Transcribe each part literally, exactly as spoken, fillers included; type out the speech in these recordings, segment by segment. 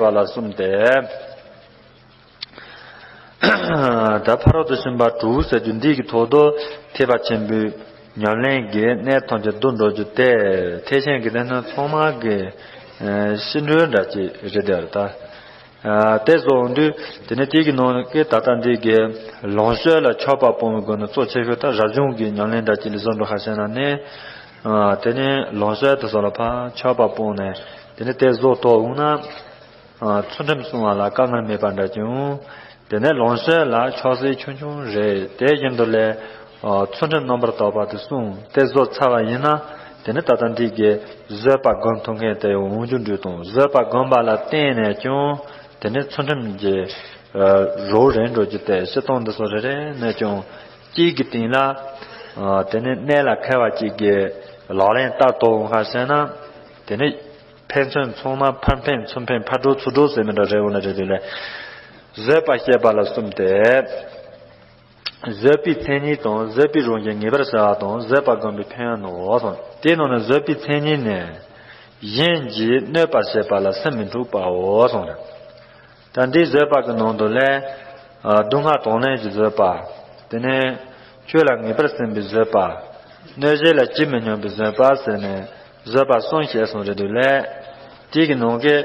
པ་ལ་གསུམ་སྟེ། ད་ཕ་རོལ་ཏུ་ཕྱིན་པ་དྲུག་ཟེར་རྒྱུ་འདི་གི་ཐོག་ཏུ་ཐེག་པ་ཆེན་པོའི་ཉམས་ལེན་གྱི་གནད་ཐམས་ཅད་བསྡུ་འགྲོ་རྒྱུ་སྟེ། ཐེག་ཆེན་གྱི་སྡེ་སྣོད་ཚང་མ་གི་ཤིང་འབྲས་འདྲ་ཅིག་རེད་དེ་ད། དེ་བཟོ་འོང་དུས་དེ་ནས་དེ་གི་ནང་གི་ད་ལྟ་འདི་གི་ལོངས་སྤྱོད་ལ་ཆགས་པ་སྤོང་བའི་སྒོ་ནས་གཙོ་ཆེ་ཤོས་ད་རབ་བྱུང་གི་ཉམས་ལེན་འདྲ་ཅིག་ལ་བཟོ་འགྲོ་ཁ་ཤས་ན་ནི། དེ་ནས་ལོངས་སྤྱོད་དུ་སོགས་ལ་ཕར་ཆགས་པ་སྤོང་ནས་དེ་ནས་དེ་བཟོ་ཐོག་འོང་ན། ཚུལ་ཁྲིམས་སྲུང་བ་ལ་དཀའ་ངལ་མེད་པ་འདྲ་ཀྱང་། དེ་ནས་ལོངས་སྤྱོད་ལ་ཆགས་སྲེད་ཆུང་ཆུང་རེད། དེ་བཞིན་དུ་ལས། ཚུལ་ཁྲིམས་རྣམ་པར་དག་པ་དེ་སྲུང་དེ་བཟོ་ཚར་བ་ཡིན་ན། དེ་ནི་ད་ལྟ་འདི་གའི་བཟོད་པ་སྒོམ་ཐུབ་མཁན་དེ་འོང་རྒྱུ་འདྲ་དང་བཟོད་པ་སྒོམ་པ་ལ་བརྟེན་ནས་ཀྱང་། དེ་ནི་ཚུལ་ཁྲིམས་ཀྱི་རོ་རེད་འགྲོ་རྒྱུ་དེ་སྤྱིར་བཏང་འདི་སོགས་རེ་རེ་ནས་ཀྱང་གཅིག་གི་སྟེང་ལ། དེ་ནི་གནད་ལ་འཁེལ་བ་གཅིག་གི་ལག་ལེན་བསྟར་ཐོག་འོང་ཁ་ཤས་ན། དེ་ནི། ཕན་ཚུན་ཚང་མ་ཕར་ཕན་ཚུར་ཕན་ཕར་འགྲོ་ཚུར་འགྲོ་ཟེར་མི་འདྲ་རེ་འོ་ན་རེ་དུས་ལས། བཟོད་པ་བཤད་པ་ལ་གསུམ་སྟེ། བཟོད་པའི་མཚན་ཉིད་དང་བཟོད་པའི་རང་བཞིན་ངེས་པར་བྱ་བ་དང་བཟོད་པ་སྒོམ་པའི་ཕན་ཡོན་ནོ་གསུངས། དེའི་ནང་ནས་བཟོད་པའི་མཚན་ཉིད་ནི། གཞན་གྱིས་གནོད་པ་བྱེད་པ་ལ་སེམས་མི་འཁྲུགས་པའོ་གསུངས་རེད། ད་འདིའི་བཟོད་པ་གི་ནང་དུ་ལས། སྡུག་བསྔལ་གདོང་ལེན་གྱི་བཟོད་པ། དེ་ནས་ཆོས་ལ་ངེས་པར་སེམས་པའི་བཟོད་པ། གནོད་བྱེད་ལ་ཇི་མི་སྙམ་པའི་བཟོད་པ་ཟེར་ནས་བཟོད་པ་གསུམ་བཤད་སོང་རེད་འདུག་ལས། དེ་གི་ནང་གི།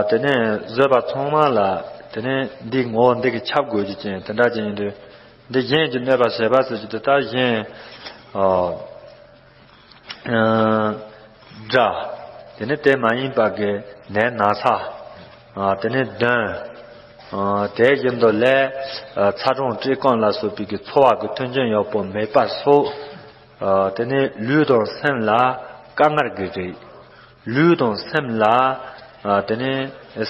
དེ་ནས་བཟོད་པ་ཚང་མ་ལ་དེ་ནས་འདི་ངོ་བོ་འདི་གི་ཁྱབ་དགོས་རྒྱུ་ཅན་དེ་འདྲ་ཅན་ཡིན་དུས། འདི་གཞན་གྱི་གནོད་པ་བྱེད་པ་ཟེར་རྒྱུ་དེ་ད་གཞན། དགྲ། དེ་ནི་དེ་མ་ཡིན་པ་གི་ནད་ན་ཚ། དེ་ནི་གདོན། དེ་བཞིན་དུ་ལས། ཚ་གྲང་བཀྲེས་སྐོམ་ལ་སོགས་པའི་གི་ཚོར་བ་གི་མཐུན་རྐྱེན་ཡག་པོ་མེད་པ་སོགས། དེ་ནི་ལུས་དང་སེམས་ལ་དཀའ་ངལ་གྱི་རིགས། ལུས་དང་སེམས་ལ། དེ་ནི་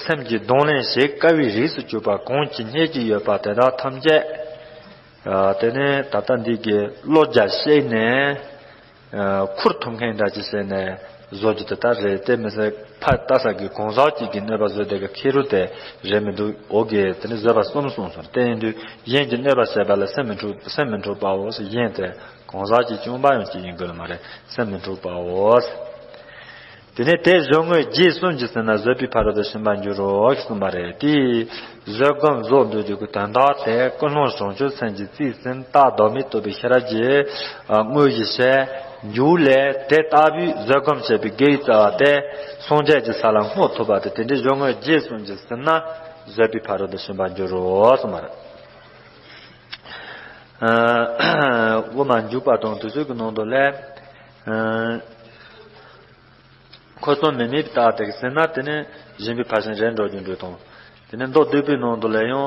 སེམས་ཀྱི་གདོང་ལེན་བྱེད་དཀའ་བའི་རིགས་སུ་གྱུར་པ་གང་ཇི་སྙེད་ཅིག་ཡོད་པ་དེ་དག་ཐམས་ཅད། དེ་ནི་ད་ལྟ་འདི་གི་བློ་རྒྱ་བཤད་ནས། ཁུར་ཐུབ་མཁན་འདྲ་ཅིག་བྱས་ནས་བཟོ་རྒྱུ་དེ་ལྟར་རེད། དེ་མི་ཚད་ཕ་ལྟ་ས་གི་གང་ཟག་ཅིག་གི་གནོད་པ་བཟོ་བསྡད་ཀྱི་ཁེ་རུ་དེ་རེད་མི་འདུག་འོ་གི་དེ་ནི་བཟོད་པ་གསུམ་གསུངས་སོང་། དེ་ཡིན་དུས་གཞན་གྱི་གནོད་པ་བྱས་པ་ལ་སེམས་མི་འཁྲུགས་སེམས་མི་འཁྲུགས་པའོ་ཟེར། གཞན་དེ་གང་ཟག་ཅིག་བྱུང་བ་ཡང་ཅིག་ཡིན་དགོས་ལ་མ་རེད། སེམས་མི་འཁྲུགས་པའོ། དེ་ནས་དེ་གཞོམ་དངོས་རྗེས་གསུམ་གྱིས་ཟིན་ན་བཟོད་པའི་ཕ་རོལ་ཏུ་ཕྱིན་པར་འགྱུར་རོ་གསུངས་པ་རེད་དེ། བཟོད་སྒོམ་བཟོ་འདོད་རྒྱུ་གི་དོན་དག་དེ་ཀུན་སློང་བྱང་ཆུབ་སེམས་ཀྱི་རྩིས་ཟིན་རྟགས་ལྡོག་མེད་རྟོགས་པའི་ཤེས་རབ་ཀྱི་དངོས་གཞི་བྱས་འཇུག་ལས་དེ་ལྟ་བུའི་བཟོད་སྒོམ་བྱས་པའི་དགེ་བའི་རྩ་བ་དེ་སངས་རྒྱས་ཀྱི་ས་ལ་བསྔོ་ཐུབ་པ་དེ། དེ་འདྲའི་གཞོམ་དངོས་རྗེས་གསུམ་གྱིས་ཟིན་ན་བཟོད་པའི་ཕ་རོལ་ཏུ་ཕྱིན་པར་འགྱུར་རོ་གསུངས་པ་རེད། དབུ་མ་འཇུག་པ་དང་དུས་ཚོད་ཀྱི་ནང་དུ་ལས། འཁོར་གསུམ་མི་དམིགས་པའི་ལྟ་བ་དེ་གིས་ཟིན་ན་དེ་ནི་སྦྱིན་པའི་ཕར་ཕྱིན་རེད་འགྲོ་རྒྱུ་འདྲ་དང་། དེ་ནི་མདོ་སྡུད་པའི་ནང་དུ་ལས་ཡང་།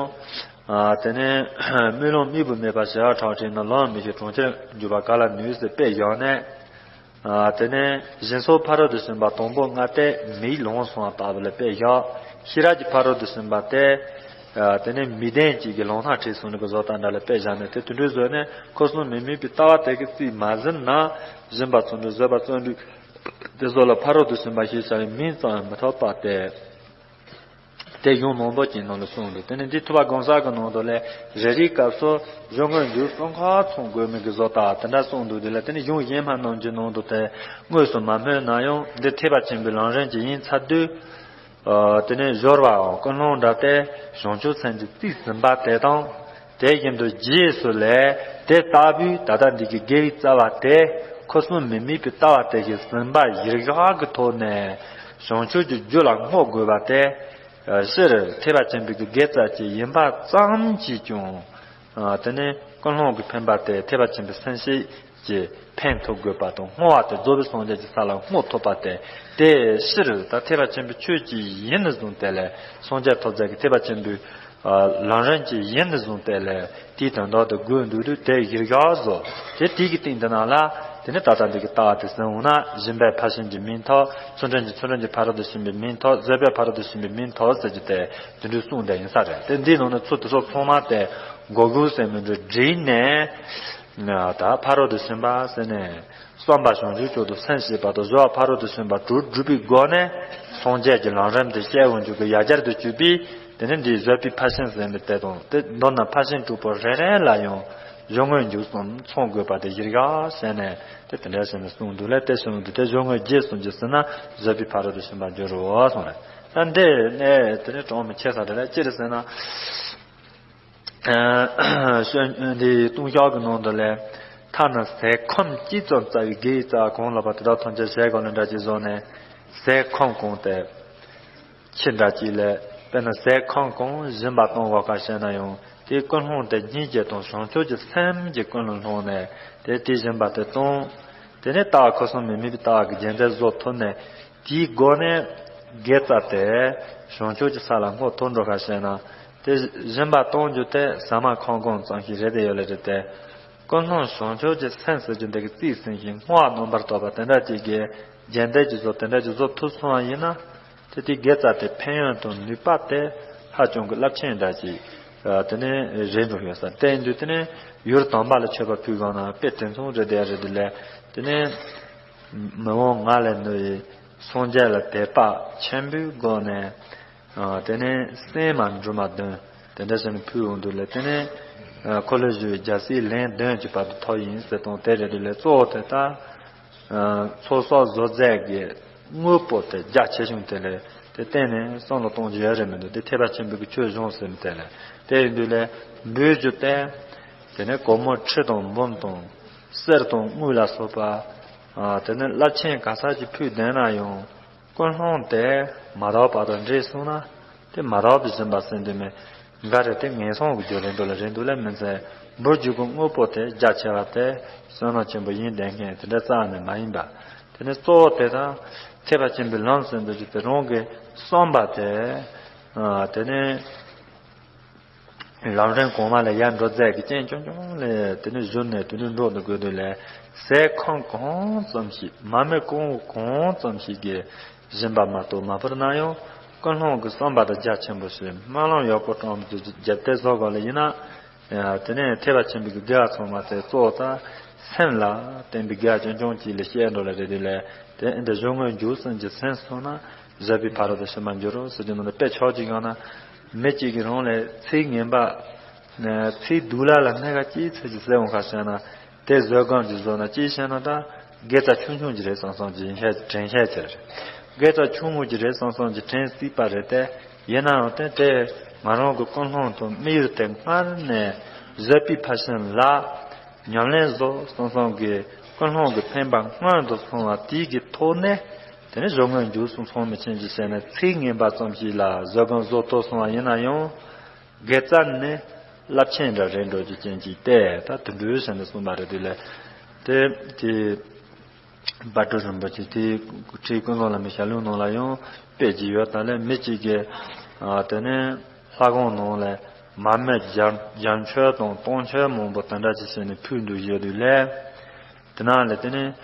དེ་ནི་སྨོན་ལམ་དམིགས་བུ་མེད་པར་བྱེ་བ་ཕྲག་བྲིས་ན་ལམ་མི་ཤེས་གྲོང་ཁྱེར་འཇུག་པ་ག་ལ་ནུས་ཟེར་དཔེ་བཞག་ནས། དེ་ནས་སྦྱིན་སོགས་ཕ་རོལ་ཏུ་ཕྱིན་པ་དང་པོ་ལྔ་སྟེ་མིག་ལོང་སོང་བ་ལྟ་བུ་ལ་དཔེ་བཞག་ཤེས་རབ་ཀྱི་ཕ་རོལ་ཏུ་ཕྱིན་པ་སྟེ། དེ་ནས་མིག་ལྡན་གཅིག་གི་ལུང་ཐག་བྲིས་སོང་ནི་གི་བཟོ་ལྟ་འདྲ་ལ་དཔེ་བཞག་ནས་དེ་དུད་འགྲོའི་བཟོས་ནས་འཁོར་གསུམ་མི་དམིགས་པའི་ལྟ་བ་དེ་གི་རྩིས་མ་ཟིན་ན། སྦྱིན་པ་བརྩོན་འགྲུས་བཟོད་པ་བརྩོན་འགྲུས། དེ་ཚོ་ལ་ཕ་རོལ་ཏུ་ཕྱིན་པ་ཞེས་བྱ་བའི་མིང་ཙམ་ཡང་མི་ཐོབ་པ་སྟེ། དེ་གཞུང་མང་པོ་ཅིག་ནང་ལ་གསུངས་འདུག་དེ་ནི་འདི་ཐུབ་པ་གང་ཟག་གི་ནང་དུ་ལས་རེ་རེའི་སྐབས་སུ་གཞུང་དངོས་འཇུག་གསུམ་ཁ་ཚང་དགོས་མིན་གྱི་བཟོ་ལྟ་དེ་འདྲ་གསུངས་འདུག་དེ་ལ་དེ་ནི་གཞུང་གཞན་མ་རྣམས་ཀྱི་ནང་དུ་དེ་དངོས་སུ་མ་སྨོས་ན་ཡང་འདི་ཐེག་པ་ཆེན་པོའི་ལམ་རིམ་གྱི་ཡིན་ཚར་དུས། དེ་ནས་སྦྱོར་བའམ་ཀུན་སློང་འདྲ་སྟེ་བྱང་ཆུབ་སེམས་ཀྱི་རྩིས་ཟིན་པ་དེ་དང་། དེ་བཞིན་དུ་རྗེས་སུ་ལས་དེ་ལྟ་བུའི་ད་ལྟ་འདི་གི་དགེ་བའི་རྩ་བ་དེ་འཁོར་གསུམ་མི་དམིགས་པའི་ལྟ་བ་དེ་བཞིན་ཟིན་པ་གཞིར་བཞག་གི་ཐོག་ནས་བྱང་ཆུབ་ཀྱི་རྒྱུ་ལ་བསྔོ་དགོས་པ་དེ། སྤྱིར་ཐེག་པ་ཆེན་པོའི་གི་དགེ་རྩ་ཅིག་ཡིན་པ་ཙམ་གྱིས་ཀྱང་། དེ་ནས་ཀུན་སློང་གི་འཕེན་པ་དེ་ཐེག་པ་ཆེན་པོའི་སེམས་བསྐྱེད་ཀྱིས་འཕེན་ཐུབ་དགོས་པ་དང་། བསྔོ་བ་དེ་རྫོགས་པའི་སངས་རྒྱས་ཀྱི་ས་ལ་བསྔོ་ཐུབ་པ་དེ། དེ་ཕྱིར་ད་ཐེག་པ་ཆེན་པོའི་ཆོས་ཅིག་ཡིན་ནས་བཟུང་སྟེ་ལས་སངས་རྒྱས་ཐོབ་མཛད་ཀྱི་ཐེག་པ་ཆེན་པོའི་ལམ་རིམ་ཅིག་ཡིན་ནས་བཟུང་སྟེ་ལས་དེའི་དོན་དག་དེ་དགོས་འདུག་དུས་དེ་གཞིར་བཞག་བཟོ། དེ་དེ་གི་སྟེང་དེ་ནང་ལ་དེ་ནི་ད་ལྟ་འདི་གི་ལྟ་བ་དེ་ཟིན་འོང་ན་སྦྱིན་པའི་ཕར་ཕྱིན་གྱི་མིང་ཐོབ། ཚུལ་ཁྲིམས་ཀྱི་ཚུལ་ཁྲིམས་ཀྱི་ཕ་རོལ་ཏུ་ཕྱིན་པའི་མིང་ཐོབ། བཟོད་པའི་ཕ་རོལ་ཏུ་ཕྱིན་པའི་མིང་ཐོབ་ཟེར་རྒྱུ་དེ་དེ་འདྲའི་གསུངས་བསྡད་ཡིན་ས་རེད། དེ་འདིའི་ནང་ནས་ཚུལ་དེ་ཚོ་ཚང་མ་དེ་འགོག་རྒྱུ་ཟེར་མི་འདྲ་བསྒྲིལ་ནས། ད་ཕ་རོལ་ཏུ་ཕྱིན་པ་ཟེར་ནས་བསམ་པ་བྱང་ཆུབ་མཆོག་ཏུ་སེམས་བསྐྱེད་པ་དང་བཟོད་པ་ཕ་རོལ་ཏུ་ཕྱིན་པ་དྲུག་བསྒྲུབས་པའི་སྒོ་ནས་སངས་རྒྱས་ཀྱི་ལམ་རིམ་དེ་སྐྱེ་འོང་རྒྱུ་གི་ཡ་གྱལ་དུ་གྱུར་པས། དེ་ནས་འདིའི་བཟོད་པའི་ཕར་ཕྱིན་ཟེར་བའི་དེ་དང་དེ་མདོར་ན་ཕར་ཕྱིན་དྲུག་པོ་རེ་རེ་ལ་ཡང་གཞུང་དངོས་འཇུག་གསུམ་ཚང་དགོས་པ་དེ་གཞིར་བཞག་བྱས་ནས་དེ་དེ་འདྲ་བྱས་ནས་གསུངས་འདུག་ལས། དེ་གསུངས་འདུག་དེ་གཞུང་དངོས་རྗེས་གསུམ་གྱིས་ཟིན་ན་བཟོད་པའི་ཕ་རོལ་ཏུ་ཕྱིན་པར་འགྱུར་རོ་གསུངས་རེད། ད་འདི་ནས་དེ་ནས་གྲངས་མི་ཆེ་ས་རེད་ལ། ཅི་རེད་ཟེར་ན། ཨ་འདི་ལྟུང་བཤགས་ཀྱི་ནང་དུ་ལས། ཐ་ན་ཟས་ཁམ་གཅིག་ཙམ་བཙལ་བའི་དགེ་བའི་རྩ་གང་ལགས་པ་དེ་དག་ཐམས་ཅད་ཞལ་སྒང་ལ་འདྲ་ཅིག་བཟོས་ནས། ཟས་ཁམ་གང་དེ་ཅི་འདྲ་ཅིག་ལས། དཔེར་ན་ཟས་ཁམ་གང་སྦྱིན་པ་གཏོང་དགོས་ཁ་བཤད་ན་ཡང་། དེའི་ཀུན་སློང་དེ་སྙིང་རྗེ་དང་བྱང་ཆུབ་ཀྱི་སེམས་ཀྱིས་ཀུན་ལ་བསླངས་ནས། དེ་དེའི་སྦྱིན་པ་དེ་གཏོང་། དེ་ནས་རྟགས་ཁམས་གསུམ་མི་དམིགས་པའི་རྟགས་ཀྱི་རྒྱུ་འབྲས་བཟོ་ཐུབ་ནས། དེའི་སྒོ་ནས་དགེ་རྩ་དེ་བྱང་ཆུབ་ཀྱི་ས་ལ་བསྔོ་ཐུབ་འགྲོ་ཁ་བཤད་ན། དེ་སྦྱིན་པ་གཏོང་རྒྱུ་དེ་ཟ་མ་ཁམ་གང་ཙམ་ཞིག་རེད་དེ་ཡོད་ལེ་རེད་དེ། ཀུན་སློང་བྱང་ཆུབ་ཀྱི་སེམས་ཟེར་རྒྱུ་འདི་གི་རྩིས་ཟིན་ཞིང་བསྔོ་བ་རྣམ་པར་དག་པ་དེ་འདྲ་ཅིག་གི་རྒྱུ་འབྲས་ཀྱི་བཟོ་དེ་འདྲ་ཅིག་བཟོ་ཐུབ་སོང་བ་ཡིན་ན། དེ་དེའི་དགེ་རྩ་དེ་ཕན་ཡོན་དང་ནུས་པ་དེ་ཧ་ཅང་གི་རླབས་ཆེན་འདྲ་ཅིག་དེ་ནས་རེད་འགྲོ་ཡོད་ས། དེ་ཡིན་དུས་དེ་ནས་ཡུལ་དམ་པ་ལ་མཆོད་པ་ཕུལ་གང་ན་དཔེ་དེ་མཚུངས་རེད་དེ་རེད་དེ་ལས། དེ་ནས་མི་དབང་ང་ལས་ནུ་ཡི་སངས་རྒྱས་ལ་དད་པ་ཆེན་པོའི་སྒོ་ནས། ཨ་དེ་ནས་སྲན་མ་འབྲུ་མ་བདུན་དེ་འདྲ་བྱས་ནས་ཕུལ་འོང་དུས་ལས། དེ་ནས་ཨ་ཁོ་ལ་ཞུ་བའི་རྒྱལ་སྲིད་ལན་བདུན་གྱི་བར་དུ་ཐོབ་ཡིན་ཟེར་དང་། དེ་རེད་དུས་ལས་གཙོ་བོ་དེ་ད་ཨ་ཚོགས་གསོག་བཟོ་རྫས་ཀྱི་དངོས་པོ་དེ་རྒྱ་ཆེ་ཆུང་དེ་ལས་དེ་གཏན་ནས་བསམ་བློ་གཏོང་རྒྱུ་ཡོད་རེད་མི་འདུག་དེ་ཐེག་པ་ཆེན་པོའི་གི་ཆོས་གཞུང་ཟེར་མི་དེ་ལས། དེ་ཡིན་དུས་ལས་འབུལ་རྒྱུ་དེ། དེ་ནས་སྒོར་མོ་ཁྲི་དང་འབུམ་དང་གསེར་དང་དངུལ་ལ་སོགས་པ། ཨ་དེ་ནས་རླབས་ཆེན་ག་ས་ཅིག་ཕུལ་བསྡད་ན་ཡང་། ཀུན་སློང་དེ་མ་དག་པ་དང་འདྲེས་སོང་ན། དེ་མ་དག་པའི་སྦྱིན་པ་ཟེར་འདུག་མེད། འགའ་རེ་དེ་ངན་སོང་གི་རྒྱུ་རེད་འདུག་ལ་རེད་འདུག་ལ་མི་ཚེ། འབུལ་རྒྱུ་གི་དངོས་པོ་དེ་རྒྱ་ཆེ་བ་དེ་བསོད་ནམས་ཆེན་པོ་ཡིན་བསྡད་མཁན་དེ་འདྲ་རྩ་ནས་མ་ཡིན་པ། དེ་ནས་གཙོ་བོ་དེ་དང་ཐེག་པ་ཆེན་པོའི་ལམ་ཟེར་འདུག་རྒྱུ་དེ་རང་གི་བསམ་པ་དེ། ཨ་དེ་ནས། ལམ་རིམ་གོང་མ་ལ་ཡར་འགྲོ་མཛད་ཀྱི་རྐྱེན་རྐྱང་རྐྱང་ལས་དེ་ནས་བཞུར་ནས་དེ་ནས་འགྲོ་འདུག་དགོས་དུས་ལས། ཟས་ཁམ་གང་ཙམ་ཞིག་མར་མེ་ཀོང་བུ་གང་ཙམ་ཞིག་གིས་སྦྱིན་པ་མ་གཏོགས་མ་ཕུལ་ན་ཡང་། ཀུན་སློང་གི་བསམ་པ་དང་རྒྱ་ཆེན་པོ་ཞིག་སྨོན་ལམ་ཡག་པོ་བཏང་རྒྱུ་རྒྱབ་དེ་བཟོ་དགོས་ལ་ཡིན་ན། དེ་ནས་ཐེག་པ་ཆེན་པོའི་དགེ་བ་ཚང་མ་དེ་གཙོ་བོ་དང་སེམས་ལ་བརྟེན་པའི་དགེ་བ་རྐྱང་རྐྱང་གཅིག་ལ་སྐྱེས་འགྲོ་ལ་རེ་དུས་ལས། དེ་འདི་གཞུང་དངོས་རྒྱུ་སེམས་ཀྱི་སེམས་སོང་ན། བཟོད་པའི་ཕ་རོལ་ཏུ་ཕྱིན་པར་འགྱུར་རོ་ཟེར་གྱི་ནང་དུ་དཔེ་ཆོག་ཅིག་ཡང་ན། མི་གཅིག་གིས་རང་ལས་ཚིག་ངན་པ། ཚིག་སྡུག་ལ་ལ་སྣ་ཁ་གཅིག་ཚིག་གཅིག་གསལ་འོང་ཁ་བཤད་ན། དེ་བཟོད་སྒོམ་གྱིས་བཟོད་ན་གཅིག་བཤད་ན་ད། དགེ་རྩ་ཆུང་ཆུང་གྱི་རེད་བསམ་བསམ་གྱི་དྲན་ཤེས་དྲན་ཤེས་ཆེ་རེད། དགེ་རྩ་ཆུང་ངུ་གྱི་རེད་བསམ་བསམ་གྱི་དྲན་སྲིད་པ་རེད་དེ། ཡིན་ནའང་དེ་དེ་ང་རང་གི་ཀུན་སློང་དང་དམིགས་ཡུལ་དེ་སྔར་ནས་བཟོད་པའི་ཕ་ཤིན་ལ། ཉམས་ལེན་བཟོ་བསམ་བསམ་གྱི་ཀུན་སློང་གི་འཕེན་པ་སྔོན་དུ་སོང་བ་དེའི་གི་ཐོག་ནས། དེ་ནས་གཞུང་དངོས་རྒྱུ་སུ་ཚང་མི་ཆེན་གྱི་བཤད་ནས་ཚིག་ངན་པ་ཙམ་ཞིག་ལ་བཟོད་སྒོམ་བཟོ་ཐུབ་སོང་བ་ཡིན་ན་ཡང་། དགེ་རྩ་ནི་རླབས་ཆེན་འདྲ་རེད་འགྲོ་རྒྱུ་ཅན་གྱི་ལྟས་ད་དུད་འགྲོའི་བཤད་ནས་གསུངས་པ་རེད་དེ་ལས། དེ་དེ། དཔལ་སྤྲུལ་རིན་པོ་ཆེ་དེའི་ཁྲིད་ཀུན་བཟང་བླ་མའི་ཞལ་ལུང་ནང་ལ་ཡང་དཔེ་ཅིག་ཡོད་ད་ལས། མི་གཅིག་གིས་ཨ་དེ་ནས་ལྷ་ཁང་ནང་ལ་མར་མེ་བརྒྱ་བརྒྱ་མཆོད་དང་སྟོང་མཆོད་མང་པོ་དེ་འདྲ་ཅིག་བྱས་ནས་ཕུལ་འདུག་ཡོད་དུས་ལས། དེ་ནང་ལ་དེ་ནས་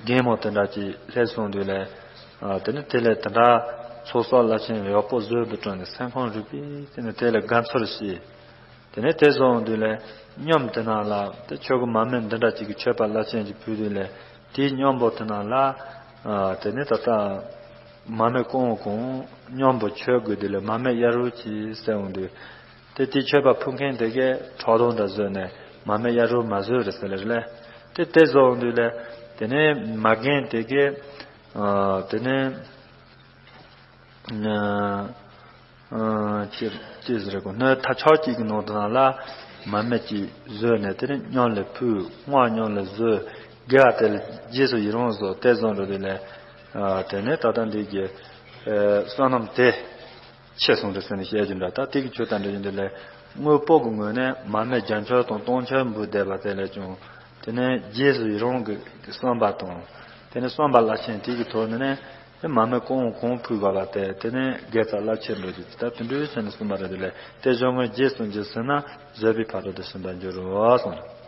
རྒན་མོ་དེ་འདྲ་ཅིག་སླེབས་སོང་དུས་ལས། ཨ་དེ་ནས་དེ་ལས་དེ་འདྲ་ཚོགས་གསོག་རླབས་ཆེན་ཡག་པོ་བཟོས་འདུག་དྲན་ནས་སེམས་ཁམས་རིག་པས་དེ་ནས་དེ་ལ་དགའ་ཚོར་བྱས། དེ་ནས་དེ་བཟོ་འོང་དུས་ལས་མཉམ་དེ་ནང་ལ་དེ་ཆོ་ག་མར་མེ་འདི་འདྲ་ཅིག་གི་མཆོད་པ་རླབས་ཆེན་ཅིག་ཕུལ་དུས་ལས། དེའི་མཉམ་པོ་དེ་ནང་ལ་ཨ་དེ་ནས་ད་ལྟ་མར་མེ་ཀོང་གང་མཉམ་པོ་མཆོད་དགོས་དུས་ལས་མར་མེ་གཡའ་རུ་ཅིག་གསལ་འོང་དུས། དེ་དེའི་མཆོད་པ་ཕུལ་མཁན་དེ་གས་ཁྲག་འཐུང་འདྲ་བཟོས་ནས་མར་མེ་གཡའ་རུ་མ་བཟོས་རེད་ཟེར་ལེ་རེད་ལས། དེ་དེ་བཟོ་འོང་དུས་ལས་དེ་ནས་མ་རྒན་དེ་གས་ཨ་དེ་ནས། ཨ་ཨ་ཅི་ཅི་ཟེར་གོ་སྣོད་ཐ་ཆོག་ཅིག་གི་ནང་དུ་ནང་ལ་མར་མེ་ཅིག་བཟོས་ནས་དེ་ནས་མཉམ་ལ་ཕུལ། བསྔོ་བ་མཉམ་ལ་བཟོས། དགེ་བ་དེ་ལ་རྗེས་སུ་ཡི་རང་བཟོ་དེ་བཟོ་འགྲོ་དུས་ལས། ཨ་དེ་ནས་ད་ལྟ་འདི་གི་ཨ་བསོད་ནམས་དེ་ཆེ་སོང་རེད་ཟེར་ནས་བཤད་རྒྱུ་འདྲ། ད་དེ་གི་ཆོས་དང་འདྲ་ཡིན་དུས་ལས་དངོས་པོ་གི་ངོས་ནས་མར་མེ་བརྒྱ་མཆོད་དང་སྟོང་མཆོད་འབུལ་བསྡད་པ་དེ་ལས་ཀྱང་། དེ་ནས་རྗེས་སུ་ཡི་རང་གི་བསམ་པ་དང་། དེ་ནས་བསམ་པ་རླབས་ཆེན་དེ་གི་ཐོག་ནས་ནས། དེ་མར་མེ་ཀོང་གང་ཕུལ་བ་ལ་དེ་དེ་ནས་དགེ་རྩ་རླབས་ཆེན་འགྲོ་རྒྱུ་ད་དུད་འགྲོའི་ཚེ་ནས་གསུངས་པ་རེད་དེ་ལས། དེ་གཞུང་དངོས་རྗེས་སུ་འཇུག་ཟིན་ན་བཟོད་པའི་ཕ་རོལ་ཏུ་ཕྱིན་པར་འགྱུར་རོ་གསུངས།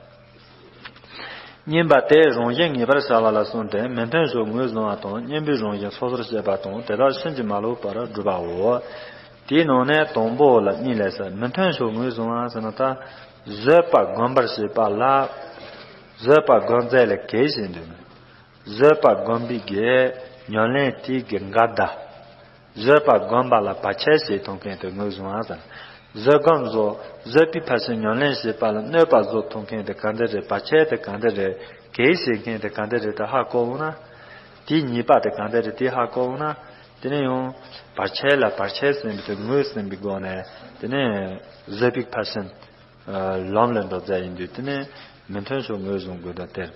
བསྙེན་པ་དེ་རང་བཞིན་ངེས་པར་བྱ་བ་ལ་གསུངས་ཏེ། མི་མཐུན་ཕྱོགས་ངོས་བཟུང་བ་དང་། བསྙེན་པའི་རང་བཞིན་སོ་སོར་བཤད་པ་དང་། དེ་དག་ཕྱིན་ཅི་མ་ལོག་པར་བསྒྲུབ་པའོ། དེའི་ནང་ནས་དང་པོ་ལ་གཉིས་ལས་ཟེར། མི་མཐུན་ཕྱོགས་ངོས་བཟུང་བ་ཟེར་ན་ད། བཟོད་པ་སྒོམ་པར་བྱེད་པ་ལ། བཟོད་པ་སྒོམ་རྫས་ལ་གེགས་བྱེད་འདུག་བཟོད་པ་སྒོམ་པའི་གི་ཉམས་ལེན་དེའི་གི་འགལ་ཟླ། བཟོད་པ་སྒོམ་པ་ལ་བར་ཆད་བྱེད་ཐུབ་མཁན་དེ་ངོས་བཟུང་བ་ཟེར། བཟོད་སྒོམ་བཟོ། བཟོད་པའི་ཕར་ཕྱིན་ཉམས་ལེན་བྱེད་པ་ལ་གནོད་པ་བཟོ་ཐུབ་མཁན་དེ་ག་འདྲ་རེད། བར་ཆད་དེ་ག་འདྲ་རེད། གེགས་བྱེད་མཁན་དེ་ག་འདྲ་རེད་དེ་ཧ་གོ་འོང་ན། དེའི་ཉེས་པ་དེ་ག་འདྲ་རེད་དེ་ཧ་གོ་འོང་ན། དེ་ནས་ཡང་བར་ཆད་ལ་བར་ཆད་ཟིན་པའི་དེ་ངོས་ཟིན་པའི་སྒོ་ནས་དེ་ནས་བཟོད་པའི་ཕར་ཕྱིན་ལམ་ལ་འགྲོ་མཛད་ཡིན་དུས། དེ་ནས་མི་མཐུན་ཕྱོགས་ངོས་བཟུང་དགོས་དོན་དེར།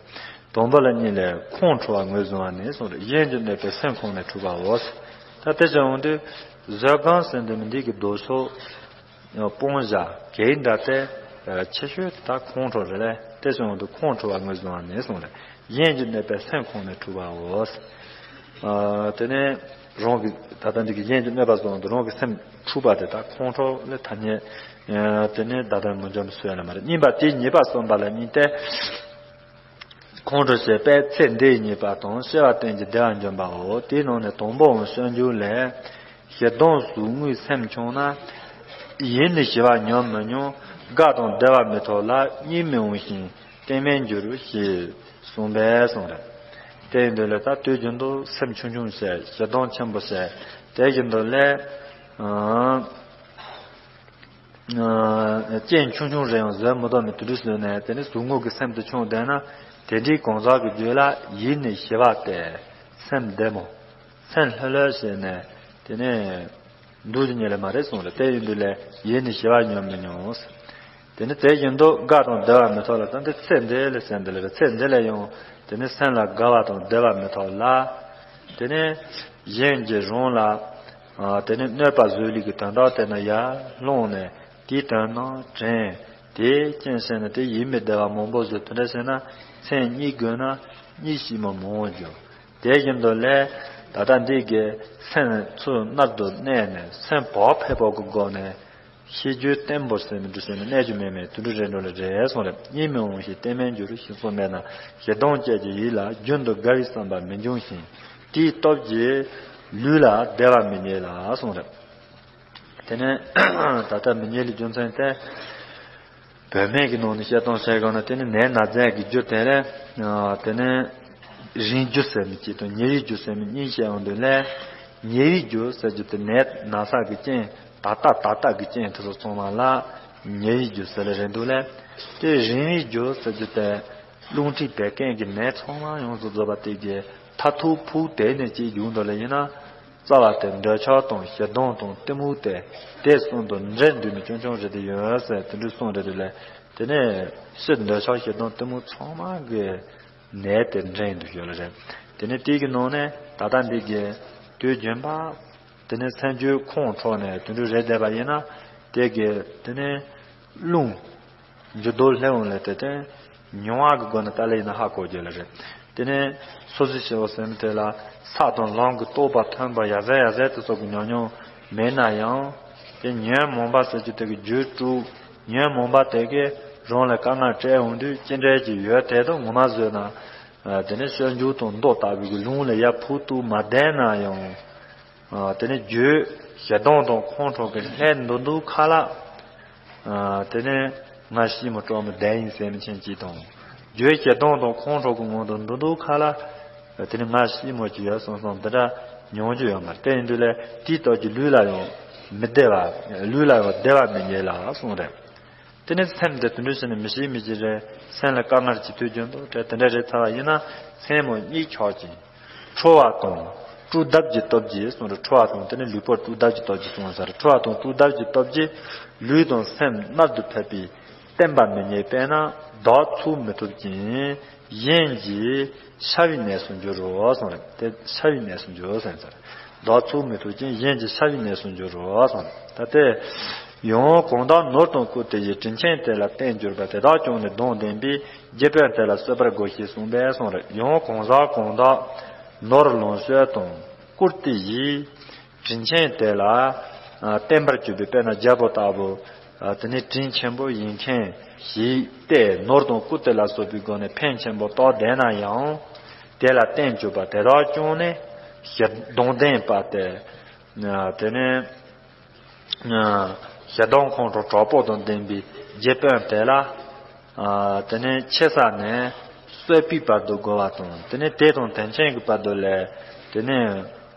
དང་པོ་ལ་གཉིས་ལས་ཁོང་ཁྲོ་བ་ངོས་བཟུང་བ་ནི་གསུངས་རེད། གཞན་གྱིས་གནོད་པའི་སེམས་ཁོང་ནས་འཁྲུགས་པའོ། ད་དེ་ཙམ་འོང་དུས་བཟོད་སྒོམ་ཟེར་འདི་མི་འདི་གི་ལྡོག་ཕྱོགས་སྤོང་བྱ་གེགས་འདྲ་སྟེ། ཆེ་ཤོས་དེ་དག་ཁོང་ཁྲོ་རེད་ལས། དེ་ཙམ་འོང་དུས་ཁོང་ཁྲོ་བ་ངོས་བཟུང་བ་ནི་གསུངས་རེད། གཞན་གྱིས་གནོད་པའི་སེམས་ཁོང་ནས་འཁྲུགས་པའོ། ཨ། དེ་ནས་རང་གི་ད་ལྟ་འདི་གི་གཞན་གྱིས་གནོད་པ་བཟུང་དུས་རང་གི་སེམས་འཁྲུགས་པ་དེ་དག་ཁོང་ཁྲོ་ལས་ཐ་སྙད། ཨ། དེ་ནས་ད་ལྟ་མི་འཇོམས་སུ་ཡང་མ་རེད། གཉིས་པ་དེ་ཉེས་པ་གསུམ་པ་ལ་གཉིས་ཏེ། ཁོང་ཁྲོ་བྱེད་པས་ཚེ་འདིའི་ཉེས་པ་དང་། སྐྱེ་བ་གཏན་གྱི་བདེ་བ་འཇོམས་པའོ། དེའི་ནང་ནས་དང་པོའང་སྤྱོད་འཇུག་ལས། ཞེ་སྡང་ཟུག་རྔུའི་སེམས་བྱུང་ན། ཡིད་ནི་ཞི་བ་ཉམས་མི་མྱོང་། དགའ་དང་བདེ་བ་མི་ཐོབ་ལ། གཉིད་མི་འོང་ཞིང་གཏན་མེད་འགྱུར་ཞེས་གསུངས་པས་གསུངས་རེད། དེ་ཡིན་དུས་ལས་ད་དུས་རྒྱུན་དུ་སེམས་ཆུང་ཆུང་བྱས། ཞེ་སྡང་ཆེན་པོ་བྱས། དེ་བཞིན་དུ་ལས། ཨ། རྐྱེན་ཆུང་ཆུང་རེ་ཡང་བཟོད་མི་ཐུབ་ནས་དུད་འགྲོ་བཟོས་ནས། དེ་ནས་ཟུག་རྔུ་གི་སེམས་དེ་བྱུང་བསྡད་ན། དེ་འདྲའི་གང་ཟག་གི་རྒྱུད་ལ་ཡིད་ནི་ཞི་བ་སྟེ། སེམས་བདེ་མོ། སེམས་ལྷོད་ལྷོད་བྱས་ནས་དེ་ནས་འདུག་རྒྱུ་ཉིད་ལས་མ་རེད་གསུངས་རེད། དེ་ཡིན་དུས་ལས་ཡིད་ནི་ཞི་བ་ཉམས་མི་མྱོང་། དེ་ནི་དེ་བཞིན་དུ་དགའ་དང་བདེ་བ་མི་ཐོབ་ལ། ད་འདི་ཚེ་འདི་ལས་ཟེར་འདི་ལས་རེད། ཚེ་འདི་ལས་ཡང་དེ་ནི་སེམས་ལ་དགའ་བ་དང་བདེ་བ་མི་ཐོབ་ལ། དེ་ནས་གཞན་གྱིས་རང་ལ། ཨ། དེ་ནས་གནོད་པ་བཟོས་ལུགས་ཀྱི་དོན་དག་དེ་ན་ཡར་ལྷུང་ནས་དེའི་དོན་རྣམས་དྲན། དེའི་རྐྱེན་བྱས་ནས་དེ་ཡིད་མི་བདེ་བ་མང་པོ་བཟོས། དེ་འདྲ་བྱས་ན་མཚན་གཉིད་དགོས་ན་གཉིད་ཞིབ་མོ་མང་བོ་འགྱུར། དེ་བཞིན་དུ་ལས་ད་ལྟ་འདི་གའི་སེམས་ཚུར་རྣལ་དུ་གནས་ནས་སེམས་བག་ཕེབས་པོ་གི་སྒོ་ནས་ཤེས་རྒྱུད་བརྟན་པོ་ཟེར་མི་འདུག་ཟེར་ནས་གནས་རྒྱུ་མེད་མེད་དུད་འགྲོ་རེ་འགྲོ་ལ་རེ་གསུངས་རེད། གཉིད་མི་འོང་ཞིང་གཏན་མེད་འགྱུར་ཞེས་གསུངས་པས་ན། ཞེ་སྡང་བཅས་ཀྱི་ཡིད་ལ་རྒྱུན་དུ་དགའ་བའི་བསམ་པ་མི་འབྱུང་ཞིང་། དེའི་སྟོབས་ཀྱིས་ལུས་ལ་བདེ་བ་མི་རྙེད་ལ་གསུངས་རེད། དེ་ནས་ད་ལྟ་མི་རྙེད་ལུགས་རྒྱུ་མཚན་དེ། བུད་མེད་ཀྱི་ནང་ནས་བཤད་སྟངས་བཤད་དགོས་ན། དེ་ནི་ནད་ན་ཟས་ཀྱི་རྒྱུ་དེ་ལས། ཨ། དེ་ནི་རིང་རྒྱུ་ཟེར་མི་གཅིག་དང་ཉེ་བའི་རྒྱུ་ཟེར་མི་གཉིས་བཤད་ཡོང་དུས་ལས། ཉེ་བའི་རྒྱུ་ཟེར་རྒྱུ་དེ་ནད་ན་ཚ་གི་རྐྱེན། ད་ལྟ་ད་ལྟ་གི་རྐྱེན་དེ་ཚོ་ཚང་མ་ལ་ཉེ་བའི་རྒྱུ་ཟེར་ལ་རེད་འདུག་ལས། དེ་རིང་བའི་རྒྱུ་ཟེར་རྒྱུ་དེ་རླུང་མཁྲིས་བད་ཀན་གྱི་ནད་ཚང་མ་ཡོངས་སུ་རྫོགས་པ་དེ་གི་མཐར་ཐུག་ཕུགས་དེ་ནས་ཅིག་ཡོང་འདུག་ལ་ཡིན་ན། རྩ་བ་དེ་འདོད་ཆགས་དང་ཞེ་སྡང་དང་གཏི་མུག་དེ་དེ་གསུམ་དུ་འདྲེས་འདུག་ནི་ཆུང་ཆུང་རེད་དེ་ཡོད་ཟེར་དེ་འདྲ་གསུངས་རེད་དེ་ལས། དེ་ནས་སྤྱིར་འདོད་ཆགས་ཞེ་སྡང་གཏི་མུག་ཚང་མ་གི་ནད་དེ་འདྲེས་འདུག་ཡོད་ལ་རེད། དེ་ནས་དེ་གི་ནང་ནས་ད་ལྟ་འདི་གི་དུས་རྒྱུན་པ། དེ་ནས་སེམས་རྒྱུད་ཁོང་ཁྲོ་ནས་དེ་འདྲ་རེད་བསྡད་པ་ཡིན་ན། དེ་གི་དེ་ནས་རླུང་འགྱུར་ལྡོག་སླེབས་འོང་ལས་དེ་དེ་མྱོང་བ་གི་སྒོ་ནས་ལྟ་ལས་ཡིན་ན་ཧ་གོ་རྒྱུ་ལ་རེད། དེ་ནས་སོ་སོའི་སྐྱེ་བོ་སེམས་དེ་ལ་ས་དང་ལམ་གྱི་རྟོགས་པ་ཐོན་པ་ཡ་ཟེར་ཡ་ཟེར་དེ་ཚོ་གི་ཉམས་མྱོང་མེད་ན་ཡང་། དེ་ཉོན་མོངས་པ་ཟེར་རྒྱུ་དེ་གི་རྒྱུད་དཀྲུགས། ཉོན་མོངས་པ་དེ་གིས་རང་ལ་དཀའ་ངལ་སྤྲད་འོང་དུས་ཅི་འདྲ་ཅིག་ཡོད་དེ་དང་ངོ་མ་བཟོས་ན། དེ་ནས་སྤྱོད་འཇུག་དང་མདོ་ལྟ་བུའི་གི་ལུང་ལ་ཡར་ཕུག་ཏུ་མ་བསྡད་ན་ཡང་། ཨ། དེ་ནས་རྒྱུད་ཞེ་སྡང་དང་ཁོང་ཁྲོ་གི་ལྷའི་འདུ་འདུ་ཁ་ལ། ཨ། དེ་ནས་ང་ཤི་མོ་གྲོགས་མོ་བསྡད་ཡིན་ཟེར་མི་ཆེན་གཅིག་དང་། རྒྱུད་ཞེ་སྡང་དང་ཁོང་ཁྲོ་གི་ངང་དུ་འདུ་འདུ་ཁ་ལ། དེ་ནས་ང་ཤི་མོ་གཅིག་ཡོད་སོང་སོང་འདི་འདྲ་མྱོང་རྒྱུ་ཡོད་མ་རེད། དེ་ཡིན་དུས་ལས་དེའི་སྟོབས་ཀྱིས་ལུས་ལ་ཡང་མི་བདེ་བ། ལུས་ལ་ཡང་བདེ་བ་མི་རྙེད་ལ་གསུངས་རེད། དེ་ནས་སེམས་དེ་དུད་འགྲོ་བྱས་ནས་མི་ཤེས་མི་ཤེས་རེད། སེམས་ལ་དཀའ་ངལ་ཅིག་དུས་རྒྱུན་དུ་འཕྲད་དེ་འདྲ་རེད་ཚར་བ་ཡིན་ན་མཚན་མོ་གཉིད་ཆོག་ཅིང་། ཁྲོ་བ་དང་དཀྲུག་གདབ་ཀྱི་སྟོབས་ཀྱིས་གསུངས་རེད། ཁྲོ་བ་དང་དེ་ནས་ལུས་པོ་དཀྲུག་གདབ་ཀྱི་སྟོབས་ཀྱིས་གསུངས་ས་རེད། ཁྲོ་བ་དང་དཀྲུག་གདབ་ཀྱི་སྟོབས་ཀྱིས་ལུས་དང་སེམས་རྣལ་དུ་ཕེབས་པས་བརྟན་པ་མི་རྙེད་པས་ན་བདག་ཚུགས་མི་ཐུབ་ཅིང་གཞན་གྱི་ཤ་བའི་གནས་སུ་འགྱུར་རོ་གསུངས་རེད། དེ་ཤ་བའི་གནས་སུ་འགྱུར་ཟེར་ས་རེད། བདག་ཚུགས་མི་ཐུབ་ཅིང་གཞན་གྱི་ཤ་བའི་གནས་སུ་འགྱུར་རོ་གསུངས་རེད། ད་དེ་ཡང་གང་དག་ནོར་དང་བཀུར་སྟི་ཡིས། དྲིན་ཆེན་དེ་ལ་བརྟེན་གྱུར་པ། དེ་དག་ཀྱང་ནི་གདོང་ལྡན་པའི་རྗེ་དཔོན་དེ་ལ་གསོད་པར་དགོས་ཞེས་གསུངས་པས་གསུངས་རེད། ཡང་གང་ཟག་གང་དག་ནོར་ལོངས་སྤྱོད་དང་བཀུར་སྟི་ཡིས། དྲིན་ཆེན་དེ་ལ་ཨ་བརྟེན་པར་གྱུར་པའི་དཔེར་ན་རྒྱལ་པོ་ལྟ་བུ། ཨ་དེ་ནི་དྲིན་ཆེན་པོ་ཡིན་མཁན་ཞིག་སྟེ་ནོར་དང་བཀུར་སྟི་ལ་སོགས་པའི་སྒོ་ནས་ཕན་ཆེན་པོ་རྟོགས་བསྡད་ན་ཡང་། དེ་ལ་བརྟེན་གྱུར་པ་དེ་དག་ཀྱང་ནི་ཞེ་གདོང་ལྡན་པ་སྟེ། ཨ་དེ་ནི། ཞེ་སྡང་ཁོང་ཁྲོ་གྲོགས་པོ་དང་ལྡན་པའི་རྗེ་དཔོན་དེ་ལ། ཨ་དེ་ནས་ཆེ་ས་ནས་གསོད་པའི་བར་དུ་རྒོལ་བ་དང་། དེ་ནས་དེ་དང་དོན་ཆེན་གྱི་བར་དུ་ལས་དེ་ནས་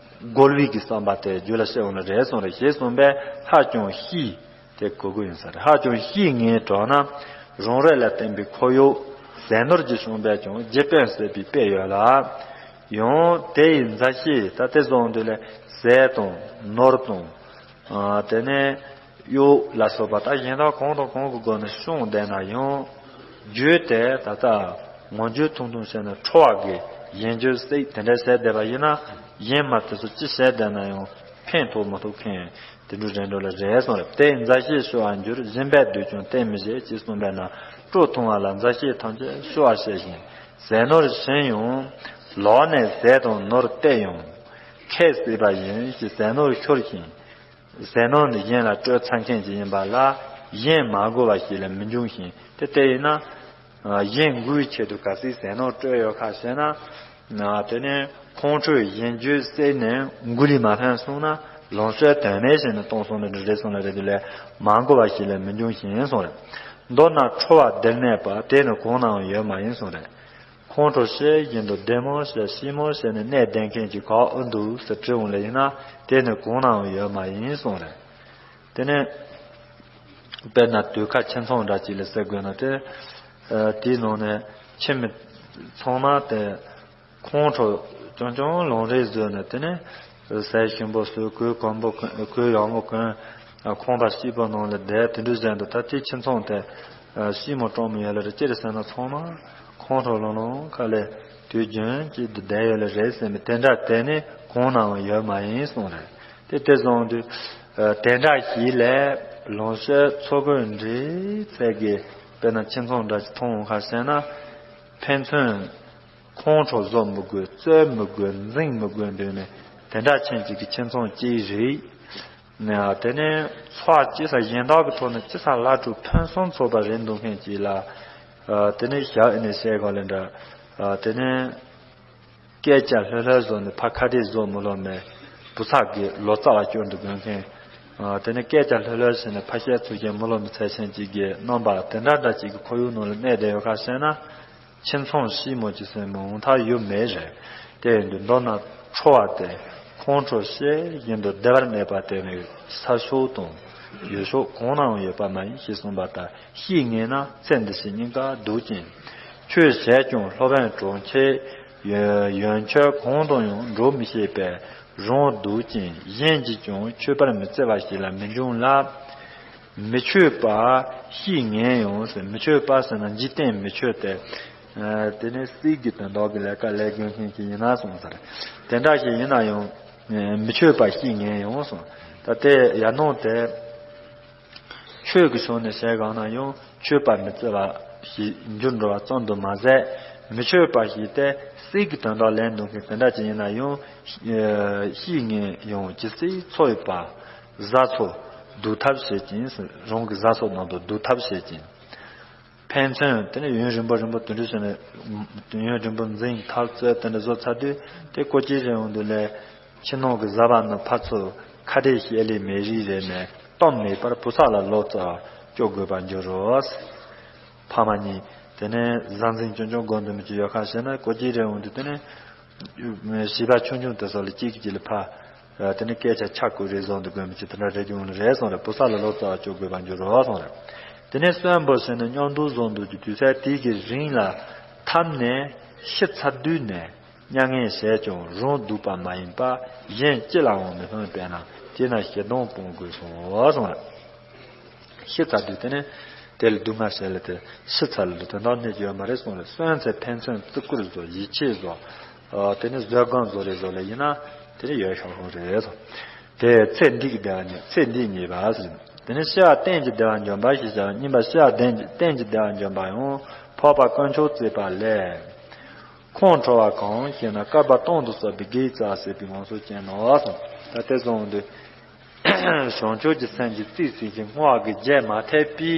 རྒོལ་བའི་གི་བསམ་པ་དེ་རྒྱུད་ལ་སྐྱེ་འོང་ན་རེད་གསུངས་རེད། ཞེས་གསུངས་པས་ཧ་ཅང་ཤེས་དེ་གོ་དགོས་ཡིན་ས་རེད། ཧ་ཅང་ཤེས་ངེས་དྲག་ན་རང་རེ་ལ་བརྟེན་པའི་ཁོར་ཡུག་ཟས་ནོར་གྱི་བྱུང་བས་ཀྱང་རྗེ་དཔོན་གསོད་པའི་དཔེ་ཡོད་ལ། ཡང་དེ་ཡི་མཛའ་བཤེས་ད་དེ་བཟུང་དུས་ལས་ཟས་དང་ནོར་དང་། ཨ་དེ་ནས་གཡོག་ལ་སོགས་པ་ད་གཞན་དག་གང་དང་གང་གི་སྒོ་ནས་བྱུང་བསྡད་ན་ཡང་། རྒྱུ་དེ་ད་ལྟ་ངོ་རྒྱུ་ཐུང་ཐུང་བྱས་ནས་ཁྲོ་བ་གི་གཞན་རྒྱུ་སྲིད་དེ་འདྲ་བྱས་བསྡད་པ་ཡིན་ན། གཞན་མ་དེ་ཚོ་ཅི་བྱས་བསྡད་ན་ཡང་ཕན་ཐོགས་མི་ཐུབ་མཁན་དེ་འདྲ་རེད་འགྲོ་ལ་རེད་གསུངས་རེད། དེ་མཛའ་བཤེས་ཞུ་བར་འགྱུར། སྦྱིན་པས་སྡུག་ཀྱང་བསྟེན་མི་བྱེད་ཅེས་གསུངས་པས་ན། སྤྲོ་ཐུང་བ་ལ་མཛའ་བཤེས་ཐམས་ཅད་ཞུ་བར་བྱས་ཤིང་། ཟས་ནོར་བྱིན་ཡང་ལོག་ནས་ཟས་དང་ནོར་སྟེར་ཡང་། ཁས་བྱས་པ་ཡིན་ཞེས་ཟས་ནོར་ཤོར་ཞིང་། ཟས་ནོར་ནི་གཞན་ལ་སྤྲོད་ཚར་མཁན་ཅིག་ཡིན་པ་ལ། གཞན་མ་དགོས་པ་ཞིག་ལས་མི་འབྱུང་ཞིང་། དེ་ལྟ་ཡིན་ན། གཞན་མགོའི་ཆེད་དུ་གལ་སྲིད་ཟས་ནོར་སྤྲོད་ཡོད་ཁ་ཟེར་ན། དེ་ནས་ཁོང་ཁྲོས་གཞན་རྒྱུ་བསད་ནས་མགོ་ལས་མ་ཕན་སོང་ན། ལོངས་སྤྱོད་དོན་མེད་བྱས་ནས་གཏོང་སོང་ན་འདྲ་རེད་གསུངས་ལ་རེད་དུས་ལས། མ་དགོས་པ་ཞིག་ལས་མི་འབྱུང་ཞིང་གསུངས་རེད། མདོར་ན་ཁྲོ་བ་འདིར་གནས་པ་དེ་ནི་གང་ནའང་ཡོད་མ་ཡིན་གསུངས་རེད། ཁོང་ཁྲོ་བྱེད་བཞིན་དུ་བདེ་མོ་བྱས་སྐྱིད་མོ་བྱས་ནས་གནས་བསྡད་མཁན་གྱི་ག་ཨུ་འདུག་ཟེར་དྲི་འོང་ལེ་ཡིན་ན། དེ་ནི་གང་ནའང་ཡོད་མ་ཡིན་གསུངས་རེད། དེ་ནས་དཔེར་ན་དུད་ཁ་ཁྱི་ཚང་འདྲ་ཅིག་ལ་ཟེར་དགོས་ན། དེ་དེའི་ནང་ནས་ཁྱིམ་མི་ཚང་མ་དེ་ཁོང་ཁྲོ་ཅུང་ཅུང་ལང་རེ་བཟོས་ནས། དེ་ནས་ཟས་ཞིམ་པོ་ཟོས། གོས་གོན་པོ་གོན། གོས་ཡག་མོ་གོན། ཁང་པ་སྐྱིད་པོ་ནང་ལ་བསྡད། དེ་འདྲ་བྱས་འདུག་ད་དེ་ཁྱིམ་ཚང་དེ་ཨ་སྐྱིད་མོ་སྤྲང་མོ་ཡོད་ལ་རེད། ཅི་རེད་ཟེར་ན་ཚང་མ་ཁོང་ཁྲོ་ལང་ལང་ཁ་ལས་དུས་རྒྱུན་གཅིག་ཏུ་བསྡད་ཡོད་ལ་རེད་ཟེར་མི་དེ་འདྲ་དེ་ནི་གང་ནའང་ཡོད་མ་ཡིན་གསུངས་རེད། དེ་དེ་བཟུང་དུས་ཨ་དེ་འདྲ་ཞིག་ལས་ལོངས་སྤྱོད་འཚོ་གོས་འདྲ་ཚད་ཀྱི། དཔེར་ན་ཁྱིམ་ཚང་འདྲ་ཞིག་མཐོང་འོང་ཁ་ཟེར་ན། ཕན་ཚུན་ཁོང་ཁྲོ་བཟོ་མི་དགོས། རྩོད་མི་དགོས། འཛིང་མི་དགོས་འདུག་ནས། དེ་འདྲ་ཅན་ཅིག་གི་ཁྱིམ་ཚང་གཅིག་རེད། ནས་དེ་ནས་ཚོགས་ཅི་ས་གཞན་དག་གི་ཐོག་ནས་ཅི་ས་བླ་སྤྲུལ་ཕུན་སུམ་ཚོགས་པ་རེད་འདུག་མཁན་ཅིག་ལ། ཨ་དེ་ནས་ཞག་ཨེ་ནས་བཤད་གོ་ལེ་འདྲ། ཨ་དེ་ནས་སྐད་ཆ་ལྷོད་ལྷོད་བཟོ་ནས་ཕ་ཁ་བདེ་བཟོ་མི་ལོ་མེད། བུ་ཚ་གི་ལོ་ཙཱ་བ་སྐྱོན་དུ་དགོས་མཁན། ཨ་དེ་ནས་སྐད་ཆ་ལྷོད་ལྷོད་བྱས་ནས་ཕ་བཤད་ཚུལ་གྱི་མི་ལོ་མི་ཚད་ཆེན་ཅིག་གི་རྣམ་པ་དེ་འདྲ་འདྲ་ཅིག་གི་ཁོར་ཡུག་ནང་ལ་གནས་བསྡད་ཡོད་ཁ་ཟེར་ན། ཁྱིམ་ཚང་ཞིག་མོ་ཅིག་སེམས་མི་འོང་ཐག་ཡོད་མེད་རེད། དེ་ཡིན་དུས་མདོར་ན་ཁྲོ་བ་དེ་ཁོང་ཁྲོ་བྱེད་བཞིན་དུ་བདེ་བར་གནས་པ་དེ་ནི་ས་ཕྱོགས་དང་ཡུལ་ཕྱོགས་གང་ནའང་ཡོད་པ་མ་ཡིན་ཞེས་གསུངས་པ་ལྟར། བཤེས་གཉེན་ན་ཚེ་འདི་ཕྱི་གཉིས་ཀ་སྡུག་ཅིང་། ཆོས་བྱས་ཀྱང་སློབ་དཔོན་གྲོགས་མཆེད་ཡོན་ཆོད་གང་དང་ཡང་འགྲོགས་མི་ཤེས་པས་རང་སྡུག་ཅིང་། གཞན་གྱིས་ཀྱང་མཆོད་པར་མི་བརྩི་བ་ཞིག་ལ་མི་འབྱུང་ལ། མི་མཆོད་པ་བཤེས་གཉེན་ཡང་ཟེར། མི་མཆོད་པ་ཟེར་ན་འཇིག་རྟེན་མི་ཆོས་དེ། ཨ་དེ་ནས་སྲིད་ཀྱི་དོན་དག་གི་ལས་ཀ་ལས་དགོས་མཁན་ཞིག་ཡིན་ན་གསུངས་ས་རེད། དེ་འདྲ་ཞིག་ཡིན་ན་ཡང་མི་མཆོད་པ་བཤེས་གཉེན་ཡང་གསུངས། ད་དེ་ཡང་ནང་དེ་ཆོས་ཀྱི་ཕྱོགས་ནས་བཤད་གང་ན་ཡང་མཆོད་པ་མི་བརྩི་བ་ཞིག་འགྱུར་འགྲོ་བ་ཙམ་དུ་མ་ཟད། མི་མཆོད་པ་ཞིག་དེ་སྲིད་ཀྱི་དོན་དག་ལས་འདུག་མཁན་དེ་འདྲ་ཅིག་ཡིན་ན་ཡང་། ཨ་བཤེས་གཉེན་ཡང་ཇི་སྲིད་འཚོ་ཡོད་པ། བཟའ་ཚོ་སྡུག་ཐབས་བྱེད་ཅིང་། རང་གི་བཟའ་ཚོ་ནང་དུ་སྡུག་ཐབས་བྱེད་ཅིང་། ཕན་ཚུན་དེ་ནས་ཡུན་རིང་པོ་རིང་པོ་དུད་འགྲོ་བྱས་ནས་ཡུན་རིང་པོ་འཛིང་འཐབ་རྩོད་དེ་འདྲ་བཟོ་ཚར་དུས། དེ་ཀོ་ཅི་རེ་འོང་དུས་ལས་ཕྱི་ནང་གི་བཟའ་བ་རྣམས་ཕར་ཚུར་ཁ་བྲལ་བཤད་ལས་མེད་རིགས་རེ་ནས་གཏམ་མེད་པར་བུ་ཚ་ལ་ལོ་ཙཱ་བ་སྐྱོ་དགོས་པར་འགྱུར་རོ། ཕ་མ་གཉིས་དེ་ནས་བཟའ་འཛིང་ཅུང་ཅུང་སྒོ་འཛིན་མི་ཅིག་ཡོད་ཁ་ཟེར་ན། ཀོ་ཅི་རེ་འོང་དུས་དེ་ནས་བྱིས་པ་ཆུང་ཆུང་དེ་ཚོ་ལ་གཅིག་གིས་གཅིག་ལ་ཕ། དེ་ནས་སྐད་ཆ་ཆ་བགོས་རེས་བཟོ་འདུག་དགོས་མི་ཅིག་དེ་འདྲ་རེ་བྱུང་ལ་རེད་གསུངས་རེད། བུ་ཚ་ལ་ལོ་ཙཱ་བ་སྐྱོ་དགོས་པར་འགྱུར་རོ་གསུངས་རེད། དེ་ནས་གསོན་པོ་ཟེར་ནས་མཉམ་དུ་བཟོ་འདུག་གི་དུས་ཚོད་དེ་གི་རིང་ལ་འཐམས་ནས་ཤི་ཚར་དུས་ནས། མྱ་ངན་བྱས་ཀྱང་རང་སྡུག་པ་མ་ཡིན་པ། གཞན་ཅི་ལའང་མི་ཕན་པས་ན། དེས་ན་ཞེ་སྡང་སྤོང་དགོས་སོ་གསུངས་རེད། ཤི་ཚར་དུས་དེ་ནས་དེ་ལ་སྡུག་བསྔལ་བྱས་ལ་དེ་ཤི་ཚར་ལ་དོན་དག་གནས་ཀྱི་ཡོད་མ་རེད་གསུངས་རེད། གསོན་ཚེ་ཕན་ཚུན་བརྩི་བཀུར་བཟོ། ཡིད་ཆེས་བཟོ། ཨ་དེ་ནས་བཟོད་སྒོམ་བཟོ་རེ་བཟོ་ལ་ཡིན་ན་དེ་ནས་ཡོད་ཤོག་ཤོག་རེད་གསུངས། དེ་ཚེ་འདི་གི་བདེ་བ་ཉིད། ཚེ་འདི་ཉིད་པ་ཟེར། དེ་ནས་ཤི་བ་གཏན་གྱི་བདེ་བ་འཇོམས་པ་ཞེས་བྱ་བ་གཉིས་པ། ཤི་བ་གཏན་གྱི་གཏན་གྱི་བདེ་བ་འཇོམས་པ་ཡང་འཕགས་པ་དཀོན་མཆོག་བརྩེགས་པ་ལས། ཁོང་ཁྲོ་བ་གང་ཞེ་ན། བསྐལ་པ་སྟོང་དུ་སོགས་པའི་དགེ་བའི་རྩ་བ་ཟད་པའི་ངང་ཚུལ་ཅན་ནོ་གསུངས། ད་དེ་གསུངས་དུས་བྱང་ཆུབ་ཀྱི་སེམས་ཀྱི་རྩིས་ཟིན་ཞིང་བསྔོ་བ་གི་རྒྱས་མ་ཐེབས་པའི་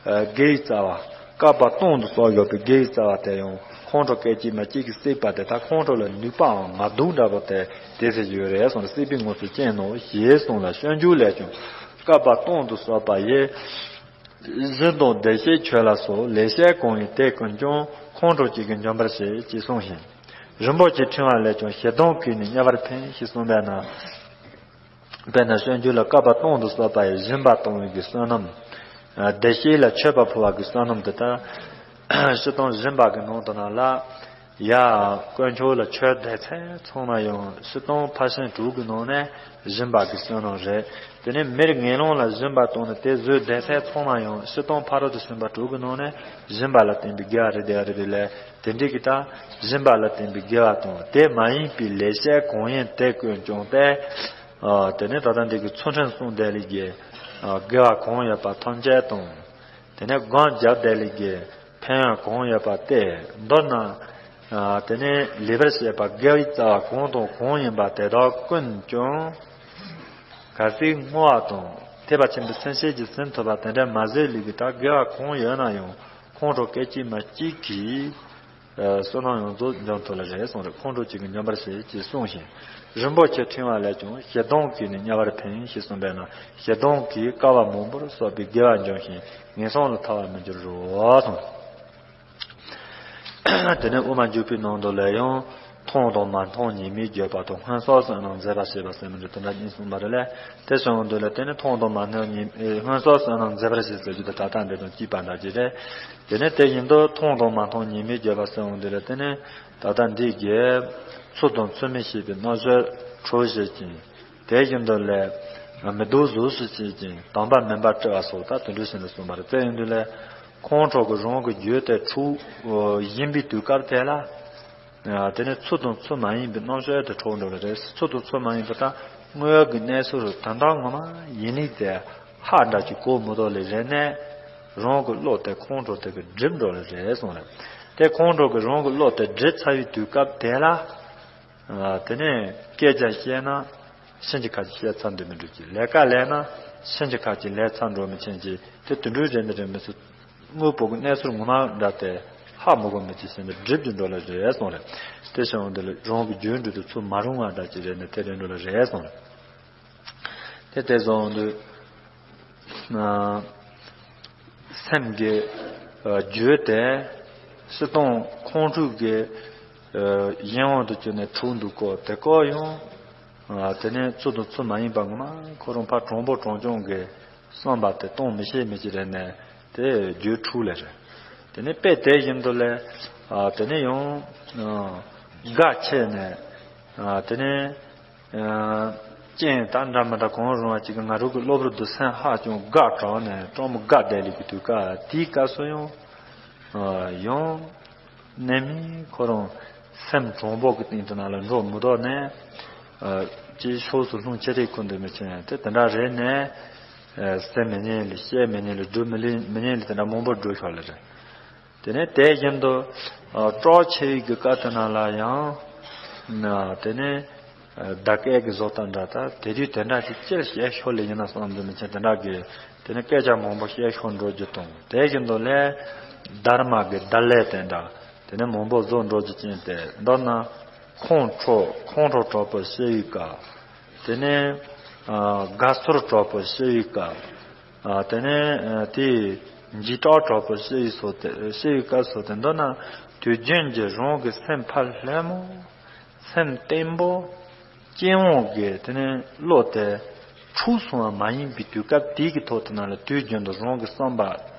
ཨ་དགེ་བའི་རྩ་བ། བསྐལ་པ་སྟོང་དུ་སོགས་ཡོད་པའི་དགེ་བའི་རྩ་བ་དེ་ཡང་ཁོང་ཁྲོ་སྐད་ཅིག་མ་གཅིག་གིས་བསྲེགས་པ་དེ། ད་ཁོང་ཁྲོ་ལ་ནུས་པའང་ང་སྡུག་འདྲ་པོ་དེ་དེ་ཟེར་གྱི་ཡོད་རེད་གསུངས་ནས། ཟད་པའི་ངང་ཚུལ་ཅན་ནོ་ཞེས་གསུངས་ལ། སྤྱོད་འཇུག་ལས་ཀྱང་བསྐལ་པ་སྟོང་དུ་སོགས་པ་ཡི། སྦྱིན་དང་བདེ་གཤེགས་མཆོད་ལ་སོགས། ལེགས་བཤད་གང་ཡིན་དེ་ཀུན་ཀྱང་། ཁོང་ཁྲོ་གཅིག་གིས་འཇོམས་པར་བྱེད་ཅེས་གསུངས་ཤིང་། རིན་པོ་ཆེའི་ཕྲེང་བ་ལས་ཀྱང་ཞེ་སྡང་གིས་ནི་དམྱལ་བར་འཕེན་ཞེས་གསུངས་པས་ན། དཔེར་ན་སྤྱོད་འཇུག་ལ་བསྐལ་པ་སྟོང་དུ་སོགས་པ་ཡི་སྦྱིན་པ་གཏོང་བའི་གི་བསོད་ནམས། བདེ་གཤེགས་ལ་མཆོད་པ་ཕུལ་བ་གི་བསོད་ནམས་དེ་དག་སྤྱིར་བཏང་སྦྱིན་པ་གི་ནང་དུ་ན་ལ། ཡ། དཀོན་མཆོག་ལ་ཆོས་བསྡད་ཚད་ཚང་མ་ཡང་སྤྱིར་བཏང་ཕར་ཕྱིན་དྲུག་གི་ནང་ནས་སྦྱིན་པ་གི་བསོད་ནམས་རེད། དེ་ནས་མིར་ངན་སློང་ལ་སྦྱིན་པ་བཏང་ནས་དེ་བཟོས་བསྡད་ཚད་ཚང་མ་ཡང་སྤྱིར་བཏང་ཕ་རོལ་ཏུ་ཕྱིན་པ་དྲུག་གི་ནང་ནས་སྦྱིན་པ་ལ་བརྟེན་པའི་དགེ་བ་རེད་དེ་རེད་དེ་ལས་དེ་འདྲའི་གི་ད་སྦྱིན་པ་ལ་བརྟེན་པའི་དགེ་བ་དང་དེ་མ་ཡིན་པའི་ལེགས་བཤད་གང་ཡིན་དེ་ཀུན་ཀྱང་སྟེ། དེ་ནས་ད་ལྟ་འདི་གི་ཚུལ་ཁྲིམས་སྲུང་བསྡད་ལས་ཀྱི་དགེ་བ་གང་ཡོད་པ་ཐམས་ཅད་དང་། དེ་ནས་སྒོམ་བརྒྱབ་བསྡད་ལས་ཀྱི་ཕན་ཡོན་གང་ཡོད་པ་སྟེ། མདོར་ན། ཨ། དེ་ནས་ལེགས་པར་བཤད་པ་དགེ་བའི་རྩ་བ་གང་དང་གང་ཡིན་པ་དེ་དག་ཀུན་ཀྱང་གལ་སྲིད་བསྔོ་བ་དང་ཐེག་པ་ཆེན་པོའི་སེམས་བསྐྱེད་ཀྱིས་ཟིན་ཐུབ་པ་དེ་འདྲ་མ་བཟོས་ལུགས་ཀྱི་ད་དགེ་བ་གང་ཡོད་ན་ཡང་ཁོང་ཁྲོ་སྐད་ཅིག་མ་གཅིག་གིས་ཨ། བསོད་ནམས་ཡོངས་རྫོགས་འཇོམས་ཐུབ་ལ་རེད་གསུངས་རེད། ཁོང་ཁྲོ་གཅིག་གིས་འཇོམས་པར་བྱེད་ཅེས་གསུངས་ཤིང་། རིན་པོ་ཆེ་ཕྲེང་བ་ལས་ཀྱང་ཞེ་སྡང་གིས་ནི་དམྱལ་བར་འཕེན་ཞེས་གསུངས་པས་ན་ཞེ་སྡང་གིས་བསྐལ་པ་མང་པོར་སོགས་པའི་དགེ་བ་འཇོམས་ཤིང་ངན་སོང་ལ་ཐར་བར་མི་འགྱུར་རོ་གསུངས། དེ་ནས་དབུ་མ་འཇུག་པའི་ནང་དུ་ལ་ཡང་མཐོང་དང་མ་མཐོང་གཉིས་མེད་བརྗོད་པ་དང་སྔོན་བསགས་བསོད་ནམས་འཛད་པར་བྱེད་པ་ཟེར་མི་འདུག་དེ་འདྲ་གཉིས་གསུངས་པ་རེད་ལ། དེ་སོང་དུས་ལ་དེ་ནི་མཐོང་དང་མ་མཐོང་གཉིས་སྔོན་བསགས་བསོད་ནམས་འཛད་པར་བྱེད་ཟེར་རྒྱུ་དེ་ད་ལྟ་འདི་དང་གཅིག་པ་འདྲ་ཅིག་རེད། དེ་ནི་དེ་བཞིན་དུ་མཐོང་དང་མ་མཐོང་གཉིས་མེད་བརྗོད་པ་ཟེར་འོང་དུས་ལ་དེ་ནི་ད་ལྟ་འདི་གའི་ཚུལ་དང་ཚུལ་མིན་ཤེས་པའི་རྣམ་གཞག་གྲོགས་བྱེད་ཅིང་། དེ་བཞིན་དུ་ལས་མི་སྡུག་གཟུགས་སུ་བྱེད་ཅིང་དམ་པ་མིན་པར་སྤྲུལ་བ་སོགས་ད་དེ་འདྲ་བཞིན་དུ་གསུངས་པ་རེད། དེ་ཡིན་དུས་ལས་ཁོང་ཁྲོ་གི་རང་གི་རྒྱུད་དེ་འཁྲུགས་ཡིན་པའི་དུས་སྐབས་དེ་ལ། དེ་ནས་ཚུལ་དང་ཚུལ་མ་ཡིན་པའི་རྣམ་གཞག་དེ་འཁྲུགས་འགྲོ་ལ་རེད། ཚུལ་དང་ཚུལ་མ་ཡིན་པ་དང་དངོས་ཡོད་ཀྱི་གནས་ཚུལ་རུ་དོན་དག་ངོ་མ་ཡིན་ལུགས་དེ་ཧ་འདྲ་གྱི་གོ་མི་ཐོག་ལས་རེ་ནས་རང་གི་བློ་དེ་ཁོང་ཁྲོ་དེ་གི་སྒྲིབ་འགྲོ་ལ་རེད་གསུངས་རེད། དེ་ཁོང་ཁྲོ་གི་རང་གི་བློ་དེ་སྒྲིབ་ཚར་བའི་དུས་སྐབས་དེ་ལ། དེ་ནས་སྐད་ཆ་བཤད་ན་ཕྱིན་ཅི་ཁ་ཅིག་བཤད་ཚར་འདོད་མི་འགྲོ་གི། ལས་ཀ་ལས་ན་ཕྱིན་ཅི་ཁ་ཅིག་ལས་ཚར་འགྲོ་མི་ཕྱིན་ཅི་དེ་དུད་འགྲོའི་རེད་འདི་རེད་མི་སྲིད། དངོས་པོ་གི་གནས་ཚུལ་ངོ་མ་འདྲ་སྟེ་ཧ་མི་གོ་མི་ཅི་ཟེར་ནས་སྒྲིབ་ཀྱི་འགྲོ་ལ་རེད་གསུངས་རེད། དེ་བྱུང་འདི་ལ་རང་གི་རྒྱུད་འགྲོ་དུས་ཚུལ་མ་རུང་བ་འདྲ་ཅིག་རེད་ནས་དེ་རེད་འགྲོ་ལ་རེད་གསུངས་རེད། དེ་དེ་བཟུང་དུས། སེམས་ཀྱི་རྒྱུད་དེ་སྤྱིར་བཏང་ཁོང་ཁྲོ་གི་གཞན་དབང་དུ་གྱུར་ནས་འཁྲུགས་འདུག་གོ་དེ་ཀོ་ཡང་། དེ་ནས་ཚུལ་དང་ཚུལ་མ་ཡིན་པ་ངོ་མ་ཁོ་རང་ཕར་དྲང་པོ་དྲང་རྐྱང་གི་བསམ་པ་དེ་གཏོང་མི་ཤེས་མི་ཅི་རེད་ནས་དེ་རྒྱུད་འཁྲུགས་ལེ་རེད། དེ་ནས་དཔེ་དེ་བཞིན་དུ་ལས། དེ་ནས་ཡང་། དགའ་ཆེ་ནས། དེ་ནས། རྐྱེན་དང་འདྲ་མི་འདྲ་གང་རུང་བ་ཅིག་གིས་ང་རང་གི་སློབ་རུ་དུ་སེམས་ཧ་ཅང་དགའ་དྲགས་ནས་སྤྲང་མོ་དགའ་བསྡད་ལས་ཀྱི་དུས་སྐབས་དེའི་སྐབས་སུ་ཡང་། ཡང་། གནས་མིན་ཁོ་རང་སེམས་དྲང་པོ་གི་སྟེང་དུ་ན་ལ་འགྲོ་མི་ཐུབ་ནས། ཨ། ཅིའི་ཕྱོགས་སུ་ལྷུང་ཆེ་རེ་ཁུ་འདུག་མི་ཆེན་དེ་དེ་འདྲ་རེད་ནས། ཨ། སེམས་མི་ཉན་ལ་བཤད་མི་ཉན་ལ་སྒྲུབ་མི་ལི་མི་ཉན་ལ་དེ་འདྲ་མང་པོ་སྒྲུབ་ཤོག་ལ་རེད། དེ་ནས་དེ་བཞིན་དུ། ཨ། སྲོག་ཆེ་བའི་གི་སྐབས་དེ་ན་ལ་ཡང་། ན། དེ་ནས། ཨ། བདག་སྐད་ཀྱི་བཟོ་ལྟ་འདྲ་ད་དེ་དུས་དེ་འདྲ་ཞིག་ཅེར་བཤད་ཤོག་ལ་ཡིན་ན་བསམ་འདུག་མི་ཆེན་དེ་འདྲ་གི། དེ་ནས་སྐད་ཆ་མང་པོ་བཤད་ཤོག་འགྲོ་རྒྱུ་དང་དེ་བཞིན་དུ་ལས། སྡར་མ་གི་བརྡ་ལན་དེ་འདྲ། དེ་ནས་མང་པོ་བཟོ་འགྲོ་རྒྱུ་ཅན་ཏེ་མདོར་ན། ཁོང་ཁྲོ་ཁོང་ཁྲོ་གྲོགས་པོ་ཤི་བའི་སྐབས། དེ་ནས། ཨ། དགའ་ཚོར་གྲོགས་པོ་ཤི་བའི་སྐབས། ཨ། དེ་ནས། ཨ། དེའི་འཇིགས་སྐྲག་གྲོགས་པོ་ཤི་བའི་སོ་དེ་ཤི་བའི་སྐབས་སོ་དེ་མདོར་ན་དུས་རྒྱུན་གྱི་རང་གི་སེམས་ཕར་ལྷོད་མོ། སེམས་བརྟན་པོ། སྐྱེ་བོ་གི་དེ་ནས་བློ་དེ་འཁྲུགས་སོང་བ་མ་ཡིན་པའི་དུས་སྐབས་དེའི་གི་ཐོག་དེ་ན་ལ་དུས་རྒྱུན་དུ་རང་གི་བསམ་པ་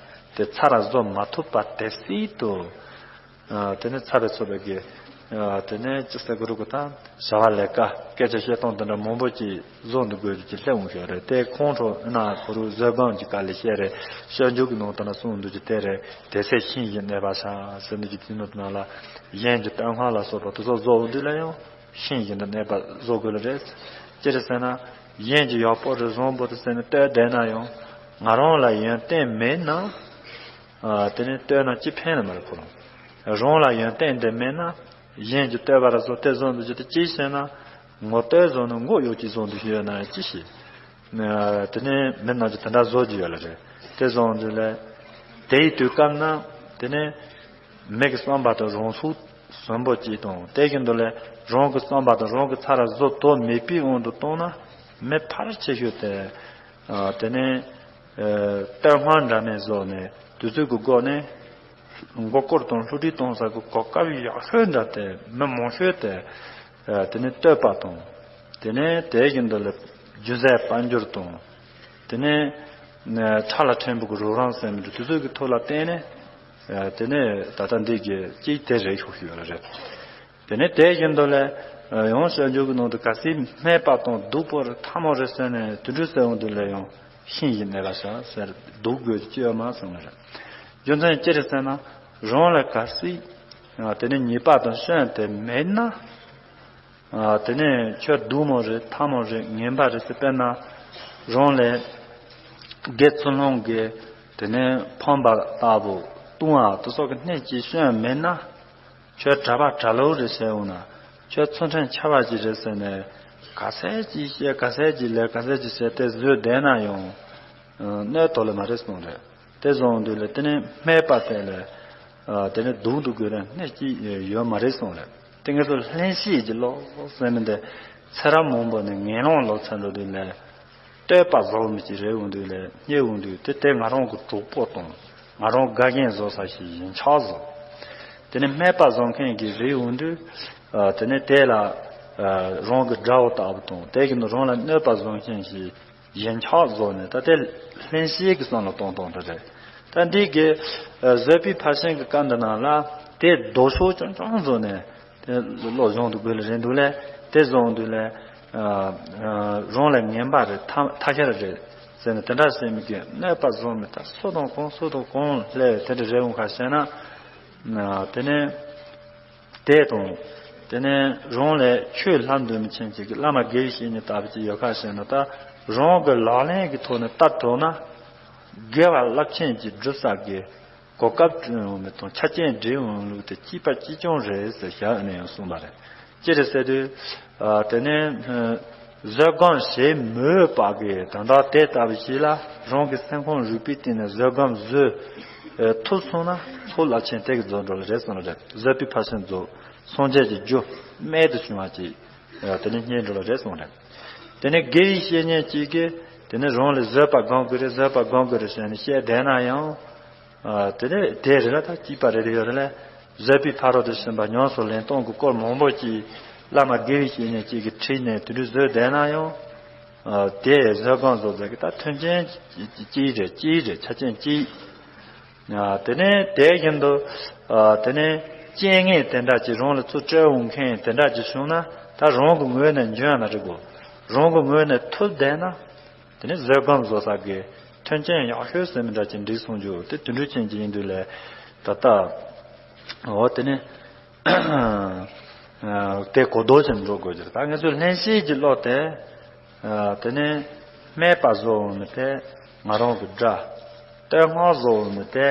དེ་ཚར་བཟོ་མ་ཐུབ་པ་དེ་སྲིད་དུ། ཨ། དེ་ནས་ཚ་བའི་ཚོ་བའི་གི། ཨ། དེ་ནས་ཅི་ཟེར་གི་རུ་གི་དང་བྱ་བ་ལས་ཀ་སྐད་ཆ་བཤད་སྟངས་དེ་འདྲ་མང་པོ་ཅིག་བཟོ་འདུག་དགོས་རྒྱུ་ཅིག་སླེབས་འོང་ཤོག་རེད། དེ་ཁོང་ཁྲོ་ན་གུ་རུ་བཟོད་སྒོམ་གྱི་བཀའ་ལས་བཤད་རེད། སྤྱོད་འཇུག་གི་ནང་དུ་ན་གསུངས་འདུག་ཅིག་དེ་རེད། དེ་ཚེ་ཤིང་བཞིན་གནས་པར་བྱ་ཟེར་འདུག་ཅིག་དེ་ནང་དུ་ན་ལ་གཞན་གྱི་བསྟོད་བསྔགས་ལ་སོགས་པ་དེ་ཚོ་བཟོ་འོང་དུས་ལ་ཡང་ཤིང་བཞིན་དུ་གནས་པ་བཟོ་དགོས་ལ་རེད། ཅི་རེད་ཟེར་ན་གཞན་གྱི་ཡག་པོ་རེད་བཟང་པོ་རེད་ཟེར་ནས་བསྟོད་བསྡད་ན་ཡང་ང་རང་ལ་ཡོན་ཏན་མེད་ན། ཨ། དེ་ནས་བསྟོད་ན་ཅི་ཕན་ལ་མ་རེད་ཁོ་རང་། རང་ལ་ཡོན་ཏན་དེ་མེད་ན། གཞན་གྱི་བསྟོད་པ་ར་སོགས་དེ་བཟོ་འདུག་ཅི་དེ་ཅི་ཟེར་ན། ངོ་བསྟོད་བཟོ་ནི་མགོ་གཡོག་ཅིག་བཟོ་འདུག་ཞུ་ཡོད་ན་ཅི་ཞིག་ཨ། དེ་ནས་མི་རྣམས་ཀྱིས་དེ་འདྲ་བཟོ་རྒྱུ་ཡོད་ལ་རེད། དེ་བཟོ་འདུག་ལས། དེ་ཡི་དུས་སྐབས་ན། དེ་ནས། མི་གི་བསམ་པ་དང་རང་ཚུགས་ཟིན་པོ་ཅིག་དང་དེ་བཞིན་དུ་ལས་རང་གི་བསམ་པ་དང་རང་གི་ཚ་ར་བཟོ་དོ་མེད་པའི་དབང་དུ་བཏང་ན་མི་ཕལ་ཆེ་ཤོས་དེ། ཨ། དེ་ནས། ཨ། བསྟོད་བསྔགས་འདྲ་མིན་བཟོ་ནས་དུས་ཚོད་ཀྱི་སྒོ་ནས། མགོ་སྐོར་དང་བསླུ་བྲིད་གཏོང་ས་གི་གོ་སྐབས་ཡག་ཤོས་འདྲ་དེ་མི་མང་ཤོས་དེ། ཨ། དེ་ནས་བསྟོད་པ་དང་། དེ་ནས་དེ་བཞིན་དུ་ལ་རྒྱུ་རྫས་དཔལ་འབྱོར་དང་། དེ་ནས། ཁྲ་ལ་ཕྲན་བུ་གི་རོགས་རམ་ཟེར་མི་འདུག་དེ་ཚོ་གི་ཐོག་ལ་བརྟེན་ནས། དེ་ནས་ད་ལྟ་འདི་གི་གཅིག་དེ་རེད་ཤོག་ཞུ་ཡོད་རེད། དེ་ནས་དེ་བཞིན་དུ་ལས་ཡང་སྤྱོད་འཇུག་གི་ནང་དུ་གལ་སྲིད་སྨད་པ་དང་སྡུག་པོ་རེད་ཐ་མ་རེད་ཟེར་ནས་དུད་འགྲོ་གསལ་བོ་འདི་ལས་ཡང་ཤིང་གི་གནས་ལ་བཞག་ཟེར་སྡུག་དགོས་ཀྱི་ཡོད་མ་སོང་ལ་རེད། རྒྱུ་མཚན་ཅི་རེད་ཟེར་ན་རང་ལ་གལ་སྲིད་དེ་ནས་ཉེས་པ་དང་སྐྱོན་དེ་མེད་ན། དེ་ནས་ཁྱོད་སྡུག་མོ་རེད་ཐ་མོ་རེད་ངན་པ་རེད་ཟེར་དཔེར་ན་རང་ལས་དགེ་ཚུལ་སློང་གི་དེ་ནས་ཕམ་པ་ལྟ་བུ་ལྟུང་བ་དེ་སོགས་ཀྱི་གནས་ཀྱི་སྐྱོན་མེད་ན། ཁྱོད་གྲྭ་པ་གྲྭ་ལོག་རེད་ཟེར་འོང་ན། ཁྱོད་ཚུལ་ཁྲིམས་འཆལ་བ་ཅིག་རེད་ཟེར་ནས་ག་ཚད་ཅིག་བཤད་ག་ཚད་ཅིག་ལས་ག་ཚད་ཅིག་བཤད་དེ་བཟོད་བསྡད་ན་ཡང་གནོད་དོ་ལ་མ་རེད་གསུངས་རེད། དེ་བཟུང་དུས་ལ་དེ་ནས་སྨད་པ་དེ་ལ་དེ་ནས་སྡུག་འདུག་དགོས་རན་སྣེ་གཅིག་ཡོད་མ་རེད་གསུངས་རེད། དེ་ངེད་ཚོ་ལྷན་སྐྱེས་ཀྱི་ལོ་ཟེར་ནི་འདི་ཚེ་རབས་མང་པོ་ནས་ངན་སློང་ལོ་ཚན་འགྲོ་དུས་ལ་བསྟོད་པ་བཟོ་མི་ཅིག་རེད་འོང་དུས་ལ་རྙེད་འོང་དུས་དེ་དེ་ང་རང་གི་གྲོགས་པོ་དང་ང་རང་དགའ་མཁན་བཟོ་ས་ཞིག་ཡིན་ཆགས་བཟོ། དེ་ནས་སྨད་པ་བཟོ་མཁན་གྱི་རེད་འོང་དུས་དེ་ནས་དེ་ལ་རང་གི་དགྲ་བོ་ལྟ་བུ་དང་དེ་གི་ནི་རང་ལ་གནོད་པ་བཟོ་མཁན་ཞིག་ཡན་ཆད་བཟོ་ནས་ད་ལྟའི་ལྷན་སྐྱེས་ཀྱི་བསམ་བློ་གཏོང་སྟངས་དེ་རེད། ད་འདི་གི་བཟོད་པའི་ཕར་ཕྱིན་གྱི་བཀའ་འདི་ནང་ལ་དེ་ལྡོག་ཕྱོགས་རྐྱང་རྐྱང་བཟོ་ནས་དེ་བློ་སྦྱོང་དུ་དགོས་ལ་རེད་འདུག་ལས་དེ་བཟོ་འདུག་ལས་རང་ལ་ངན་པ་རེད་ཐ་ཐ་ཤལ་རེད་ཟེར་ནས་དེ་འདྲ་ཟེར་མི་གི་གནོད་པ་བཟོ་མི་ད་སུ་དང་གང་སུ་དང་གང་ལས་དེ་འདྲ་རེད་འོང་ཁ་བཤད་ན་དེ་ནས། དེ་དང་། དེ་ནས་རང་ལས་ཆོས་ལྷབ་འདོད་མི་ཆེན་ཅིག་གི་བླ་མ་དགེ་བའི་བཤེས་གཉེན་ལྟ་བུ་ཅིག་ཡོད་ཁ་ཤས་ན་ད་རང་གི་ལག་ལེན་གྱི་ཐོག་ནས་ལྟ་ཐུབ་ན། དགེ་བ་རླབས་ཆེན་གྱི་སྒྲུབ་ས་གི་གོ་སྐབས་བསྐྲུན་འོང་མི་དང་ཆ་རྐྱེན་སྒྲིག་འོང་ལུགས་དེ་གཅིག་པ་གཅིག་རྐྱང་རེད་ཟེར་བཞག་ནས་ཡང་གསུངས་པ་རེད། ཅི་རེད་ཟེར་དུས། དེ་ནས། བཟོད་སྒོམ་བྱེད་མོས་པ་གི་དོན་དག་དེ་ལྟ་བུ་ཞིག་ལ་རང་གི་སེམས་ཁམས་རིག་པའི་སྟེང་ནས་བཟོད་སྒོམ་བཟོད་ཐུབ་སོང་ན་ཚོགས་རླབས་ཆེན་དེ་གི་རྫོགས་འགྲོ་ལ་རེད་གསུངས་ལ་རེད། བཟོད་པའི་ཕར་ཕྱིན་རྫོགས་སངས་རྒྱས་ཀྱི་རྒྱུ་རྨད་དུ་བྱུང་བ་ཅིག་དེ་ནས་རྙེད་འགྲོ་ལ་རེད་གསུངས་རེད། དེ་ནས་དགེ་བའི་བཤེས་གཉེན་གཅིག་གིས་དེ་ནས་རང་ལ་བཟོད་པ་སྒོམ་དགོས་རེད་བཟོད་པ་སྒོམ་དགོས་རེད་ཟེར་ནས་བཤད་བསྡད་ན་ཡང་། དེ་ནས་དེ་རེད་ལ་ད་སྐྱིད་པ་རེ་རེ་ཡོད་རེད་ལ། བཟོད་པའི་ཕ་རོལ་ཏུ་ཕྱིན་པ་ཉམས་སུ་ལེན་སྟངས་ཀྱི་སྐོར་མང་པོ་ཅིག་བླ་མ་དགེ་བའི་བཤེས་གཉེན་གཅིག་གིས་ཁྲིད་ནས་དེ་འདྲ་བཟོས་བསྡད་ན་ཡང་། དེ་བཟོད་སྒོམ་བཟོ་ཟེར་གི་ད་མཐུན་རྐྱེན་གཅིག་རེད་གཅིག་རེད་ཆ་རྐྱེན་གཅིག་དེ་ནས་དེ་བཞིན་དུ། དེ་ནས་རྐྱེན་ངན་དེ་འདྲ་ཅིག་རང་ལ་ཚུར་སྤྲད་འོང་མཁན་དེ་འདྲ་ཅིག་བྱུང་ན་ད་རང་གི་ངོས་ནས་འཇོན་ན་རེད་གོ། རང་གི་ངོས་ནས་ཐུབ་བསྡད་ན། དེ་ནས་བཟོད་སྒོམ་བཟོ་ས་གི་མཐུན་རྐྱེན་ཡག་ཤོས་ཟེར་མི་འདྲ་ཅིག་འགྲིག་སོང་རྒྱུ་དེ་དུད་འགྲོ་ཅན་གྱི་ཡིན་དུས་ལས་ད་ལྟ་འོ་དེ་ནས་དེ་གོ་ལྡོག་ཅན་འགྲོ་དགོས་ཀྱི་རེད། ད་ངེད་ཚོའི་ལྷན་སྐྱེས་ཀྱི་བློ་དེ་དེ་ནས་སྨད་པ་བཟོ་འོང་ནི་དེ་ང་རང་གི་དགྲ། བསྟོད་བསྔགས་བཟོ་འོང་ནི་དེ་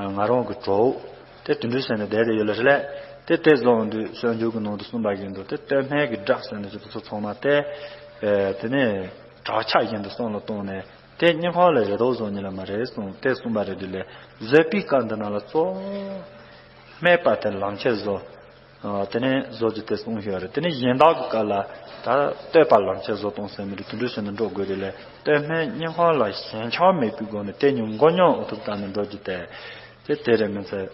ང་རང་གི་གྲོགས། དེ་དུད་འགྲོ་ཟེར་ནས་བསྡད་དེ་ཡོད་ལ་རེད་ལས་དེ་དེ་བཟོ་འོང་དུས་སྤྱོད་འཇུག་གི་ནང་དུ་གསུངས་པ་བཞིན་དུ་དེ་བསྟོད་སྨད་ཀྱི་དགྲ་ཟེར་ནས་ཅི་ཐུབ་ཚོགས་ཚང་མ་དེ་དེ་ནས། བྲག་ཆ་བཞིན་དུ་བསམ་བློ་བཏང་ནས་དེ་སྙིང་ཁོང་ལ་རེ་དོགས་བཟོ་ཉིད་ལ་མ་རེད་གསུངས་དེ་གསུངས་པ་རེད་དུས་ལས་བཟོད་པའི་སྐབས་འདི་ནང་ལ་གཙོ་སྨད་པ་དེ་ལམ་ཁྱེར་བཟོ། དེ་ནས་བཟོ་རྒྱུ་དེ་གསུངས་ཤོད་རེད། དེ་ནས་གཞན་དག་གི་སྐབས་ལ་ད་བསྟོད་པ་ལམ་ཁྱེར་བཟོ་གཏོང་ཟེར་མི་རེད། དུད་འགྲོ་ཟེར་ནས་འགྲོ་དགོས་དུས་ལས་བསྟོད་སྨད་སྙིང་ཁོང་ལ་ཞེན་ཆགས་མེད་པའི་སྒོ་ནས་དེ་གཉིས་མགོ་རྙོག་འོ་ཐུབ་ལྟ་ནས་འགྲོ་རྒྱུ་དེ་དེ་དེ་རེད་མི་ཚད།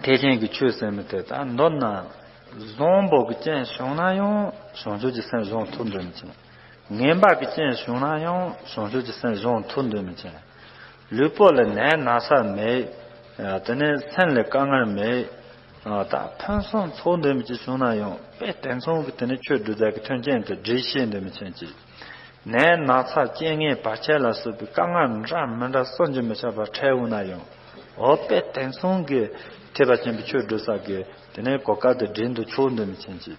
ཐེག་ཆེན་གྱི་ཆོས་ཟེར་མི་དེ་ད་མདོར་ན་བཟང་པོ་གི་རྐྱེན་བྱུང་ན་ཡང་བྱང་ཆུབ་ཀྱི་སེམས་སྦྱོང་ཐུབ་འདོད་མི་བྱེད། ངན་པ་གི་རྐྱེན་བྱུང་ན་ཡང་བྱང་ཆུབ་ཀྱི་སེམས་སྦྱོང་ཐུབ་འདོད་མི་བྱེད། ལུས་པོ་ལ་ནད་ན་ཚ་མེད། དེ་ནས་སེམས་ལ་དཀའ་ངལ་མེད། ད་ཕུན་སུམ་ཚོགས་འདོད་མི་ཅིག་བྱུང་ན་ཡང་དཔེ་དེ་མཚུངས་ཀྱི་དེ་ནས་ཆོས་སྒྲུབ་རྒྱུ་གི་མཐུན་རྐྱེན་དེ་སྒྲིག་ཤེས་འདོད་མི་བྱེད་ཅིག་ནད་ན་ཚ་རྐྱེན་ངན་བར་ཆད་ལ་སོགས་པའི་དཀའ་ངལ་འདྲ་མི་འདྲ་བསམ་གྱིས་མི་ཁྱབ་པ་འཕྲད་འོང་ན་ཡང་འོ་དཔེ་དེང་སང་གི་ཐེག་པ་ཆེན་པོའི་ཆོས་སྒྲུབ་ས་གི་དེ་ནས་གོ་སྐབས་དེ་སྒྲིག་འདུག་ཆོག་འདུག་མི་ཆེན་ཅིག་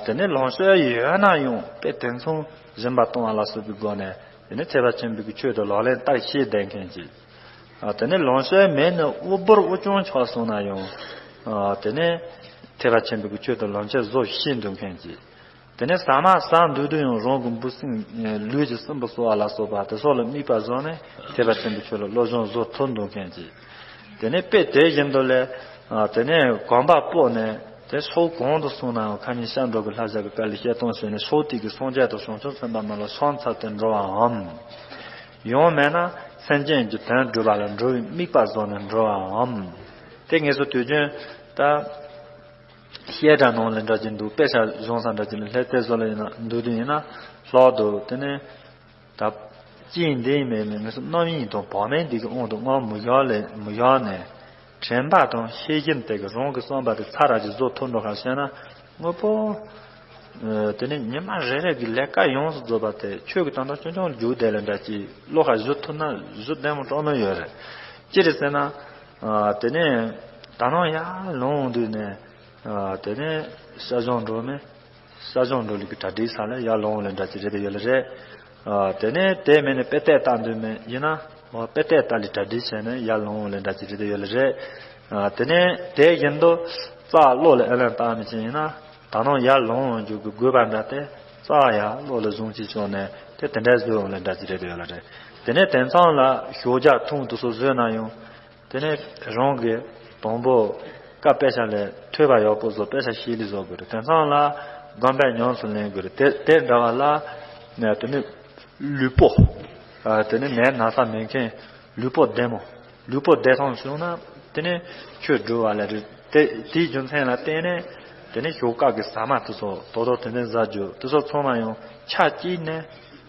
དེ་ནས་ལོངས་སྤྱོད་ཡོད་ན་ཡང་དཔེ་དེང་སང་སྦྱིན་པ་གཏོང་བ་ལ་སོགས་པའི་སྒོ་ནས་དེ་ནས་ཐེག་པ་ཆེན་པོའི་གི་ཆོས་དེ་ལག་ལེན་བསྟར་ཤེས་ལྡན་མཁན་ཅིག་དེ་ནས་ལོངས་སྤྱོད་མེད་ནས་དབུལ་པོར་དབུལ་སྐྱོང་ཆགས་སོང་ན་ཡང་དེ་ནས་ཐེག་པ་ཆེན་པོའི་གི་ཆོས་དེ་ལོངས་སྤྱོད་བཟོ་ཤེས་འདུག་མཁན་ཅིག་དེ་ནས་ཟ་མ་ཟ་འདོད་དུས་ཡང་རང་གི་འབུ་སྲིན་ལུས་ཀྱི་སྲིན་བུ་གསོ་བ་ལ་སོགས་པ་དེ་སོགས་ལ་དམིགས་པ་བཟུང་ནས་ཐེག་པ་ཆེན་པོའི་ཆོས་ལ་བློ་སྦྱོང་བཟོ་ཐུབ་འདུག་མཁན་གྱིས། དེ་ནས་དཔེ་དེ་བཞིན་དུ་ལས། དེ་ནས་གོམ་པ་སྤོས་ནས་དེ་ཕྱོགས་གང་དུ་སོང་ནའང་ཁ་ཉིན་ཤར་འགྲོ་གི་ལྷ་བྱ་གི་བཀའ་ལས་བཤད་སྟངས་བྱས་ནས་ཕྱོགས་དེ་གི་སངས་རྒྱས་དང་བྱང་ཆུབ་སེམས་དཔའ་རྣམས་ལ་ཕྱག་འཚལ་ཏེ་འགྲོ་བའམ། ཡང་མེད་ན་སེམས་ཅན་གྱི་དོན་སྒྲུབ་པ་ལ་འགྲོ་བའི་དམིགས་པ་བཟུང་ནས་འགྲོ་བའམ། དེ་ངེས་སུ་དུས་རྒྱུན་ད། བཤད་གྲྭ་ནང་ལ་འདྲ་གྱི་འདུག་དཔེ་ཆ་སྦྱོང་ས་འདྲ་གྱི་ལ་ལྷས་དེ་བཟོ་ལ་ཡིན་ན་འདུག་དུས་ཡིན་ན་ལྷག་འདུག་དེ་ནས་ད་ ཅི་ཡིན་འདི་ཡིན་མེད་མེད་ངེས་སུ་རྣམ་གཡེང་དང་བག་མེད་འདི་གི་དབང་དུ་སྔར་མི་བཞག་ལས་མི་བཞག་ནས། དྲན་པ་དང་ཤེས་བཞིན་དེ་གི་རང་གི་བསམ་པ་དེ་ཚར་ར་ཅིག་བཟོ་ཐུབ་འགྲོ་ཁ་བཤད་ན། དངོས་པོ། ཨ། དེ་ནས་ཉི་མ་རེ་རེ་གི་ལས་ཀ་ཡོངས་སུ་རྫོགས་པ་དེ་ཆོས་ཀྱི་དོན་དག་ཆུང་ཆུང་རྒྱུག་བསྡད་ལས་འདྲ་ཅིག་བློ་ཁ་གཞུ་ཐུབ་ན་གཞུ་བདེ་མོ་སྤྲོ་མོ་ཡོད་རེད། ཅི་རེད་ཟེར་ན། ཨ། དེ་ནས་ད་ནང་ཡར་ལོངས་དུས་ནས། ཨ། དེ་ནས་ཤ་ཞང་འགྲོ་མེད། ས་སྦྱོང་འགྲོ་ལུགས་ཀྱི་གྲ་སྒྲིག་ས་ལ་ཡར་ལོངས་ལས་འདྲ་ཅིག་རེད་དེ་ཡོད་ལ་རེད། ཨ། དེ་ནས་དེ་མིན་ནས་དཔེ་དེབ་ལྟ་འདོད་མེད་ཡིན་ན། འོ། དཔེ་དེབ་ལྟ་ལས་གྲ་སྒྲིག་བྱས་ནས་ཡར་ལོངས་ལས་འདྲ་ཅིག་རེད་དེ་ཡོད་ལ་རེད། ཨ། དེ་ནས་དེ་བཞིན་དུ་རྩ་བློ་ལ་ཨེ་ལན་བཏང་མི་ཅན་ཡིན་ན། ད་ནང་ཡར་ལོངས་རྒྱུ་གི་དགོས་པ་འདྲ་དེ་རྩ་ཡར་བློ་ལ་བཟུང་ཅིག་བྱུང་ནས་དེ་དེ་འདྲ་བཟོས་འོང་ལས་འདྲ་ཅིག་རེད་དེ་ཡོད་ལ་རེད། དེ་ནས་དེང་སང་ལ་ཞོགས་ཇ་འཐུང་དུས་སུ་བཟོས་ན་ཡང་། དེ་ནས་རང་གི་དང་པོ་བཀའ་དཔེ་ཆ་ལས་ཐོས་པ་ཡག་པོ་བཟོ། དཔེ་ཆ་ཤེས་ལི་བཟོ་དགོས་རེད། དེང་སང་ལ་སྒོམ་པ་ཉམས་སུ་ལེན་དགོས་རེད། དེ་དེ་འདྲ་བ་ལ་ནས་དེ་ནས་ལུས་པོ། ཨ། དེ་ནས་ནད་ན་ཚ་མེད་མཁན་ལུས་པོ་བདེ་མོ། ལུས་པོ་བདེ་ཐང་བྱུང་ན་དེ་ནས་ཆོས་སྒྲུབ་པ་ལ་རེད། དེ་དེའི་རྒྱུ་མཚན་ལ་བརྟེན་ནས་དེ་ནས་ཞོགས་ཀ་གི་ཟ་མ་དེ་ཚོ་དོ་དོ་དེ་ནས་ཟ་རྒྱུ་དེ་ཚོ་ཚང་མ་ཡང་ཆ་གཅིག་ནས།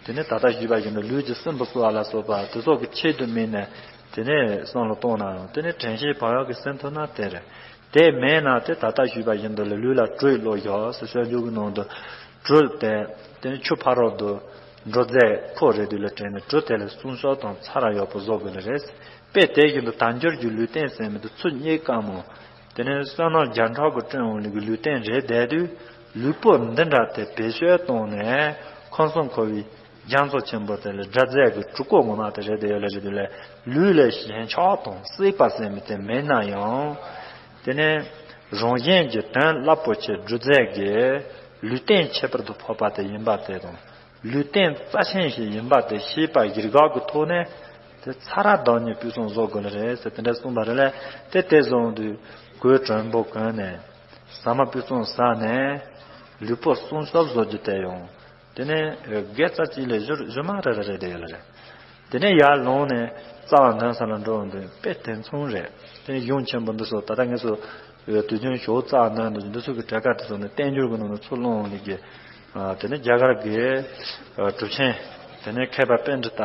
དེ་ནས་ད་ལྟ་ཞུས་པ་བཞིན་དུ་ལུས་ཀྱི་སྲིན་པོ་གསོ་བ་ལ་སོགས་པ་དེ་ཚོ་གི་ཆེད་དུ་དམིགས་ནས་དེ་ནས་བསམ་བློ་གཏོང་ན་ཡང་དེ་ནས་དྲན་ཤེས་བག་ཡོད་ཀྱི་ཟིན་ཐུབ་ན་དེ་རེད། དེ་མེད་ན་དེ་ད་ལྟ་ཞུས་པ་བཞིན་དུ་ལ་ལུས་ལ་དྲོད་བླུགས་བཞག་ཟེར་སྤྱོད་འཇུག་གི་ནང་དུ་དྲོད་དེ་དེ་ནས་ཆུ་ཕ་རོལ་དུ་འགྲོ་རྫས་ཁོ་རེ་དུས་ལ་དྲན་ནས་དྲོད་དེ་ལ་སྲུང་སྐྱོབ་དང་ཚ་ར་ཡག་པོ་བཟོ་དགོས་ནི་རེད། དཔེ་དེ་བཞིན་དུ་དལ་འབྱོར་གྱི་ལུས་རྟེན་ཟེར་མི་དེ་ཚུར་རྙེད་དཀའ་མོ། དེ་ནས་བསོད་ནམས་བརྒྱ་ཕྲག་གིས་བསྐྲུན་འོང་ལུས་ཀྱི་ལུས་རྟེན་རེད་བསྡད་དུས། ལུས་པོ་འདི་འདྲ་དེ་བེད་སྤྱོད་བཏང་ནས་ཁམས་གསུམ་འཁོར་བའི་རྒྱ་མཚོ་ཆེན་པོ་དེ་ལ་སྒྲ་རྫས་ཀྱི་གྲུ་གུ་ངོ་མ་དེ་རེད་དེ་ཡོད་ལ་རེད་དེ་ལས། ལུས་ལ་ཞེན་ཆགས་དང་སྲེད་པ་ཟེར་མི་དེ་མེད་ན་ཡང་། དེ་ནས་རང་གཞན་གྱི་དོན་རླབས་པོ་ཆེ་སྒྲུབ་རྫས་ཀྱི་ལུས་རྟེན་ཁྱད་པར་དུ་འཕགས་པ་དེ་ཡིན་པ་དེ་དང་། ལུས་རྟེན་རྩ་ཆེན་ཞིག་ཡིན་པ་དེ་ཤེས་པ་གཞིར་བཞག་གི་ཐོག་ནས་དེ་ཚ་ར་བདག་ཉིད་སྤུས་གཙང་བཟོ་དགོས་ལ་རེད་ཟེར་དེ་འདྲ་གསུངས་པ་རེད་ལ། དེ་དེ་བཟུང་དུས་གོས་དྲོན་པོ་གོན་ནས་ཟ་མ་སྤུས་གཙང་ཟ་ནས་ལུས་པོ་སྲུང་སྐྱོབ་བཟོ་རྒྱུ་དེ་ཡང་དེ་ནས་དགེ་རྩ་གཅིག་ལས་བཞུར་བཞུར་མ་རེ་རེ་རེ་དེ་ཡོད་ལ་རེད། དེ་ནས་ཡར་ལངས་ནས་རྩ་བ་འདོན་ས་ལ་འགྲོ་འོང་དུས་དཔེ་དེ་མཚུངས་རེད། དེ་ནས་གཞུང་ཆེན་པོ་འདི་ཚོ་ད་ལྟ་ངེས་སུ་དུས་རྒྱུན་ཞོགས་རྩ་བ་འདོན་འདུག་འདི་ཚོ་གི་གྲས་ཀ་དེ་ཚོ་ནི་བསྟན་འགྱུར་གྱི་ནང་ནས་ཚུར་བླངས་ལས་ཀྱི། ཨ། དེ་ནས་རྒྱ་གར་གྱི་ཨ་གྲུབ་ཆེན། དེ་ནས་མཁས་པ་པཎྜི་ཏ་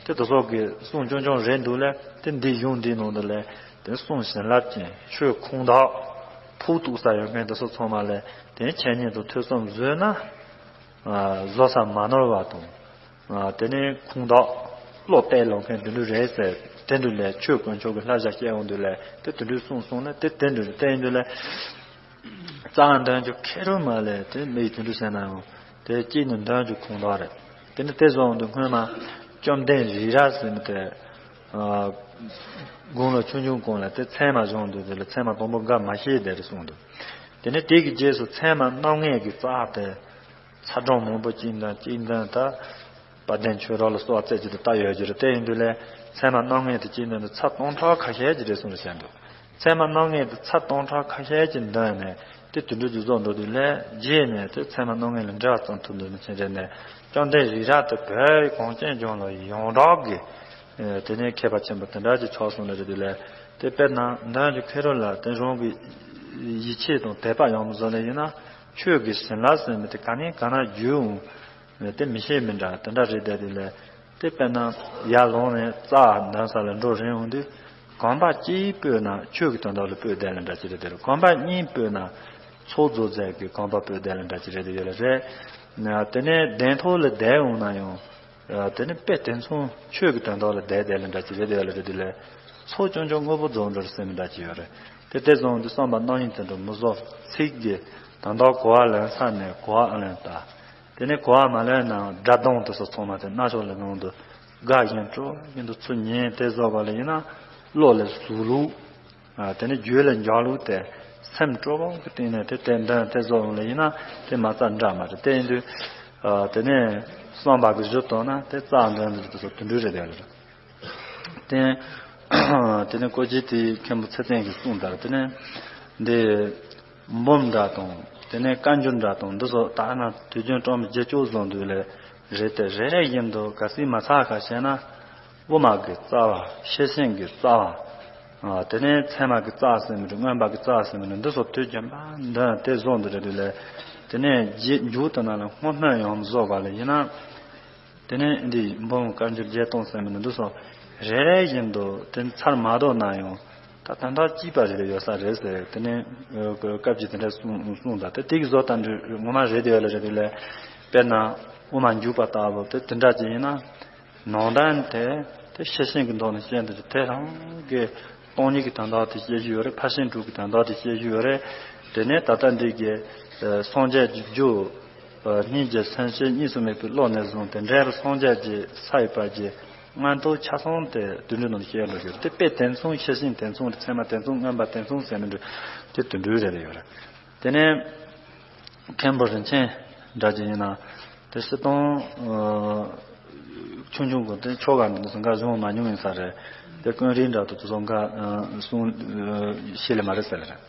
དེ་དེ་ཚོ་གི་གསུང་ཆུང་ཆུང་རེད་འདུག་ལ། དེ་འདི་གཞུང་འདིའི་ནང་དུ་ལ་དེ་གསུང་བྱིན་རླབས་ཅན་ཆོས་ཁུངས་དག་ཕུགས་གཏུགས་ས་ཡོད་མཁན་དེ་ཚོ་ཚང་མ་ལ་དེ་འཆད་ཉན་དང་ཐོས་བསམ་བཟོས་ན། ཨ། བཟོ་ས་མ་ནོར་བ་དང་། ཨ། དེ་ནས་ཁུངས་དག་བློ་གཏད་ལོང་མཁན་དེ་འདྲ་རེད་ཟེར། དེ་འདྲ་ལས་ཆོས་དཀོན་མཆོག་གི་བསླབ་བྱ་བཤད་འོང་དུས་ལ་དེ་དེ་འདྲ་གསུངས་སོང་ན་དེ་དེ་འདྲ་རེད། དེ་ཡིན་དུས་ལ། རྩ་བ་འདོན་རྒྱུ་ཁེར་རོ་མ་ལས་དེ་མི་ཡི་དེ་འདྲ་བྱས་ན་ཡང་དེ་གཅིག་ནི་འདོན་རྒྱུ་ཁུངས་དག་རེད། དེ་ནི་དེ་བཟོ་འོང་དུས་སྔོན་མ་བཅོམ་ལྡན་རི་རབ་ཟེར་མི་དེ། ཨ། དགུང་ལོ་ཆུང་ཆུང་གོང་ལ་དེ་ཚད་མ་སྦྱངས་འདུག་དེ་ལ་ཚད་མ་དང་པོ་འགའ་མ་ཤེས་བསྡད་རེད་གསུངས་འདུག་དེ་ནས་དེ་གི་རྗེས་སུ་ཚད་མ་རྣམ་ངེས་ཀྱི་རྩ་དེ་ཚ་གྲང་མང་པོ་གཅིག་འདོན་གཅིག་འདོན་ད། དཔལ་ལྡན་ཆོས་གྲགས་ལ་གསོལ་བ་རྩེ་གཅིག་ཏུ་བཏབ་ཡོད་ཀྱི་རེད། དེ་ཡིན་དུས་ལས་ཚད་མ་རྣམ་ངེས་དེ་གཅིག་འདོན་དུ་ཚར་སྟོང་ཕྲག་ཁ་ཤས་ཀྱི་རེད་གསུངས་རེད་བཤད་འདུག་ཚད་མ་རྣམ་ངེས་དེ་ཚར་སྟོང་ཕྲག་ཁ་ཤས་ཀྱི་འདོན་ནས་དེ་དུད་འགྲོ་རྒྱུ་བཟོ་འགྲོ་དུས་ལས་རྗེས་ནས་དེ་ཚད་མ་རྣམ་ངེས་ལ་འབྲེལ་བ་ཙམ་ཐུབ་འདུག་ནི་ཕྱིན་རེད་ནས། བཅོམ་ལྡན་རི་རབ་དེ་བོད་གངས་ཅན་ལྗོངས་ལ་ཡོངས་གྲགས་ཀྱི། ཨེ། དེ་ནས་མཁས་པ་ཆེན་པོ་དེ་འདྲ་ཅིག་ཆགས་སོང་ནི་རེད་དུས་ལས། དེ་དཔེར་ན་འདོན་རྒྱུ་ཁེར་རོ་ལ་དེ་རང་གི་ཡིད་ཆེས་དང་དད་པ་ཡོང་བཟོ་ལས་ཡིན་ན་ཆོས་ཀྱི་བྱིན་རླབས་ཟེར་མི་དེ་ག་ནས་ག་ན་རྒྱུ་འོང་། དེ་མི་ཤེས་མི་འདྲ་དེ་འདྲ་རེད་བསྡད་དུས་ལས། དེ་དཔེར་ན་ཡར་ལངས་ནས་རྩ་འདོན་ས་ལ་འགྲོ་རན་འོང་དུས་གོམ་པ་གཅིག་སྤོས་ན་ཆོས་ཀྱི་དོན་དག་ལ་སྤོས་བསྡད་ལ་འདྲ་ཅིག་རེད་དེ། གོམ་པ་གཉིས་སྤོས་ན་ཚོགས་རྫོགས་མཛད་ཀྱི་གོམ་པ་སྤོས་བསྡད་ལ་འདྲ་ཅིག་རེད་དེ་ཡོད་ལ་རེད། དེ་ནས་གདན་ཐོག་ལ་བསྡད་འོང་ན་ཡང་། ཨ། དེ་ནི་དཔེ་དེ་མཚུངས་ཆོས་ཀྱི་དོན་དག་ལ་བསྡད་བསྡད་ལ་འདྲ་ཅིག་རེད་དེ་ཡོད་ལ་རེད་དེ་ལས། ཚོགས་ཆུང་ཆུང་དངོས་པོ་རྫོགས་འགྲོ་རེད་ཟེར་མི་འདྲ་ཅིག་ཡོད་རེད། དེ་དེ་བཟུང་དུས་བསམ་པ་རྣམ་གཡེང་དེ་འདྲ་མི་བཟོ། ཚིག་གི་དོན་དག་གོ་བ་ལེན་ས་ནས་གོ་བ་ཨ་ལེན་ལྟ། དེ་ནས་གོ་བ་མ་ལེན་ན་སྒྲ་གདངས་དེ་ཚོ་ཚང་མ་དེ་རྣ་ཤོག་ལ་ནང་དུ་དགའ་བཞིན་སྤྲོ་བཞིན་དུ་ཚུར་ཉན་དེ་བཟོ་བ་ལ་ཡིན་ན་བློ་ལ་ཟུག་ལུགས། ཨ། དེ་ནས་རྒྱུད་ལ་འཇགས་ལུགས་དེ་སེམས་སྤྲོ་བོ་གི་སྟེང་ནས་དེ་དེ་འདོན་དེ་བཟོ་འོང་ལ་ཡིན་ན་དེ་མ་རྩ་འདྲ་མ་རེད། དེ་ཡིན་དུས། ཨ། དེ་ནས་བསམ་པ་གི་གཞི་བཏང་ན་དེ་རྩ་འདོན་དེ་ཚོ་དུད་འགྲོ་རེད་དེ་ལ་རེད། དེ་དེ་ནས་ཀོ་ཅི་དེ་མཁན་པོ་ཚེ་བརྟན་གྱིས་གསུངས་ལྟར་དེ་ནས་འདི་འབུམ་འདྲ་དང་དེ་ནས་བཀའ་འགྱུར་འདྲ་དང་འདི་ཚོ་ད་ན་དུས་རྒྱུན་གྲངས་མི་བརྒྱད་ཅུ་བཟོ་འདུག་ལས། རེད་དེ་རེ་རེ་བཞིན་དུ་ག་སྲིད་མ་ཚར་ཁ་བཤད་ན། དབུ་མ་གི་རྩ་བ། ཤེར་ཕྱིན་གྱི་རྩ་བ། ཨ། དེ་ནས་ཚད་མ་གི་རྩ་བ་ཟེར་མི་འདུག་མངོན་པ་གི་རྩ་བ་ཟེར་མི་འདུག་འདི་ཚོ་དུས་རྒྱུན་པ་འདོན་དེ་བཟོ་འདི་རེད་དུས་ལས། དེ་ནས་རྗེས་མཇུག་ཏུ་ན་ལ་སྔོན་སྨོན་ཡང་བཟོ་ག་ལ་ཡིན་ན། དེ་ནས་འདི་འབུམ་དཀར་འགྱུར་བརྒྱད་སྟོང་ཟེར་མི་འདི་ཚོ་རེ་རེ་བཞིན་དུ་དེ་ཚར་མ་དོ་ན་ཡང་ད་དོན་དག་གཅིག་པ་རེ་རེ་ཡོད་ས་རེད་ཟེར། དེ་ནས་སྐབས་ཀྱི་དེ་འདྲ་གསུངས་གསུངས་དང་དེ་དེ་གི་བཟོ་ལྟ་འདྲི་ངོ་མ་རེད་དེ་ཡོད་ལ་རེད་དེ་ལས། དཔེར་ན་དབུ་མ་འཇུག་པ་ལྟ་བུ་དེ་དེ་འདྲ་ཅིག་ཡིན་ན། ནང་དོན་དེ་དེ་ཤེར་ཕྱིན་གྱི་མདོ་ནས་བཤད་འདུག་ཅེས་དེ་རང་གི་སྟོང་ཉིད་ཀྱི་དོན་དག་དེ་བཤད་རྒྱུ་ཡོད་རེད། ཕར་ཕྱིན་དྲུག་གི་དོན་དག་དེ་བཤད་རྒྱུ་ཡོད་རེད། དེ་ནས་ད་ལྟ་འདི་གའི་སངས་རྒྱས་ཀྱི་རྒྱུ་སྙིང་རྗེ་སེམས་བསྐྱེད་གཉིས་སུ་མེད་པའི་བློ་ནས་བཟུང་སྟེ་འབྲས་བུ་སངས་རྒྱས་ཀྱི་ས་ཡི་བར་གྱི་མངོན་རྟོགས་ཆ་ཚང་དེ་དུད་འགྲོའི་ནང་དུ་བཤད་འགྲོ་རྒྱུ་རེད། དེ་དཔེ་དེ་མཚུངས་ཤེར་ཕྱིན་དེ་མཚུངས་རེད། ཚད་མ་དེ་མཚུངས་མངོན་པ་དེ་མཚུངས་ཟེར་མི་འདུག་དེ་དུད་འགྲོའི་རེད་ཡོད་རེད། དེ་ནས། མཁན་པོ་རིན་ཆེན་འདྲ་ཅིག་ཡིན་ན། དེ་སྤྱིར་བཏང་། ཆུང་ཆུང་གི་དེ་ཆོ་ག་འདི་ཚོ་འགའ་བྱུང་མ་མྱོང་ཡིན་ས་རེད། དེ་ཀུན་རིག་འདྲ་དུ་དེ་ཚོ་འགའ་གསུང་ཤེས་ལེ་མ་རེད་ཟེར་ལེ་རེད།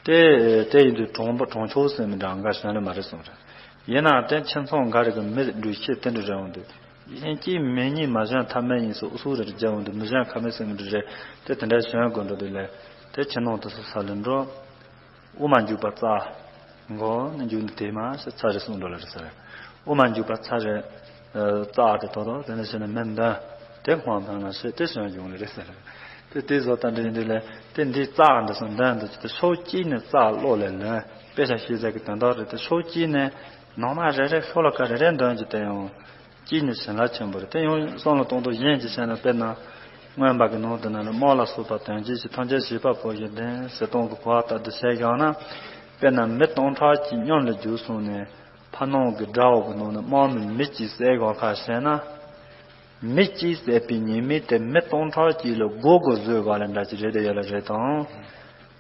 དེ་དེ་ཡིན་དུས་གྲོང་པ་གྲོང་ཆོག་ཟེར་མི་འདྲ་འགའ་བྱུང་ལེ་མ་རེད་གསུངས་རེད། ཡིན་ན་དེ་ཁྱིམ་ཚང་འགའ་རེ་གི་མི་འགྲུལ་ཤེས་དེ་འདྲ་རེད་འོང་དུས། གཞན་གྱིས་མི་ཉིད་མ་བྱུང་ཐབས་མེད་ཡིན་སོགས་ཨུ་སུ་རེ་རེ་རྒྱབ་འོང་དུས་མི་བྱུང་ཁ་མེད་ཟེར་མི་འདྲ་རེད། དེ་དེ་འདྲ་བྱུང་དགོས་འགྲོ་དུས་ལེ། དེ་ཁྱིམ་ནང་དུ་སུ་ས་ལེ་འགྲོ། དབུ་མ་འཇུག་པ་རྩ། མགོ་ནས་མཇུག་ནས་དེ་མ་ཞེས་ཚར་རེ་གསུངས་འགྲོ་ལ་རེ་ཟེར། དབུ་མ་འཇུག་པ་ཚར་རེ། རྩ་དེ་དོ་དོ་དེ་ནས་ཞེ་ན་མི་འདོན། དེ་སྔོན་འདོན་ལ་ཞེས་དེ་བྱོན་ཡོང་ལེ་རེ་ཟེར། དེ་དེ་བཟོ་ལྟ་འདྲི་འདི་ལས་དེ་འདི་རྩ་འདི་སོང་འདོན་འདི་ཅི་དེ་ཕྱོགས་གཅིག་ནས་རྩ་བློ་ལས་ལོན། དཔེ་ཆ་ཤེས་ཚད་ཀྱི་དོན་དག་རེད་དེ་ཕྱོགས་གཅིག་ནས་ནང་མ་རེ་རེ་ཤོ་ལ་ཀ་རེ་རེ་འདོན་གྱི་དེ་ཡང་། གཅིག་ནི་བྱིན་རླབས་ཆེན་པོ་རེད། དེ་ཡང་བསམ་བློ་གཏོང་སྟངས་གཞན་གྱི་བཤད་ན་དཔེར་ན། མངོན་པ་གི་ནང་དུ་ན་ལ་དམག་ལ་སོགས་པ་དོན་གཅིག་ཞིག་ཐམས་ཅད་བྱེད་པ་པོ་ཞིག་ལྡན་ཟེར་སྟངས་ཀྱི་གོ་བ་ལྟར་དུ་བྱས་བཞག་ན། དཔེར་ན་མི་སྟོང་ཕྲག་གཅིག་མཉམ་ལ་རྒྱུགས་སོང་ནས་ཕ་ནང་གི་དགྲ་བོ་གི་ནང་ནས་དམག་མི་མི་གཅིག་བསད་དགོས་ཁ་བཤད་ན། མི་གཅིག་བསད་པའི་ཉེས་དམིགས་དེ་མི་སྟོང་ཕྲག་གཅིག་ལ་མགོ་སྒུར་བཟོས་དགོས་ལ་འདྲ་གཅིག་རེད་དེ་ཡོད་ལ་རེད་དང་།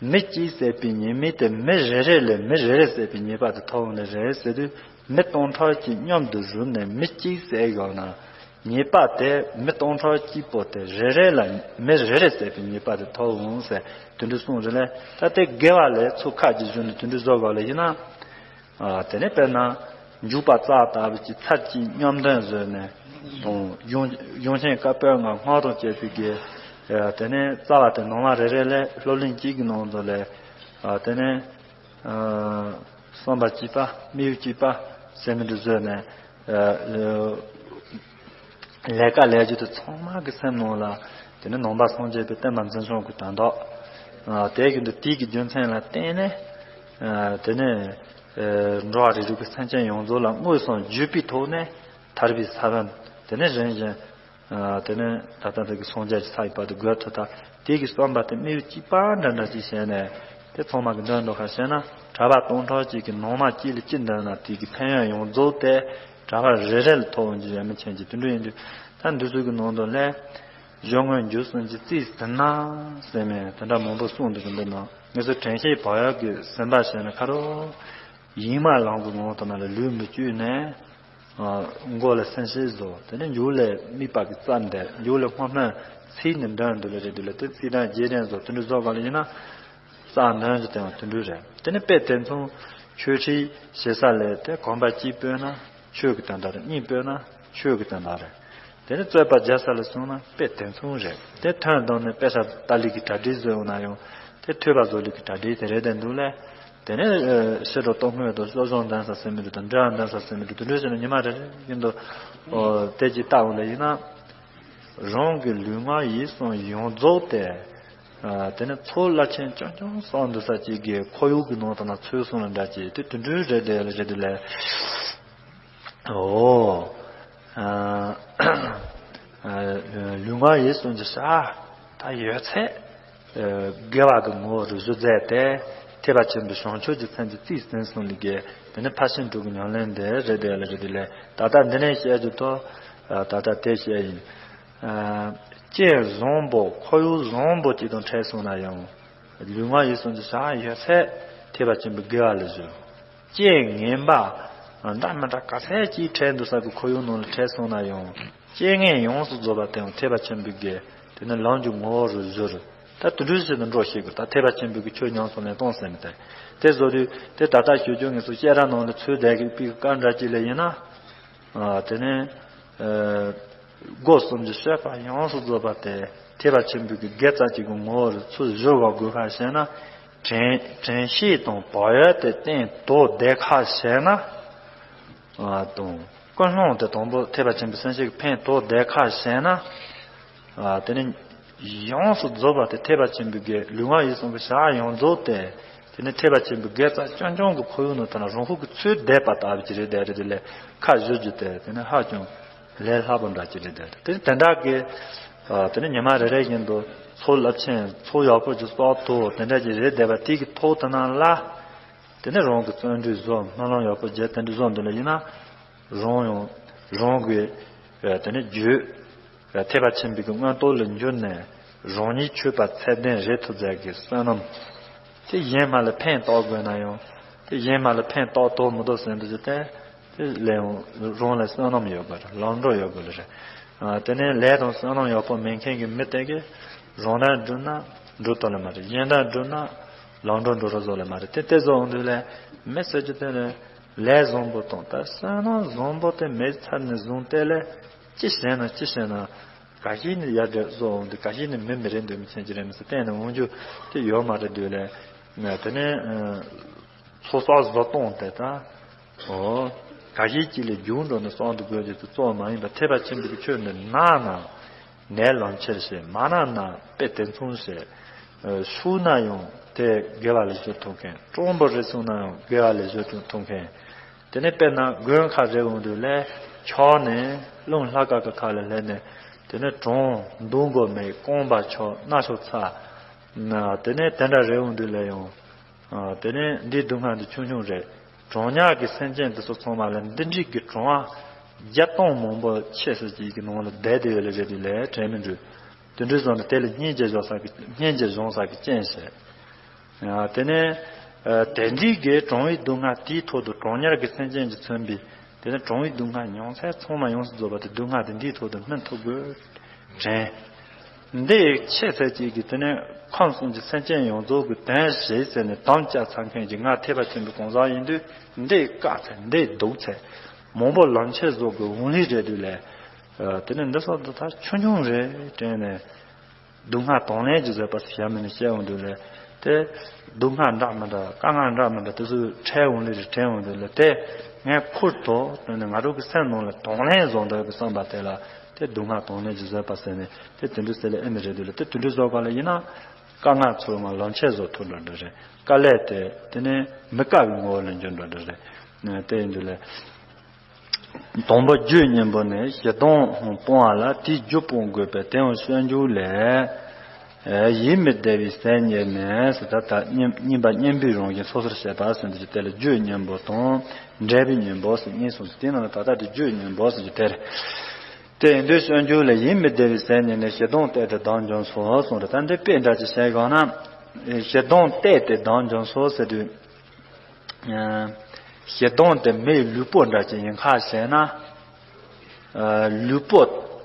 མི་གཅིག་བསད་པའི་ཉེས་དམིགས་དེ་མི་རེ་རེ་ལས་མི་རེ་རེ་བསད་པའི་ཉེས་པ་དེ་ཐོབ་འོང་ལེ་རེད་ཟེར་དུས་མི་སྟོང་ཕྲག་གཅིག་མཉམ་དུ་བཟུང་ནས་མི་གཅིག་བསད་དགོས་ན། ཉེས་པ་དེ་མི་སྟོང་ཕྲག་གཅིག་པོ་དེ་རེ་རེ་ལ་མི་རེ་རེ་བསད་པའི་ཉེས་པ་དེ་ཐོབ་འོང་ཟེར་དེ་འདྲ་གསུངས་རེད་ལེ། ད་དེ་དགེ་བ་ལས་ཚུར་ཁ་གྱིས་བཞོན་ནས་དེ་འདྲ་བཟོ་དགོས་ལེ་ཡིན་ན། ཨ། དེ་ནས་དཔེར་ན། འཇུག་པ་རྩ་ལྟ་བུ་གཅིག་ཚར་གཅིག་མཉམ་འདོན་བཟོས་ནས། དང་། གཞུང་གཞུང་ཆེན་བཀའ་པོད་ལྔ་སྔགས་དང་བཅས་པའི་གི། ཨ། དེ་ནས་རྩ་བ་དེ་ནང་མ་རེ་རེ་ལས་སློབ་གླིང་གཅིག་གི་ནང་དུ་ལས། ཨ། དེ་ནས། ཨ། བསམ་པ་གཅིག་པ་དམིགས་ཡུལ་གཅིག་པ་ཟེར་མི་འདྲ་བཟོས་ནས། ཨ། ལས་ཀ་ལས་རྒྱུ་དེ་ཚང་མ་གི་སེམས་ནང་ལ་དེ་ནི་ནང་པ་སངས་རྒྱས་པའི་བསྟན་པ་འཛིན་སྐྱོང་གི་དོན་དག་ཨ། དེ་གི་འདི་དེ་གི་རྒྱུ་མཚན་ལ་བརྟེན་ནས། ཨ། དེ་ནས། ཨ། འགྲོ་བ་རིགས་དྲུག་གི་སེམས་ཅན་ཡོངས་རྫོགས་ལ་མངོན་སུམ་བརྒྱུད་པའི་ཐོག་ནས་ཐར་པའི་ས་བོན་དེ་ནས་རིམ་བཞིན། ཨ། དེ་ནས་ད་ལྟ་འདི་གི་སངས་རྒྱས་ཀྱི་ས་ཡི་བར་དུ་འགོད་ཐུབ་ཐབས་དེ་གི་བསམ་པ་དེ་དམིགས་ཡུལ་གཅིག་པ་འདྲ་འདྲ་ཅིག་བྱས་ནས་དེ་ཚང་མ་གི་འདོན་འགྲོ་ཁ་བྱས་ན་གྲྭ་པ་སྟོང་ཕྲག་གཅིག་གི་ནང་མ་གཅིག་ལ་གཅིག་འདོན་ན་དེ་གི་ཕན་ཡོན་ཡོངས་རྫོགས་དེ་གྲྭ་པ་རེ་རེ་ལ་ཐོབ་འོང་རྒྱུ་ཡོད་མེད་མཁྱེན་གྱི་དེ་འདྲ་ཡིན་དུས་ད་འདི་ཚོ་གི་ནང་དུ་ལས། གཞུང་དངོས་འཇུག་གསུམ་གྱི་རྩིས་ཟིན་ན་ཟེར་མེད་དེ་འདྲ་མང་པོ་གསུངས་འདུག་གི་འདུག་ན་ངེད་ཚོ་དྲན་ཤེས་བག་ཡོད་ཀྱི་སེམས་པ་བྱས་ན་ཁ་རོག་ཡིག་མ་ལམ་གྱི་ངང་དུ་ན་ལ་ལུས་མི་བཅུག་ནས། ཨ། མགོ་ལ་སེམས་ཤེས་བཟོ། དེ་ནས་མཇུག་ལ་དམིགས་པ་གི་རྩ་འདེབས། མཇུག་ལ་སྔོ་སྨོན་ཚིག་ནི་འདོན་འདུག་ལ་རེད་འདུག་ལ་དེ་ཚིག་དང་རྗེས་དྲན་བཟོ་དེ་འདྲ་བཟོ་ག་ལ་ཡིན་ན། རྩ་འདོན་གྱི་དོན་དེ་འདྲ་རེད། དེ་ནས་དཔེ་དེ་མཚུངས་ཆོས་ཁྲིད་བྱེད་ས་ལས་དེ་གོམ་པ་གཅིག་སྤོས་ན་ཆོས་ཀྱི་དོན་དག་རེད། གཉིས་སྤོས་ན་ཆོས་ཀྱི་དོན་དག་རེད། དེ་ནས་རྩོད་པ་རྒྱག་ས་ལ་སོང་ན་དཔེ་དེ་མཚུངས་རེད། དེ་ཐོན་བཏང་ནས་དཔེ་ཆ་ལྟ་ལུགས་ཀྱི་གྲ་སྒྲིག་བཟོས་ཡོང་ན་ཡང་དེ་ཐོས་པ་བཟོ་ལུགས་ཀྱི་གྲ་སྒྲིག་དེ་རེད་དེ་འདུག་ལས། དེ་ནས་ཨ་ཤེས་རབ་རྟོག་དངོས་དང་གསོ་སྦྱོང་འདོན་ས་ཟེར་མི་འདུག་དང་འབྲེལ་བ་འདོན་ས་ཟེར་མི་འདུག་དེ་འདྲ་བྱས་ནས་ཉི་མ་རེ་རེ་བཞིན་དུ་ཨོ་དེ་ཅིག་ལྟ་འོང་ལ་ཡིན་ན། རང་གི་ལུས་ངག་ཡིད་གསུམ་ཡོངས་རྫོགས་དེ། ཨ་དེ་ནི་ཚོགས་རླབས་ཆེན་རྐྱང་རྐྱང་བསགས་འདུག་ས་ཅིག་གི་ཁོར་ཡུག་གི་ནང་དུ་ན་ཚུད་སོང་ལ་འདྲ་ཅིག་དེ་དེ་འདྲ་རེད་དེ་རེད་དེ་ལས། ཨོ། ཨ། ཨ། ལུས་ངག་ཡིད་གསུམ་གྱི་ས། ད་ཡོད་ཚད། ཨ། དགེ་བ་གི་ངོ་བོ་རུ་བཟོ་མཛད་དེ། ཐེག་པ་ཆེན་པོའི་བྱང་ཆུབ་ཀྱི་སེམས་ཀྱི་རྩིས་ཟིན་སོང་ལ་གི། དེ་ནི་ཕར་ཕྱིན་དྲུག་གི་ཉམས་ལེན་དེ་རེད་དེ་ལ་རེད་དེ་ལས། ད་ལྟ་འདི་ནས་བཤད་རྒྱུ་དོ། ཨ། ད་ལྟ་དེ་བཤད་ཡིན། ཨ། རྐྱེན་བཟང་པོ་ཁོར་ཡུག་བཟང་པོ་ཅིག་དང་འཕྲད་སོང་ན་ཡང་། ལུས་ངག་ཡིད་གསུམ་གྱི་ས་ཡོད་ཚད་ཐེག་པ་ཆེན་པོའི་དགེ་བ་ལ་བཟོ། རྐྱེན་ངན་པ་འདྲ་མི་འདྲ་ག་ཚད་ཅིག་འཕྲད་འདུག་ས་གི་ཁོར་ཡུག་ནང་ལ་འཕྲད་སོང་ན་ཡང་། རྐྱེན་ངན་ཡོངས་སུ་རྫོགས་པ་དེའང་ཐེག་པ་ཆེན་པོའི་དགེ། དེ་ནི་ལམ་གྱི་ངོ་བོ་རུ་བཟོ་རུ། ད་དུད་འགྲོའི་ཕྱིར་དུ་འགྲོ་ཤེས་དགོས། ད་ཐེག་པ་ཆེན་པོའི་གི་ཆོས་ཉམས་སུ་ལེན་སྟངས་ཟེར་ནི་དེ། དེ་བཟོ་དུས་དེ་ད་ལྟ་ཞུ་རྒྱུ་ངེས་སུ་བཤད་ར་ནང་ལ་ཚུལ་བསྡད་ཀྱི་པའི་བཀའ་འདྲ་ཅིག་ལས་ཡིན་ན། ཨ། དེ་ནི། ཨ། སྒོ་གསུམ་གྱི་སྤྱོད་པ་ཡོངས་སུ་རྫོགས་པ་དེ་ཐེག་པ་ཆེན་པོའི་གི་དགེ་རྩ་གཅིག་གི་ངོ་བོ་རུ་ཚུར་བཞུར་བ་དགོས་ཁ་བཤད་ན། དྲན་དྲན་ཤེས་དང་བག་ཡོད་དེ་བརྟན་དོ་བསྡད་ཁ་བཤད་ན། ཨ། དང་། ཀུན་སློང་དེ་དང་པོ་ཐེག་པ་ཆེན་པོའི་སེམས་བསྐྱེད་ཀྱི་ཕན་ཐོགས་དེ་ཁ་བཤད་ན། ཨ། དེ་ནི་ཡོངས་སུ་རྫོགས་པ་དེ་ཐེག་པ་ཆེན་པོའི་གི་ལུས་ངག་ཡིད་གསུམ་གྱི་བྱ་བ་ཡོངས་རྫོགས་དེ། དེ་ནི་ཐེག་པ་ཆེན་པོའི་དགེ་རྩ་རྐྱང་རྐྱང་གི་ཁོར་ཡུག་ནང་དུ་ན་རང་ཤུགས་ཀྱིས་ཚུར་བསྡད་པ་ལྟ་བུ་ཅིག་རེད། དེ་རེད། དེ་ལས་ཁ་བཞུ་རྒྱུ་དེ་དེ་ནི་ཧ་ཅང་ལས་སླ་པོ་འདྲ་ཅིག་རེད། དེ་དེ་དེ་འདྲ་གི། ཨ། དེ་ནི་ཉི་མ་རེ་རེ་བཞིན་དུ་ཚོགས་རླབས་ཆེན་ཚོགས་ཡག་པོ་ཅིག་གསོག་ཐུབ། དེ་འདྲ་ཅིག་རེད། བསྡད་པ་དེ་གི་ཐོག་དེ་ནང་ལ། དེ་ནས་རང་གི་བརྩོན་འགྲུས་བཟོ། སྨོན་ལམ་ཡག་པོ་བརྒྱབ། དེ་འདྲ་བཟོ་འདུག་ལ་ཡིན་ན། རང་ཡང་རང་གི། ཨ། དེ་ནས་རྒྱུད། ཨ། ཐེག་པ་ཆེན་པོའི་གི་མངོན་རྟོགས་ལ་འགྱུར་ནས་རང་ཉིད་ཆོས་པ་ཚད་ལྡན་རེད་ཐུབ་ཚད་ཀྱི་བསོད་ནམས། དེ་གཞན་མ་ལ་ཕན་བཏགས་དགོས་ན་ཡང་། དེ་གཞན་མ་ལ་ཕན་བཏགས་ཐུབ་མི་ཐུབ་ཟེར་འདུག་ཟེར་ཏེ། དེ་ལས་ཡང་རང་ལ་བསོད་ནམས་ཡོད་དགོས་རེད། ལམ་འགྲོ་ཡོད་དགོས་རེད། ཨ། དེ་ནས་ལས་དང་བསོད་ནམས་ཡག་པོ་མེད་མཁན་གྱི་མི་དེ་གིས་རང་དོན་བསྒྲུབ་ན་འགྲུབ་ཐུབ་ལེ་མ་རེད། གཞན་དོན་བསྒྲུབ་ན་ལམ་འགྲོ་འགྲོ་རོགས་བཟོ་ལེ་མ་རེད། དེ་དེ་བཟོ་འོང་དུས་ལས་མི་ཟེར་རྒྱུ་དེ་ནི་ལས་བཟང་པོ་དང་ད་བསོད་ནམས་བཟང་པོ་དེ་མེད་ཚར་ནས་བཟུང་སྟེ་ལས་ཅི་བྱས་ན་ཅི་བྱས་ན་ག་ཤེད་ནས་ཡར་འགྲོ་བཟོ་འོང་དུས་ག་ཤེད་ནས་མི་མི་རེད་འདོད་མི་ཆེན་གྱི་རེད་མི་ཟེར་གཏན་ནས་འོང་རྒྱུ་དེ་ཡོད་མ་རེད། དུས་ལས་ང་དེ་ནས། ཚོགས་བསགས་བཟོ་སྟངས་དེ་དང་། འོ། ག་ཤེད་ཅིག་ལས་རྒྱུན་འགྲོ་ནས་བསགས་འདུག་དགོས་རྒྱུ་དེ་གཙོ་བོ་མ་ཡིན་པ། ཐེག་པ་ཆེན་པོའི་ཆོས་འདི་གནང་ན་ནས་ལམ་ཁྱེར་བྱེད། མ་གནང་ན་དཔེ་དེ་མཚུངས་བྱེད། ཨ། ཞུས་ན་ཡང་དེ་དགེ་བ་ལས་བྱེད་ཐུབ་མཁན། སྤྲང་པོ་རེད་གསུངས་ན་ཡང་དགེ་བ་ལས་བྱེད་ཐུབ་མཁན། དེ་ནས་དཔེར་ན་དགོན་ཁག་རེ་འོང་དུས་ལས་ཆགས་ནས་རླུང་ལྷ་ཁང་གི་ཁ་ལ་སླེབས་ནས། དེ་ནས་གྲོངས། འདུག་དགོས་མེད། རྐང་པ་ཆག། སྣ་ཆག་ཚ། དེ་ནས་དེ་འདྲ་རེ་འོང་དུས་ལས་ཡང་། ཨ། དེ་ནས་འདིའི་སྡུག་བསྔལ་འདི་ཆུང་ཆུང་རེད། གྲོངས་ཉག་གི་སེམས་ཅན་འདི་ཚོ་ཚང་མ་ལ་འདི་འདྲའི་གི་གྲོངས་པ་བརྒྱ་སྟོང་མང་པོ་ཁྱད་བསད་ཅིག་གི་ནང་ལ་བསྡད་བསྡད་ཡོད་ལེ་རེད། དེ་ལས་དྲན་མི་འགྲོ། དེ་འདྲའི་བཟོ་ནས་དེ་ལ་སྙིང་རྗེ་སྦྱོང་ས་གི་སྙིང་རྗེ་སྦྱོང་ས་གི་རྐྱེན་བྱེད། ཨ། དེ་ནས། ཨ། དེ་འདྲའི་གི་གྲོངས་པའི་སྡུག་བསྔལ་དེའི་ཐོག་ཏུ་གྲོངས་ཉག་གི་སེམས་ཅན་གྱིས་མཚོན་པའི་དེ་ནས་གྲོངས་པའི་སྡུག་བསྔལ་མྱོང་ཚད་ཚང་མ་ཡོངས་སུ་རྫོགས་པ་དེ་སྡུག་བསྔལ་དེ་འདིའི་ཐོག་ཏུ་སྨིན་ཐུབ་དགོས། དྲན། འདི་ཡི་ཆེད་ཚད་ཅིག་གིས་དེ་ནས་ཁམས་གསུམ་གྱི་སེམས་ཅན་ཡོངས་རྫོགས་ཀྱི་དོན་བྱེད་ཟེར་ནས་དམ་བཅའ་ཚར་མཁན་གྱི་ང་ཐེག་པ་ཆེན་པོའི་གང་ཟག་ཡིན་དུས། འདི་ཡི་དཀའ་ཚད། འདི་ཡི་སྡུག་ཚད། མང་པོ་ལམ་ཁྱེར་བཟོ་དགོས་འོང་ལེ་རེད། དུས་ལས། ཨ། དེ་ནས་འདི་སོགས་འདི་ད་ཆུང་ཆུང་རེད་དྲན་ནས། སྡུག་བསྔལ་དང་ལེན་གྱི་བཟོད་པ་ཟེར་བྱ་མིན་ནས་བཤད་འོང་དུས་ལས། དེ་སྡུག་བསྔལ་འདྲ་མི་འདྲ། དཀའ་ངལ་འདྲ་མི་འདྲ་དེ་ཚོ་འཕྲད་འོང་ལེ་རེད། དྲན་འོང་དུས་ལས་དེ་ངས་ཁུར་ཐོག་དེ་ནས་ང་རང་གི་སེམས་ནང་ལ་དང་ལེན་བཟོ་འདོད་ཀྱི་བསམ་པ་དེ་ལ་དེ་སྡུག་བསྔལ་དང་ལེན་གྱི་བཟོད་པ་ཟེར་ནས་དེ་དེ་འདྲ་ཟེར་ལེ་ཨེ་ནི་རེད། དུས་ལ་དེ་དེ་འདྲ་བཟོ་ག་ལ་ཡིན་ན་དཀའ་ངལ་ཚོར་ང་ལམ་ཁྱེར་བཟོ་ཐུབ་འགྲོ་འགྲོ་རེད། དཀའ་ལས་དེ་དེ་ནས་མི་དཀའ་བའི་ངོ་བོ་ལ་འགྱུར་འགྲོ་འགྲོ་རེད། དེ་ཡིན་དུས་ལས། དང་པོ་རྒྱུའི་གཉེན་པོ་ནི་ཞེ་སྡང་སྤོང་བ་ལ་དེའི་རྒྱུ་སྤོང་དགོས་པས། དེའང་སྤྱོད་འཇུག་ལས། ཡིད་མི་བདེ་བའི་ཟས་རྙེད་ནས་ཟེར། ད་ལྟ་གཉིས་པ་གཉེན་པོའི་རང་བཞིན་སོ་སོར་བཤད་པ་ཟེར་འདི་ལྟ་ལ་རྒྱུའི་གཉེན་པོ་དང་འབྲས་བུའི་གཉེན་པོ་ཟེར་གཉིས་གསུངས་ཏེ། དེའི་ནང་ལ་ད་ལྟ་དེ་རྒྱུའི་གཉེན་པོ་ཟེར་རྒྱུ་དེ་རེད། དེ་ཡིན་དུས་སྤྱོད་འཇུག་ལས་ཡིད་མི་བདེ་བའི་ཟས་རྙེད་ནས་ཞེ་སྡང་གཏད་དེ་བདག་འཇོམས་སོ་གསུངས་རེད། ད་འདི་དཔེ་འདྲ་ཅིག་བཤད་གང་ན། ཞེ་སྡང་གཏད་དེ་བདག་འཇོམས་སོ་ཟེར་དུས། ཞེ་སྡང་དེ་མིའི་ལུས་པོ་འདྲ་ཅིག་ཡིན་ཁ་བྱས་ན། ལུས་པོ་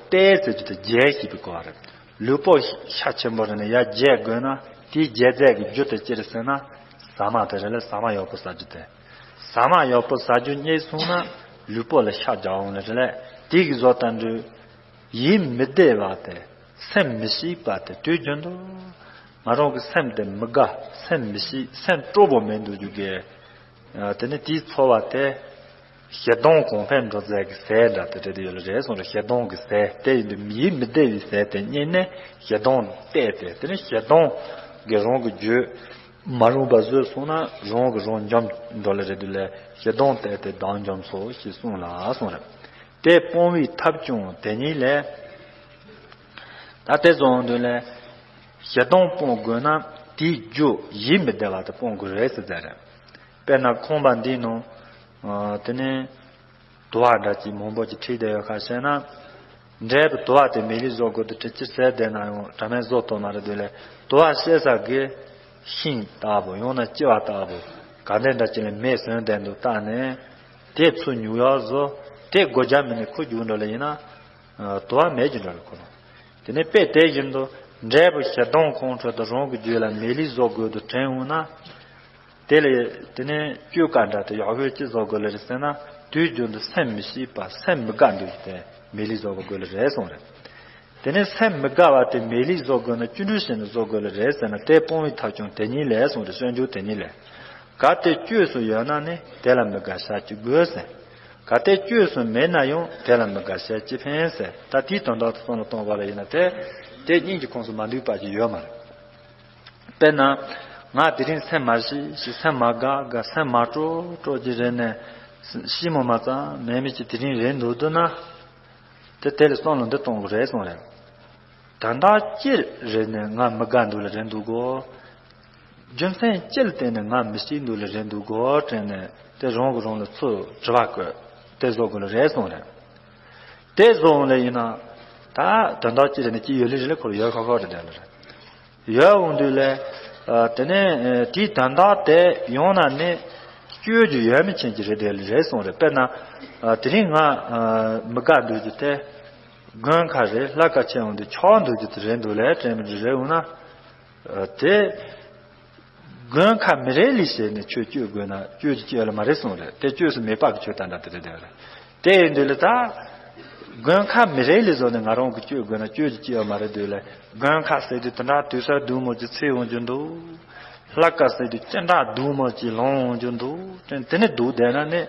གཏད་ཟེར་རྒྱུ་དེ་རྒྱལ་ཞེས་པའི་གོ་བ་རེད། ལུས་པོ་ཤ་ཆེན་པོ་རེད་ནས་ཡར་རྒྱས་དགོས་ན་དེའི་རྒྱས་རྫས་ཀྱི་རྒྱུ་དེ་ཅི་རེད་ཟེར་ན། ཟ་མ་དེ་རེད་ལ། ཟ་མ་ཡག་པོ་ཟ་རྒྱུ་དེ། ཟ་མ་ཡག་པོ་ཟ་རྒྱུ་རྙེད་སོང་ན་ལུས་པོ་ལ་ཤ་རྒྱག་འོང་ལ་རེད་ལ། དེ་གི་བཟོ་ལྟ་འདྲ། ཡིད་མི་བདེ་བ་དེ། སེམས་མི་སྐྱིད་པ་དེ་དུས་རྒྱུན་དུ། ང་རང་གི་སེམས་དེ་མི་དགའ། སེམས་མི་སྐྱིད། སེམས་སྤྲོ་པོ་མེད་འདུག་རྒྱུ་གི། དེ་ནི་དེའི་ཚོར་བ་དེ། ཞེ་སྡང་གོང་འཕེལ་འགྲོ་ཚད་ཀྱི་ཟས་འདྲ་དེ་འདྲ་དེ་ཡོད་ལ་རེད་གསུངས་རེད། ཞེ་སྡང་གི་ཟས་དེ་ཡིན་དུས་ཡིད་མི་བདེ་བའི་ཟས་དེ་རྙེད་ནས་ཞེ་སྡང་གཏད་དེ། དེ་ནི་ཞེ་སྡང་གི་རང་གི་རྒྱུད་མ་རུངས་པ་བཟོས་སོང་ན་རང་གི་རང་འཇོམས་འགྲོ་ལ་རེད་དུས་ལས། ཞེ་སྡང་གཏད་དེ་བདག་འཇོམས་སོ་ཞེས་གསུངས་ལ་གསུངས་རེད། དེ་སྤོང་བའི་ཐབས་ཀྱང་དེ་ཉིད་ལས། ད་དེ་སོང་དུས་ལས། ཞེ་སྡང་སྤོང་དགོས་ན་དེའི་རྒྱུ་ཡིད་མི་བདེ་བ་དེ་སྤོང་དགོས་རེད་ཟེར་ཟེར་རེད། དཔེར་ན་ཁང་པ་འདིའི་ནང་། དེ་ནས་དུ་བ་འདྲ་ཅིག་མང་པོ་ཅིག་བྲིས་བསྡད་ཡོད་ཁ་བཤད་ན། འབྲས་བུ་དུ་བ་དེ་མེ་ལི་བཟོ་དགོས་དུས་དྲི་ཅི་ཟེར་བསྡད་ན་ཡང་དྲ་མེད་བཟོ་ཐུབ་མ་རེད་དུས་ལས། དུ་བ་བཤད་ས་གི་ཤིང་ལྟ་བུ་ཡང་ན་ལྕི་བ་ལྟ་བུ་ག་འདྲ་འདྲ་ཅིག་ལ་མེ་ཟོན་བསྡད་འདུག་བལྟས་ནས། དེ་ཚུར་ཉུག་ཡག་བཟོ། དེ་སྒོ་རྒྱབ་མི་ནས་ཁུར་རྒྱུག་འགྲོ་ལ་ཡིན་ན། དུ་བ་མེད་རྒྱུ་འདྲ་རེད་ཁོ་རང་། དེ་ནས་དཔེ་དེ་བཞིན་དུ་འབྲས་བུ་ཞེ་སྡང་ཁོང་ཁྲོ་དང་རང་གི་རྒྱུད་ལ་མེ་ལི་བཟོ་དགོས་དུས་དྲན་འོང་ན། དེ་ལས་དེ་ནས་བཅོས་ཀ་འདྲ་དེ་ཡག་ཤོས་ཅི་བཟོ་དགོས་ལ་རེད་ཟེར་ན། དུས་རྒྱུན་དུ་སེམས་མི་སྐྱིད་པ་སེམས་མི་དགའ་འདུག་དེ་མེ་ལི་བཟོ་དགོས་ལ་རེད་གསུངས་རེད། དེ་ནས་སེམས་མི་དགའ་བ་དེ་མེ་ལི་བཟོ་དགོས་ན་ཅི་འདྲ་བྱས་ནས་བཟོ་དགོས་ལ་རེད་ཟེར་ན། དེ་སྤོང་བའི་ཐབས་ཀྱང་དེ་ཉིད་ལས་གསུངས་རེད། སྤྱོད་འཇུག་དེ་ཉིད་ལས། གལ་ཏེ་བཅོས་སུ་ཡོད་ན་ནི་དེ་ལ་མི་དགའ་བྱ་ཅི་དགོས་ཟེར། གལ་ཏེ་བཅོས་སུ་མེད་ན་ཡང་དེ་ལ་མི་དགའ་བྱས་ཅི་ཕན་ཟེར། ད་དེའི་དོན་དག་དེ་བསམ་བློ་གཏོང་དགོས་པ་ཡིན་ན། དེ་དེ་གཉིས་ཀྱི་ཁོངས་སུ་མ་འདུས་པ་ཅིག་ཡོད་མ་རེད། དཔེར་ན། ང་དེ་རིང་སེམས་མ་ཞི་ཞི་སེམས་མ་དགའ་དགའ་སེམས་མ་སྤྲོ་སྤྲོ་གྱི་རེད་ནས། ཤི་མོ་མ་ཙམ་མེད་མེད་ཀྱི་དེ་རིང་རེད་འདུག་འདུག་ན། དེ་དེ་ལ་བསམ་བློ་འདི་གཏོང་དགོས་རེད་གསུངས་རེད། ད་ལྟ་སྤྱིར་རེད་ནས་ང་མི་དགའ་འདུག་ལ་རེད་འདུག་གོ། རྒྱུ་མཚན་ཅི་ལ་བརྟེན་ནས་ང་མི་ཤི་འདུག་ལ་རེད་འདུག་གོ་དྲན་ནས་དེ་རང་གིས་རང་ལ་ཚུར་དྲི་བ་བཀོད། དེ་བཟོ་དགོས་ལ་རེད་གསུངས་རེད། དེ་བཟོ་འོང་ལེ་ཡིན་ན། ད་དོན་དག་ཅི་རེད་ནས་ཅི་ཡོད་ལེ་རེད་ལེ་ཁོ་ལ་ཡོད་ཁ་ཁ་རེད་དེ་ལ་རེད། ཡོད་འོང་དུས་ལས། ཨ། དེ་ནས་དེའི་དོན་དག་དེ་ཡོང་ན་ནི་བཅོས་རྒྱུ་ཡོད་མི་ཆེན་གྱི་རེད་དེ་རེད་གསུངས་རེད། དཔེར་ན། ཨ། དེ་རིང་ང་མི་དགའ་འདུག་རྒྱུ་དེ། དགུན་ཁ་རེད། ལྷག་དཀར་ཆེ་འོང་དུས་ཆགས་འདུག་རྒྱུ་དེ་རེད་འདུག་ལས་དྲན་མི་འདུག་རེད་འོང་ན། ཨ། དེ། དགུན་ཁ་མི་རེད་ལས་བྱས་ནས་ཁྱོད་བཅོས་དགོས་ན་བཅོས་རྒྱུ་ཅི་ཡོད་ལ་མ་རེད་གསུངས་རེད། དེ་བཅོས་སུ་མེད་པ་གི་ཆོས་དང་འདྲ་དེ་རེད་དེ་རེད། དེ་ཡིན་དུས་ལ་ད། དགུན་ཁ་མི་རེད་ལས་བཟོ་ནས་ང་རང་གི་བཅོས་དགོས་ན་བཅོས་རྒྱུ་ཅི་ཡོད་མ་རེད་དུས་ལ། དགུན་ཁ་ཟེར་དུས་དེ་འདྲ་དུས་སར་སྡུག་མོ་ཅིག་ཚེ་འོང་རྒྱུ་འདུག་ལྷག་དཀར་ཟེར་དུས་ཅི་འདྲ་སྡུག་མོ་ཅིག་ལོང་འོང་རྒྱུ་འདུག་དྲན། དེ་ནས་སྡུག་བསྡད་ན་ནི།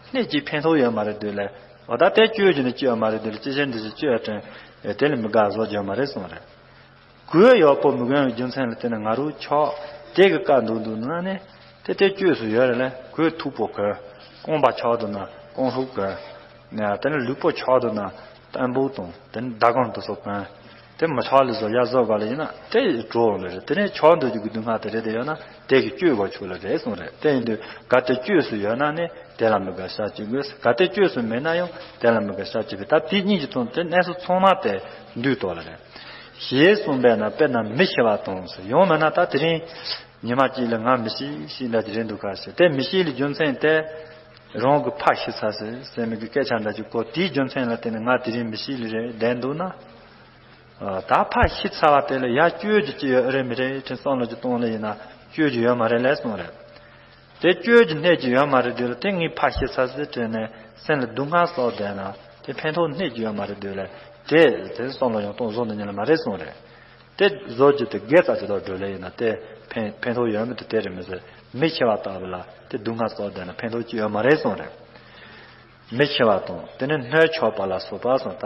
སྣེ་གཅིག་ཕན་ཐོགས་ཡོད་མ་རེད་དུས་ལ། འོ་ད་དེ་བཅོས་རྒྱུ་ནི་ཅི་ཡོད་མ་རེད་དུས་ལ། ཅི་བྱེད་འདི་བྱེད་བཅོས་དྲན། དེ་ལ་མི་དགའ་བཟོ་རྒྱུ་མ་རེད་གསུངས་རེད། གོས་ཡག་པོ་མི་གོན་པའི་རྒྱུ་མཚན་ལ་བརྟེན་ནས་ང་རང་ཆགས་དེ་གི་དཀའ་འདུག་འདུག་ན་ནི། དེ་དེ་བཅོས་སུ་ཡོད་རེད་ལ། གོས་མཐུག་པོ་གོན། རྐང་པ་ཆག་འདུག་ན་རྐང་ཤུབས་གོན། ནས་དེ་ནས་ལུས་པོ་ཆག་འདུག་ན་ཏམ་བུ་དང་དེ་ནས་ཟླ་གམ་དེ་ཚོ་གོན། དེ་མི་ཆགས་ལ་བཟོ་ཡག་བཟོ་དགོས་ལ་ཡིན་ན་དེ་གྲོགས་ལ་རེད། དེ་ནས་ཆགས་འདུག་རྒྱུ་གི་སྡུག་བསྔལ་དེ་རེད་དེ་ཡོད་ན་དེ་གི་བཅོས་དགོས་ཆོག་ལ་རེད་གསུངས་རེད། དེ་ཡིན་དུས་གལ་ཏེ་བཅོས་སུ་ཡོད་ན་ནི་དེ་ལ་མི་དགའ་བྱ་བཅོས་དགོས། གལ་ཏེ་བཅོས་སུ་མེད་ན་ཡང་དེ་ལ་མི་དགའ་བྱ་བཅོས་པས། ད་དེ་གཉིས་ཀྱི་དོན་དེ་གནས་ཚུལ་ཚང་མ་དེ་འདུས་ཏོ་ལ་རེད། ཞེས་གསུངས་པས་ན། དཔེར་ན་མི་ཤི་བ་དང་ཟེར། ཡང་མིན་ན་ད་དེ་རིང་ཉི་མ་གཅིག་ལ་ང་མི་ཤི་ཤི་འདྲ་ཅིག་རེད་འདུག་ག་ཟེར། དེ་མི་ཤི་ལ་རྒྱུ་མཚན་དེ་རང་གི་ཕ་ཤི་ཚར་ཟེར་ཟེར་མི་གི་སྐད་ཆ་འདྲ་ཅིག་གོ། དེའི་རྒྱུ་མཚན་ལ་བརྟེན་ནས་ང་དེ་རིང་མི་ཤི་ལ་རེད་བསྡད་འདུག་ན། ཨ། ད་ཕ་ཤི་ཚར་བ་དེ་ལ་ཡར་བཅོས་རྒྱུ་ཅི་ཡོད་རེད་མི་རེད་དྲན་བསམ་བློ་ཅིག་གཏོང་ལེ་ཡིན་ན་བཅོས་རྒྱུ་ཡོད་མ་རེད་ལས་གསུངས་རེད། དེ་བཅོས་རྒྱུ་སྣེ་གཅིག་ཡོད་མ་རེད་དུས་ལ། དེ་ངའི་ཕ་ཤི་ཚར་ཟེར་དྲན་ནས་སེམས་ལ་སྡུག་བསྔལ་བཟོ་བསྡད་ན་དེ་ཕན་ཐོགས་སྣེ་གཅིག་ཡོད་མ་རེད་དུས་ལ། དེ་དེ་བསམ་བློ་ཡང་གཏོང་བཟོ་འདི་ཉིད་ལ་མ་རེད་གསུངས་རེད། དེ་བཟོ་རྒྱུ་དེ་དགེ་རྩ་ཅིག་ཐོག་འགྲོ་ལེ་ཡིན་ན་དེ་ཕན་ཕན་ཐོགས་ཡོད་མི་དེ་དེ་རེད་མི་ཟེར། མི་ཤི་བ་ལྟ་བུ་ལ་དེ་སྡུག་བསྔལ་བཟོ་བསྡད་ན་ཕན་ཐོགས་ཅི་ཡོད་མ་རེད་གསུངས་རེད། མི་ཤི་བ་དང་དེ་ནས་སྣོད་ཆགས་པ་ལ་སོགས་པ་གསུངས། ད་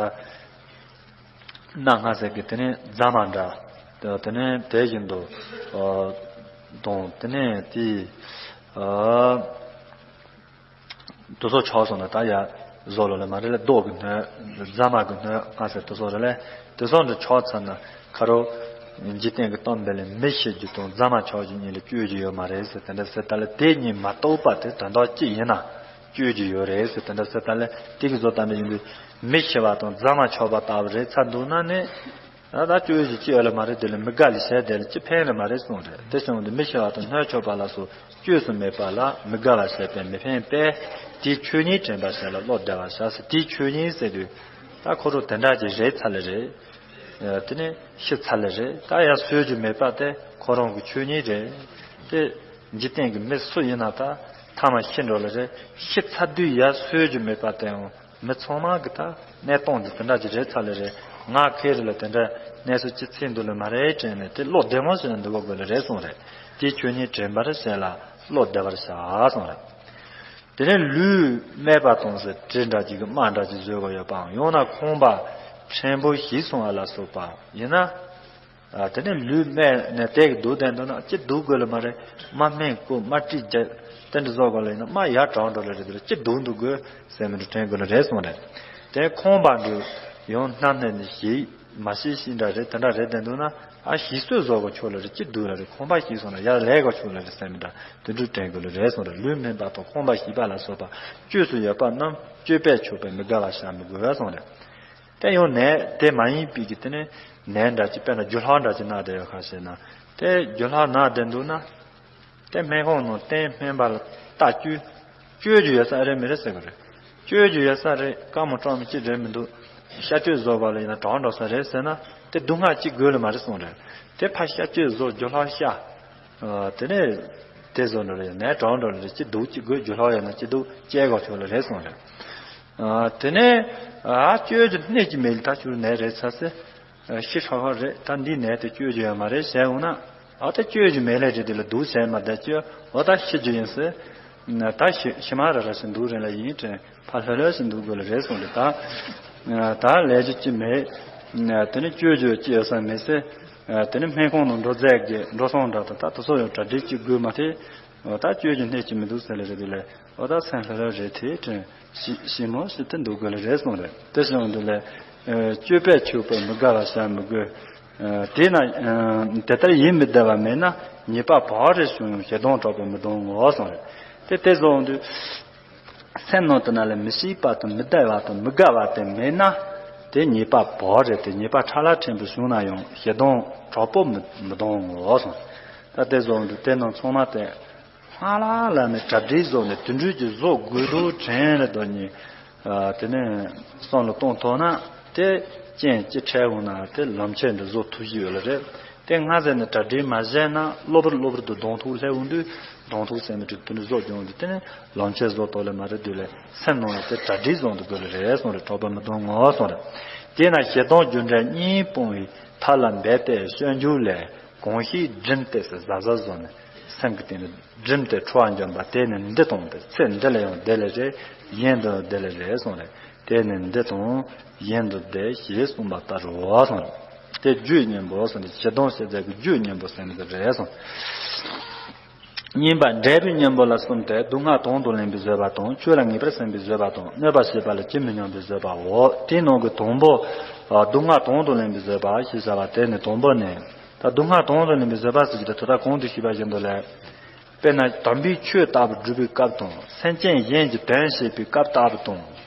སྣ་ལྔ་ཟེར་གི་དེ་ནས་རྫ་མ་འདྲ། དེ་དེ་ནས་དེ་བཞིན་དུ། ཨ། དང་དེ་ནས་དེ། ཨ། དེ་ཚོ་ཆགས་སོང་ན་ད་ཡ་བཟོ་ལོ་ལ་མ་རེད་ལ། རྡོ་གི་སྣོད། རྫ་མ་གི་སྣོད་ལྔ་ཟེར་དེ་ཚོ་རེད་ལ། དེ་ཚོ་འདྲ་ཆགས་ཚར་ན་ཁ་རོ། འཇིག་རྟེན་གྱི་གཏམ་དཔེ་ལ་མི་ཤི་རྒྱུ་དང་རྫ་མ་ཆགས་རྒྱུ་གཉིས་ལ་བཅོས་རྒྱུ་ཡོད་མ་རེད་ཟེར། དེ་འདྲ་ཟེར་ད་ལ་དེ་གཉིས་མ་གཏོགས་པ་དེ་དོན་དག་གཅིག་ཡིན་ན་བཅོས་རྒྱུ་ཡོད་རེད་ཟེར། དེ་འདྲ་ཟེར་ད་ལ་དེ་གི་བཟོ་ལྟ་མི་ཡིན་དུས་མི་ཤི་བ་དང་རྫ་མ་ཆགས་པ་ལྟ་བུ་རེད་ཚར་འདུག་ན་ནི། ད་ད་བཅོས་རྒྱུ་ཅི་ཡོད་ལ་མ་རེད་དེ་ལ་མི་དགའ་ལ་བྱས་དེ་ལ་ཅི་ཕན་ལ་མ་རེད་གསུངས་རེད། དེ་བྱུང་དུས་མི་ཤི་བ་དང་སྣོད་ཆགས་པ་ལ་སོགས་བཅོས་སུ་མེད་པ་ལ་མི་དགའ་བ་བྱས་པས་མི་ཕན་པས། དེའི་ཆོས་ཉིད་དྲན་པར་བྱས་ལ་བློ་བདེ་བར་བྱ་ཟེར། དེའི་ཆོས་ཉིད་ཟེར་དུས་ད་ཁོ་རང་དེ་འདྲ་ཅིག་རེད་ཚར་ལེ་རེད། ཨ། དེ་ནས་ཤི་ཚར་ལེ་རེད། ད་ཡར་གསོ་རྒྱུ་མེད་པ་དེ་ཁོ་རང་གི་ཆོས་ཉིད་རེད། དེ་འཇིག་རྟེན་གྱི་མི་སུ་ཡིན་ན་ད་མཐའ་མ་ཤི་འགྲོ་ལེ་རེད། ཤི་ཚར་དུས་ཡར་གསོ་རྒྱུ་མེད་པ་དེའང་མི་ཚང་མ་གི་ད་གནས་སྟངས་འདི་དེ་འདྲ་ཅིག་རེད་ཚར་ལེ་རེད། ང་ཁེ་རེ་ལ་དེ་འདྲ་གནས་ཚུལ་ཅི་ཚིག་འདུག་ལེ་མ་རེད་དྲན་ནས་དེ་བློ་བདེ་མོ་བྱས་ནས་འདུག་དགོས་ལེ་རེད་གསུངས་རེད། དེའི་ཆོས་ཉིད་དྲན་པར་བྱས་ལ་བློ་བདེ་བར་བྱ་གསུངས་རེད། དེ་ནས་ལུས་སྨད་པ་དང་ཟེར་དྲི་འདྲ་ཅིག་གི་རྨ་འདྲ་ཅིག་བཟོས་པ་ཡོད་པའམ། ཡང་ན་ཁང་པ་ཕྲན་བུ་ཞིག་སོང་བ་ལ་སོགས་པ་ཡིན་ན། ཨ། དེ་ནས་ལུས་སྨད་ནས་དེ་གི་སྡུག་བསྡད་འདུག་ན་ཅི་སྡུག་དགོས་ལ་མ་རེད། རྨ་སྨན་བསྐོལ་རྨ་དཀྲིས་རྒྱག་དེ་འདྲ་བཟོ་དགོས་ལ་ཡིན་ན་རྨ་ཡར་དྲག་འགྲོ་ལ་རེད་དེ་ལ་ཅི་སྡུག་འདུག་དགོས་ཟེར་མི་འདྲ་དྲན་དགོས་ལ་རེད་གསུངས་རེད། དེ་ཁང་པ་འདྲ་ཡང་སྣ་སྨད་ནས་ཞིག་མ་ཤི་ཤི་འདྲ་རེད། དེ་འདྲ་རེད་བསྡད་འདུག་ན་ཨ་ཞིག་གསོས་བཟོ་དགོས་ཆོག་ལ་རེད། ཅི་སྡུག་ལ་རེད། ཁང་པ་ཞིག་སོང་ན་ཡར་ལས་དགོས་ཆོག་ལ་རེད་ཟེར་མི་འདྲ་དེ་འདྲ་དྲན་དགོས་ལ་རེད་གསུངས་རེད། ལུས་སྨད་པ་དང་ཁང་པ་ཞིག་པ་ལ་སོགས་པ་བཅོས་སུ་ཡོད་པ་རྣམས་བཅོས་པས་ཆོག་པས་མི་དགའ་བ་བྱ་མི་དགོས་གསུངས་རེད། དེ་ཡང་ནད་དེ་མ་ཡིན་པའི་གི་དེ་ནས་ནད་འདྲ་ཅིག་དཔེར་ན་རྒྱུ་ལྷག་འདྲ་ཅིག་ན་བསྡད་ཡོད་ཁ་ཟེར་ན། དེ་རྒྱུ་ལྷག་ན་བསྡད་འདུག་ན། དེ་སྨན་ཁང་ནང་སྟན་སྨན་པ་ལ་རྟགས་བཅོས། བཅོས་རྒྱུ་ཡོད་ས་རེད་མི་རེད་ཟེར་གི་རེད། བཅོས་རྒྱུ་ཡོད་ས་རེད། དཀའ་མོ་སྤྲང་མོ་ཅིག་རེད་མི་འདུག་གཤག་བཅོས་བཟོ་བ་ལ་ཡིན་ན་དྲག་འགྲོ་ས་རེད་ཟེར་ན་དེ་སྡུག་བསྔལ་ཅིག་དགོས་ལ་མ་རེད་གསུངས་རེད། དེ་ཕར་གཤག་བཅོས་བཟོ་རྒྱུ་ལྷག་བཤགས། ཨ། དེ་ནས་དེ་བཟོ་འགྲོ་ལ་ཡིན་ན་དྲག་འགྲོ་ལ་རེད། ཅི་སྡུག་ཅི་དགོས། རྒྱུ་ལྷག་ཡོད་ན་ཅི་སྡུག་སྐྱེ་དགོས་ཆོག་ལ་རེད་གསུངས་རེད། ཨ། དེ་ནས་ཨ་བཅོས་རྒྱུ་སྣེ་གཅིག་མེད་ལ་ད་ཆུ་ནས་རེད་ཚ་སེ། ཨ། ཤི་ཧྲ་ཧ་རེད། ད་འདི་ནས་དེ་བཅོས་རྒྱུ་ཡོད་མ་རེད་ཟེར་འོང་ན། ཨ། ད་བཅོས་རྒྱུ་མེད་ལས་རེད། དེ་ལ་སྡུག་ཟེར་མ་བསྡད་ཀྱི། འོ་ད་ཤི་རྒྱུ་ཡིན་ཟེར། ད་ཤི་ཤི་མ་ར་ར་ཞིག་འདུག་རེད་ལ། ཡིན་དྲན་ཕ་ལྷོད་ལྷོད་ཞིག་འདུག་དགོས་ལ་རེད་གསུངས་རེད། ད་ད་ལས་རྒྱུ་ཅི་མེད། དེ་ནི་སྤྱོད་རྒྱུ་ཅི་ཡོད་ས་མེད་ཟེར། དེ་ནི་སྨན་ཁང་ནང་འགྲོ་རྫས་ཀྱི་འགྲོ་སོང་འདྲ་དང་ད་དེ་ཚོ་ཡང་གྲ་སྒྲིག་ཅིག་དགོས་མ་ཐེ། ད་སྤྱོད་རྒྱུ་སྣེ་ཅིག་མི་འདུག་ཟེར་ལ་རེད་དེ་ལས། འོ་ད་སེམས་ལྷོད་ལྷོད་རེད་དེ་དྲན་ཤི་ཤི་མོ་ཞིག་དེ་འདུག་དགོས་ལ་རེད་གསུངས་རེད། དེ་སོང་དུས་ལས་སྤྱོད་པས་ཕྱུག་པའི་མི་དགའ་བ་བྱ་མི་དགོས། དེས་ན་དེ་ལྟར་ཡིད་མི་བདེ་བ་མེད་ན། ཉེས་པ་བག་རེ་བྱུང་ཡང་ཞེ་སྡང་དྲག་པོས་མི་གདུང་ངོ་། གསུངས་རེད། དེ་དེ་བཟོ་འོང་དུས་སེམས་ནང་དུ་ན་ལས་མི་སྐྱིད་པ་དང་མི་བདེ་བ་དང་མི་དགའ་བ་དེ་མེད་ན། དེ་ཉེས་པ་བག་རེད་དེ། ཉེས་པ་ཕྲ་ལ་ཕྲན་བུ་བྱུང་ན་ཡང་ཞེ་སྡང་དྲག་པོ་མི་མི་གདུང་ངོ་། གསུངས། ད་དེ་བཟོ་འོང་དུས་དེ་རྣམས་ཚང་མ་དེ། སྔ་ལ་ལ་ནི་གྲ་སྒྲིག་བཟོ་ནས་དུད་འགྲོའི་གི་བཟོ་དགོས་འདུག་དྲན་ལ་དོ་ནི། དེ་ནས་བསམ་བློ་གཏོང་ཐུབ་ན་དེ་རྐྱེན་ཅི་འཕྲད་འོང་ན་དེ་ལམ་ཁྱེར་འདི་བཟོ་ཐུབ་ཀྱི་ཡོད་ལ་རེད། དེ་སྔ་ཟས་ནས་གྲ་སྒྲིག་མ་བྱས་ན་གློ་བུར་གློ་བུར་དུ་གདོང་ཐུག་སླེབས་འོང་དུས་གདོང་ཐུག་སེམས་མི་དྲུག་དུད་འགྲོ་བཟོ་སྦྱོང་དུས་དེ་ནས་ལམ་ཁྱེར་བཟོ་ཐུབ་ལ་མ་རེད་དུས་ལས་སེམས་ནང་ལ་དེ་གྲ་སྒྲིག་བཟོ་འདུག་དགོས་ལ་རེད་གསུངས་རེད། དྲག་པོ་མི་གདུང་ངོ་། གསུངས་རེད། དེས་ན་ཞེ་སྡང་རྒྱུ་འབྲས་གཉིས་སྤོང་བའི་ཐབས་ལ་འབད་པས་སྤྱོད་འཇུག་ལས། གང་ཞིག་སྒྲིམ་སྟེ་ཟེར་གཟབ་གཟབ་བཟོ་ནས་སེམས་ཀྱི་སྟེང་ནས་སྒྲིམ་སྟེ་འཕྲོ་བར་འཇོམས་པ་དེ་ནི་འདི་དང་དེ། ཚེ་འདི་ལ་ཡང་བདེ་ལེགས་རེད། གཞན་དུ་བདེ་ལེགས་རེད་གསུངས་རེད། དེ་ནི་འདི་དང་གཞན་དུ་བདེ་ཞེས་གསུངས་པ་ལྟར་རོ་གསུངས་རེད། དེ་རྒྱུའི་གཉེན་པོ་གསུངས་ཏེ་ཞེ་སྡང་ཞེ་སྡང་གི་རྒྱུའི་གཉེན་པོ་ཟེར་ནི་དེ་རེད་གསུངས། གཉིས་པ་འབྲས་བུའི་གཉེན་པོ་ལ་གསུམ་སྟེ། སྡུག་བསྔལ་དང་དུ་ལེན་པའི་བཟོད་པ་དང་། ཆོས་ལ་ངེས་པར་སེམས་པའི་བཟོད་པ་དང་། གནོད་པ་བྱེད་པ་ལ་ཇི་མི་སྙམ་པའི་བཟོད་པའོ། དེའི་ནང་གི་དང་པོ། སྡུག་བསྔལ་དང་དུ་ལེན་པའི་བཟོད་པ་ཞེས་བྱ་བ་དེ་ནི་དང་པོ་ནི། ད་སྡུག་བསྔལ་དང་དུ་ལེན་པའི་བཟོད་པ་ཟེར་གྱི་དེ་ད་ལྟ་གོང་དུ་ཞུས་པ་བཞིན་དུ་ལས། དཔེར་ན་དམ་པའི་ཆོས་ལྟ་བུ་སྒྲུབ་པའི་སྐབས་དང་། སེམས་ཅན་གཞན་གྱི་དོན་བྱེད་པའི་སྐབས་ལྟ་བུ་དང་།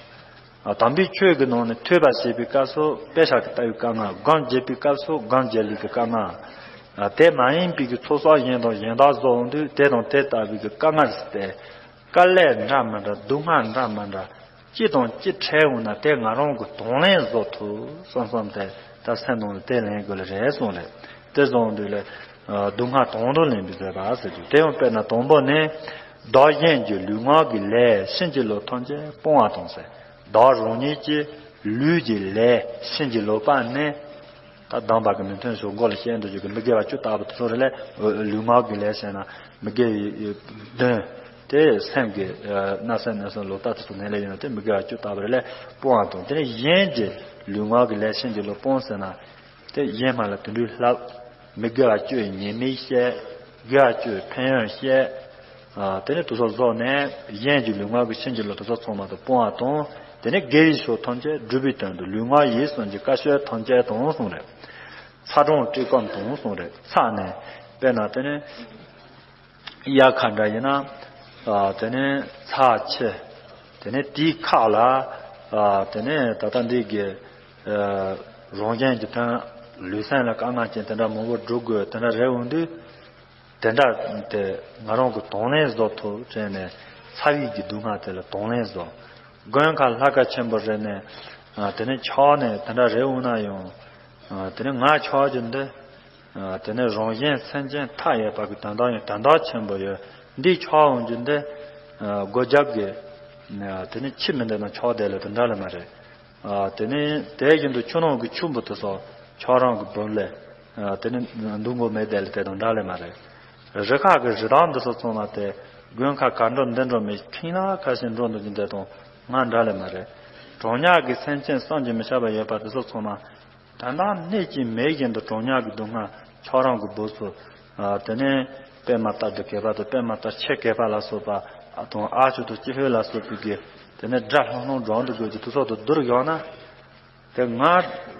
དམ་པའི་ཆོས་ཀྱི་ནང་ནས་ཐོས་པ་བྱེད་པའི་སྐབས་སུ་དཔེ་བཞག་གི་ལྟ་བའི་དཀའ་ངལ། སྒོམ་བྱེད་པའི་སྐབས་སུ་སྒོམ་བྱེད་ལུགས་ཀྱི་དཀའ་ངལ། དེ་མ་ཡིན་པའི་གི་ཚོགས་བསགས་གཞན་དང་གཞན་དག་བཟོ་འོང་དུས་དེ་དང་དེ་ལྟ་བུའི་གི་དཀའ་ངལ་ཟེར་ཏེ། དཀའ་ལས་འདྲ་མི་འདྲ་སྡུག་བསྔལ་འདྲ་མི་འདྲ་ཅི་དང་ཅི་འཕྲད་འོང་ན་དེ་ང་རང་གི་གདོང་ལེན་བཟོ་ཐུབ་བསམ་བསམ་དེ་ད་སེམས་ནང་ལ་དེ་ལེན་དགོས་ལ་རེད་གསུངས་རེད། དེ་བཟོ་འོང་དུས་ལས་སྡུག་བསྔལ་དང་དུ་ལེན་པའི་བཟོད་པ་ཟེར་རྒྱུ་དེ་ཡང་དཔེར་ན་དང་པོ་ནི། བདག་གཞན་གྱི་ལུས་ངག་གི་ལས་ཕྱིན་ཅི་ལོག་ཐམས་ཅད་སྤོང་བ་དང་ཟེར། བདག་རང་ཉིད་ཀྱི་ལུས་ཀྱི་ལས་ཕྱིན་ཅི་ལོག་པ་ནི། ད་གདམས་པ་གི་མི་མཐུན་ཕྱོགས་མགོ་ལ་བཤད་འདུག་རྒྱུ་གི་མི་དགེ་བ་བཅུ་ལྟ་བུ་དེ་ཚོ་རེད་ལས། ལུས་ངག་གི་ལས་ཟེར་ན་མི་དགེ་བའི་གདོན་དེ་སེམས་ཀྱི་ན་ས་ན་ས་ལོག་ལྟ་དེ་ཚོ་ནད་ལས་ཡོད་ན་དེ་མི་དགེ་བ་བཅུ་ལྟ་བུ་རེད་ལས་སྤོང་བ་དང་། དེ་ནས་གཞན་གྱི་ལུས་ངག་གི་ལས་ཕྱིན་ཅི་ལོག་སྤོང་ཟེར་ན། དེ་གཞན་མ་ལ་དུད་འགྲོའི་ལྷ། མི་དགེ་བ་བཅུ་ཡི་ཉེས་དམིགས་བཤད། དགེ་བ་བཅུ་ཡི་ཕན་ཡོན་བཤད། དེ་ནས་དེ་ཚོ་རྫོགས་ནས་གཞན་གྱི་ལུས་ངག་གི་ཕྱིན་ཅི་ལོག་དེ་ཚོ་ཚང་མ་དུ་སྤོང་བ་དང་། དེ་ནས་དགེ་བའི་ཕྱོགས་ཐམས་ཅད་སྒྲུབ་པའི་དོན་དུ་ལུས་ངག་ཡིད་གསུམ་གྱི་དཀའ་སྤྱད་ཐམས་ཅད་དང་གསུངས་རེད། ཚ་གྲང་སྤྲེའུ་སྐམ་དང་གསུངས་རེད། ཚ་ནས་དཔེར་ན་དེ་ནས་དབྱར་ཁ་འདྲ་ཡིན་ན། དེ་ནས་ཚ་ཆེ། དེ་ནས་དེའི་ཁ་ལ། དེ་ནས་ད་ལྟ་འདི་གི་རང་གཞན་གྱི་དོན། ལུས་སེམས་ལ་དཀའ་ངལ་ཅན་དེ་འདྲ་མང་པོ་འགྲོ་དགོས་དེ་འདྲ་རེད་འོང་དུས། དེ་འདྲ་དེ་ང་རང་གི་གདོང་ལེན་བཟོ་ཐུབ་དྲན་ནས་ཚ་བའི་གི་སྡུག་བསྔལ་དེ་ལ་གདོང་ལེན་བཟོ། མགོན་ཁ་ལྷ་ཁ་ཆེན་པོ་རེད་ནས། དེ་ནས་ཆགས་ནས་དེ་འདྲ་རེད་འོང་ན་ཡང་། དེ་ནས་ང་ཆགས་རྒྱུ་འདི། དེ་ནས་རང་གཞན་སེམས་ཅན་མཐའ་ཡས་པ་གི་དོན་དག་ཡང་དོན་དག་ཆེན་པོ་ཡོད། འདི་ཆགས་འོང་རྒྱུ་འདི། སྒོ་རྒྱབ་གི། དེ་ནས་ཕྱི་མི་འདི་ན་ཆགས་བསྡད་ལ་དེ་འདྲ་ལ་མ་རེད། དེ་ནས་དེ་བཞིན་དུ་ཆུ་ནང་གི་ཆུ་འབུ་དེ་ཚོ་ཁྱོད་རང་གི་འབུ་ལས། དེ་ནས་འདུག་མགོ་མེད་དེ་ལ་དེ་དང་འདྲ་ལས་མ་རེད། རི་ཁ་གི་རི་དྭགས་འདི་ཚོ་ཚང་མ་དེ་དགུན་ཁ་ག་འགྲོ་འདི་འགྲོ་མེད་ཁྱིམ་ལ་ཁ་ཤས་འགྲོ་འདུག་ཀྱི་འདི་དང་ང་འདྲ་ལས་མ་རེད། གྲང་དམྱལ་གི་སེམས་ཅན་བསམ་གྱིས་མི་ཁྱབ་པ་ཡོད་པ་དེ་ཚོ་ཚང་མ། ད་ལྟ་གནས་ཀྱི་མེད་བཞིན་དུ་གྲང་དམྱལ་གྱི་སྡུག་བསྔལ་ཁྱོད་རང་གི་འབུ་ཚོ། དེ་ནས་པད་མ་ལྟར་དུ་གད་པ་དང་པད་མ་ལྟར་ཆེ་གད་པ་ལ་སོགས་པ། ཨ་དང་ཨ་ཆུ་དང་ཅི་ལྷོད་ལ་སོགས་པའི་གི། དེ་ནས་དགྲ་ལྷུང་ལྷུང་འགྲོ་འདུག་དགོས་ཀྱི་དུས་ཚོད་དུ་བསྡུར་ཡོང་ན། དེ་ང་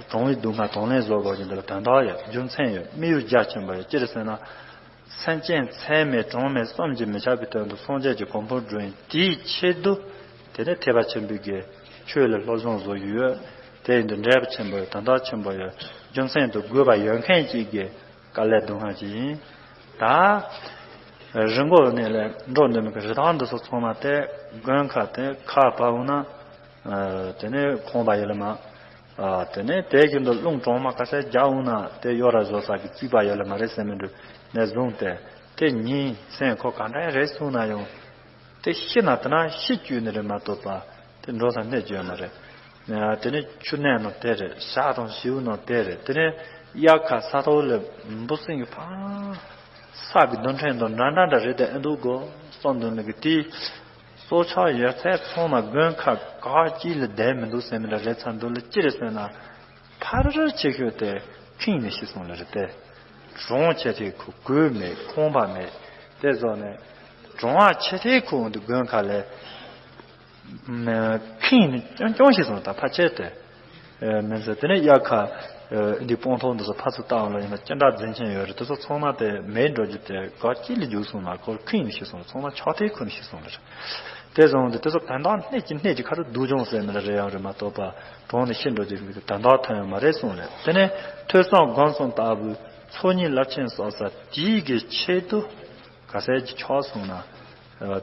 གྲང་བའི་སྡུག་བསྔལ་གདོང་ལེན་བཟོ་དགོས་ཀྱི་འདི་ལ་དོན་དག་ཡོད། རྒྱུ་མཚན་ཡོད། དམིགས་ཡུལ་རྒྱ་ཆེན་པོ་ཡོད། ཅི་རེད་ཟེར་ན། སེམས་ཅན་ཚད་མེད་གྲངས་མེད་བསམ་གྱིས་མི་ཁྱབ་པའི་དོན་དུ་སངས་རྒྱས་ཀྱི་གོ་འཕང་བསྒྲུབས་ཡིན། དེའི་ཆེད་དུ། དེ་ནས་ཐེག་པ་ཆེན་པོའི་གི་ཆོས་ལ་སློབ་སྦྱོང་བཟོ་ཡོད། དེ་ཡིན་དུས་འབྲས་བུ་ཆེན་པོ་ཡོད། དོན་དག་ཆེན་པོ་ཡོད། རྒྱུ་མཚན་དུ་དགོས་པ་ཡོད་མཁན་གཅིག་གི་དཀའ་ལས་སྡུག་བསྔལ་ཅིག་ཡིན། ད། རི་མགོ་ནས་ལས་འགྲོ་འདི་མི་གི་རི་དྭགས་འདི་ཚོ་ཚང་མ་དེ་དགུན་ཁ་དེ་ཁ་བབས་འོང་ན། དེ་ནས་ཁོང་པ་ཡོད་ལ་མ། དེ་ནས་དེ་བཞིན་དུ་རླུང་གྲང་མ་ཁ་ཤས་རྒྱག་འོང་ན་དེ་གཡོ་ར་བཟོ་ས་གི་རྩིག་པ་ཡོད་ལ་མ་རེད་ཟེར་མི་འདུག་ནས་བཟུང་སྟེ། དེ་ཉིན་སེམས་ཁོ་ག་འདྲ་རེད་གསུངས་ན་ཡང་། དེ་ཤི་ན་དེ་ན་ཤི་བཅུག་ནི་རེད་མ་གཏོགས་པ། དེ་འགྲོ་ས་གནས་བཅོས་མ་རེད། དེ་ནས་ཆུ་གནས་ནང་དེ་རེད། ཞག་དང་ཞིའུ་ནང་དེ་རེད། དེ་ནས་དབྱར་ཁ་ས་ཐོག་ལ་འབུ་སྲིན་གྱི་ཕ། ས་གི་རྡུལ་ཕྲན་དང་འདྲ་འདྲ་འདྲ་རེད་དེ་ཨེ་འདུག་གོ་བསམ་འདུག་ནི་གི་དེའི་སྲོག་ཆགས་ཡོད་ཚད་ཚང་མ་དགུན་ཁ་ག་གཅིག་ལ་བསྡད་མི་འདུག་ཟེར་མི་འདྲ་རེད་ཚར་འདུག་ལ་ཅི་རེད་ཟེར་ན། ཕལ་ཆེ་ཤོས་དེ་ཁེངས་ནས་ཤི་སོང་ལ་རེད་དེ། གྲང་ཆེ་དེ་ཁུ་གོས་མེད་ཁང་པ་མེད་དེ་བཟོ་ནས་གྲང་བ་ཆེ་དེ་ཁུ་འདུག་དགུན་ཁ་ལས། ཁེངས་ནས་ཅོང་ཅོང་ཞིག་སོང་ད་ཕ་ཆེར་དེ། མི་ཚེ་དེ་ནས་དབྱར་ཁ་འདི་སྤང་ཐང་འདི་ཚོ་ཕར་ཚུར་བཏང་ལ་ཡིན་ན་ཅི་འདྲ་འཛིན་ཆེན་ཡོད་རེད་དེ་ཚོ་ཚང་མ་དེ་མེད་འགྲོ་རྒྱུ་དེ་ག་ཅི་ལ་འཇུག་སོང་ན་ཁོར་ཁེངས་ནས་ཤི་སོང་ཚང་མ་ཆགས་ཐིག་ཁུར་ནས་ཤི་སོང་ལ་རེད། དེ་སོང་དུས་དེ་ཚོ་དོན་དག་སྣེ་གཅིག་སྣེ་གཅིག་ཁ་རུ་སྡུག་སྦྱོང་ཟེར་མི་ལ་རེ་ཡང་རེད་མ་གཏོགས་པ་གྲོང་ནས་ཤི་འགྲོ་རྒྱུ་དོན་དག་ཐོན་ཡོད་མ་རེད་གསུངས་རེད། དེ་ནས་ཐོས་བསམ་སྒོམ་གསུམ་ལྟ་བུའི་ཚོགས་གཉིས་རླབས་ཆེན་བསགས་ས་དེའི་གི་ཆེད་དུ་ག་ཟེར་གྱི་ཆགས་སོང་ན།